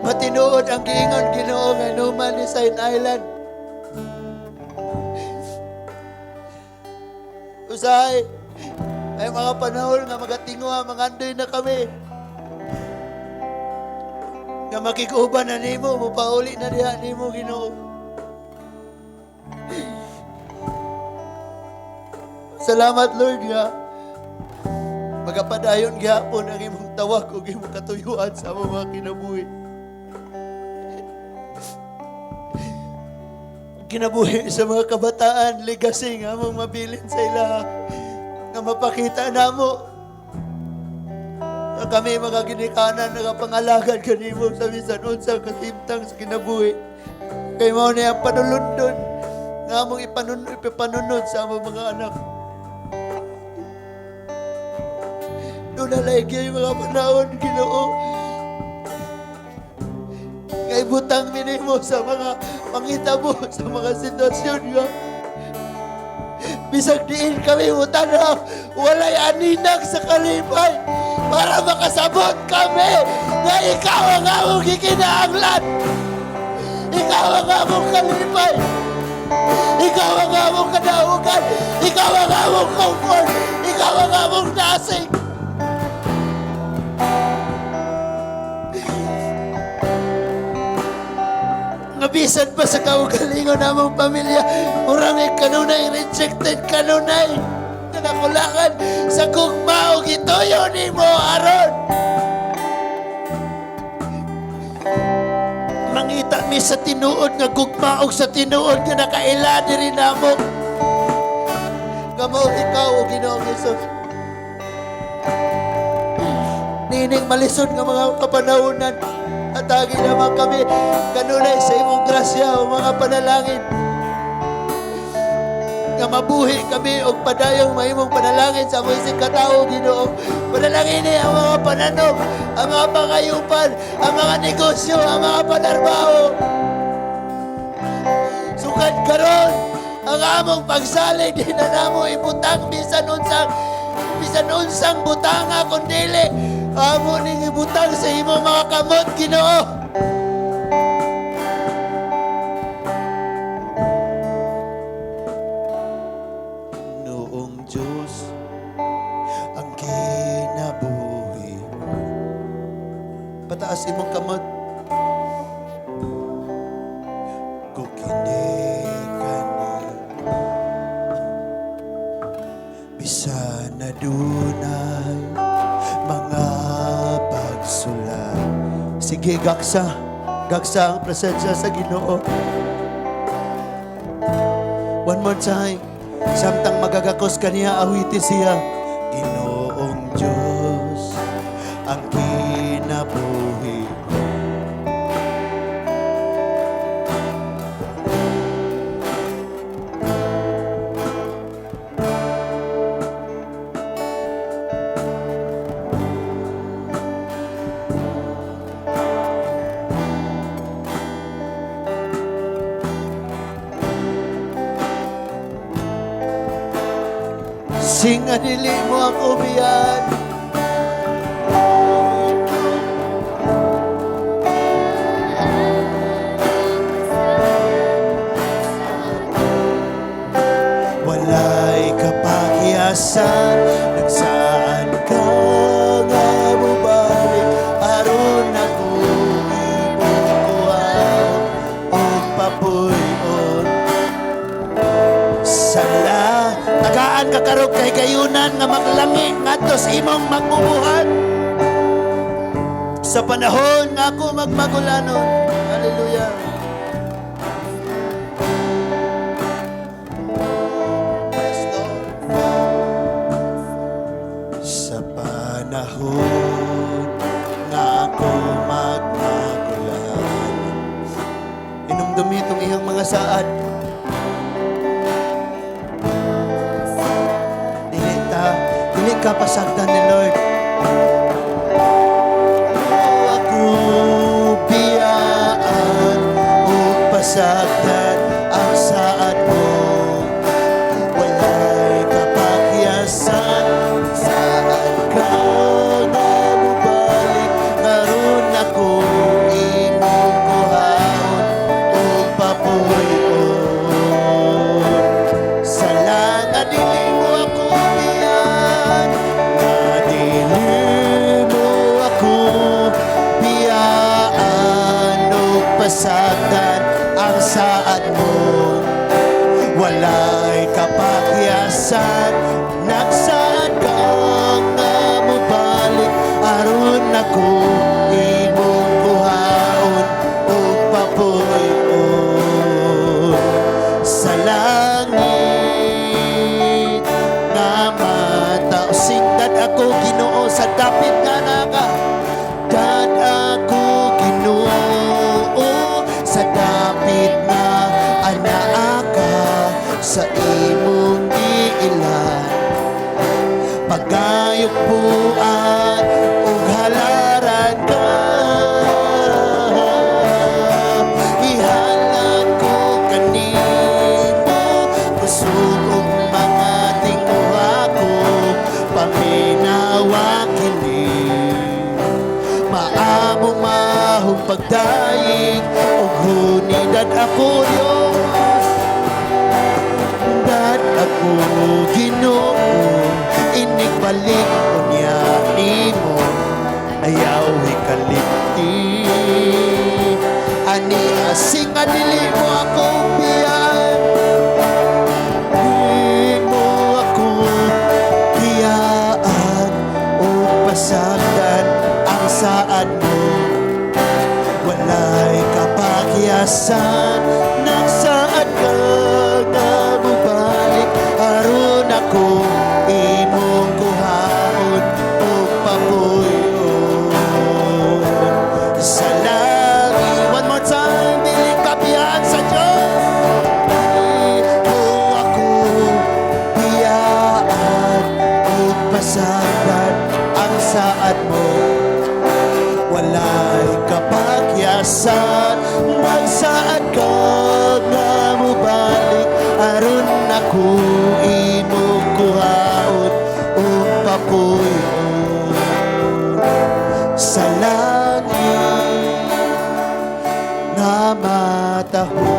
matinuod ang giingon, Ginoo, nga inuman ni Saint Island. Usahay, ay mga panahon nga magatinguha, mangandoy na kami. Nga makikuban na nimo, mupauli na diha nimo, Ginoo. Salamat, Lord, nga magapadayon gihapon ang imong tawag ug imong katuyuan sa among mga kinabuhi. Kinabuhi sa mga kabataan, legacy nga among mabilin sa ila, nga mapakita namo. Nga kami mga ginikanan nagapangalagad kanimo sa bisan unsa kahimtang sa kinabuhi. Kay mao ni ang panulundon nga among ipapanunod sa among mga anak. Duna lay mga panahon, Ginoo, nga ibutang mi nimo sa mga pangitabo, sa mga sitwasyon nga bisag diin kami mutanaw, walay aninag sa kalipay para makasabot kami nga ikaw ang among gikinahanglan. Ikaw ang among kalipay. Ikaw ang among kadaugan. Ikaw ang among comfort. Ikaw ang among dasig. Nga bisan pa sa kaugalingon namong pamilya, murang kanunay rejected, kanunay nakulangan sa gugma og gituyo nimo aron mangita mi sa tinuod nga gugma og sa tinuod nga nakaila diri namo nga mao ikaw, o Ginoong Hesus. Nining malisod nga mga kapanahonan, atagi naman kami kanunay sa imong grasya o mga panalangin nga mabuhi kami og padayong mahimong panalangin sa among isig katao, Ginoo. Panalangin ni ang mga pananom, ang mga pangayupan, ang mga negosyo, ang mga panarbaho. Sukad karon, ang among pagsalig di na namo ibutang bisan unsang butanga, kundili amo ning ibutang sa imong mga kamot, Ginoo. Noong Diyos ang kinabuhi ko. Pataas imong kamot. Ko kini kani bisan na dunay mga pagsulay. Sige, gaksa. Gaksa ang presensya sa Ginoo. One more time. Samtang magagakos kaniya, awiti siya. Ginoong Diyos, ang kinabuhi ko. Sing nga dili mo ako biyaan. Walay kapakyasan, nagsaad ka nga mobalik aron ako imong kuhaon og papuy-on. Sala, tagaan ka karog kay gayunan nga maglangi ngadto sa imong magbubuhat. Sa panahon nga ako magmagulanon. Hallelujah. Yes, Lord. Sa panahon nga ako magmagulan. Inumdumi itong iyong mga saad. Dili ta, dili ka pasagdan ni Lord. Ako biyaan ug pasagdan ang saad mo. Walay kapakyasan, saan ka nga mobalik aron ako imong kuhaon ug papuy-on. Sala nga dili mo ako biyaan, nga dili mo ako biyaan ug pasagdan ang saad mo. Sa imong giilan, pagayok buat ug halaran ka. Ihalad ko kanimo kusog ug mga tinguha ko. Paminawa kini, maamo mahong pagdayeg ug hunidad ako, Dios. Dad ako, Ginoo, inigbalik unya nimo, ayaw hikalimti. Ani asing nga dili mo ako biyaan, di mo ako biyaan o pasagdan ang saad mo. Walay kapakyasan, nagsaad ka nga mobalik aron ako imong kuhaon ug papuyon sa langit. One more time, dili ka biyaan sa Diyos. Di mo ako biyaan ug pasagdan ang saad mo. Walay kapakyasan, nagsaad ka nga mobalik aron ako imong kuhaon ug papuyon sa langit nga mataho.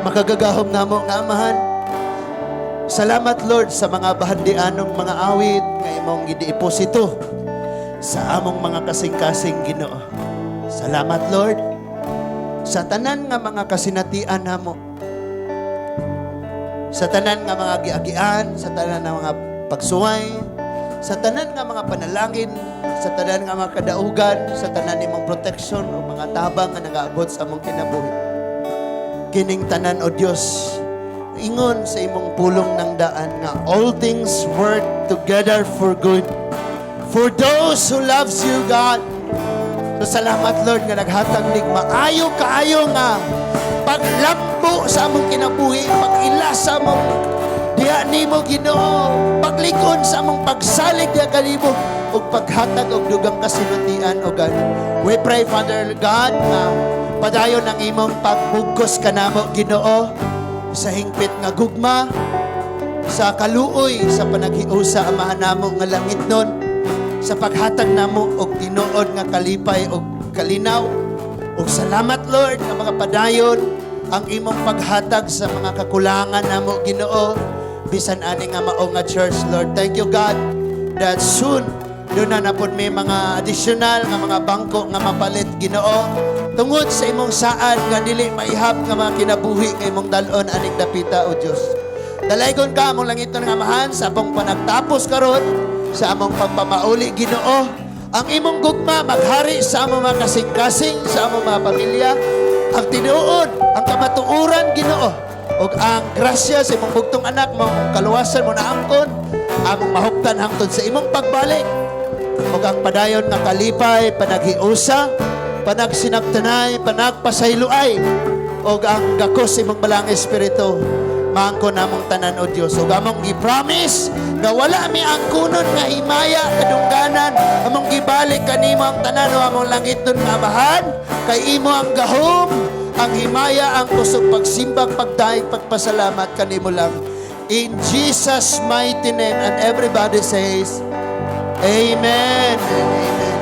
Makagagahom namo nga Amahan, salamat, Lord, sa mga bahandianong mga awit nga imong gideposito sa among mga kasing-kasing, Ginoo. Salamat, Lord, sa tanan nga mga kasinatian namo. Sa tanan nga mga giagian, sa tanan nga mga pagsuway, sa tanan nga mga panalangin, sa tanan nga mga kadaugan, sa tanan nimong protection o mga tabang nga nagaabot sa among kinabuhi. Kining tanan, O Dios, ingon sa imong pulong ng daan nga all things work together for good for those who loves you, God. So salamat, Lord, nga naghatag nig maayo kaayo nga paglambo sa among kinabuhi, pag-ila sa among diha nimo, Ginoo, paglikon sa among pagsalig diha kanimo ug paghatag og dugang kasinatian, O God. We pray, Father God, nga padayon ang imong pagbugkos kanamo, Ginoo, sa hingpit nga gugma, sa kaluoy, sa panaghiusa, Amahan namo nga langitnon, sa paghatag namo og tinuod nga kalipay og kalinaw. Ug salamat, Lord, nga mga padayon ang imong paghatag sa mga kakulangan namo, Ginoo, bisan ani nga mao nga church, Lord. Thank you, God, that soon duna na pod may mga additional nga mga bangko nga mapalit, Ginoo, tungod sa imong saad nga dili maihap nga mga kinabuhi nga imong dalon aning dapita, O Dios. Dalaygon ka, among langiton nga Amahan, sa among panagtapos karon sa among pagpamauli, Ginoo. Ang imong gugma maghari sa among mga kasing-kasing, sa among mga pamilya. Ang tinuod, ang kamatuoran, Ginoo, ug ang grasya sa imong bugtong anak mong kaluwasan mo naangkon among mahuptan hangtod sa imong pagbalik. Ug ang padayon nga kalipay, panaghiusa, panagsinabtanay, panagpasayloay ug ang gakos sa imong Balaang Espiritu maangkon namong tanan, O Dios. Ug among gi-promise nga wala mi angkunon nga himaya, kadungganan. Among gibalik kanimo ang tanan, o among langiton nga Amahan, kay imo ang gahom, ang himaya, ang kusog, pagsimbag, pagdaig, pagpasalamat kanimo lang. In Jesus' mighty name, and everybody says, "Amen and amen."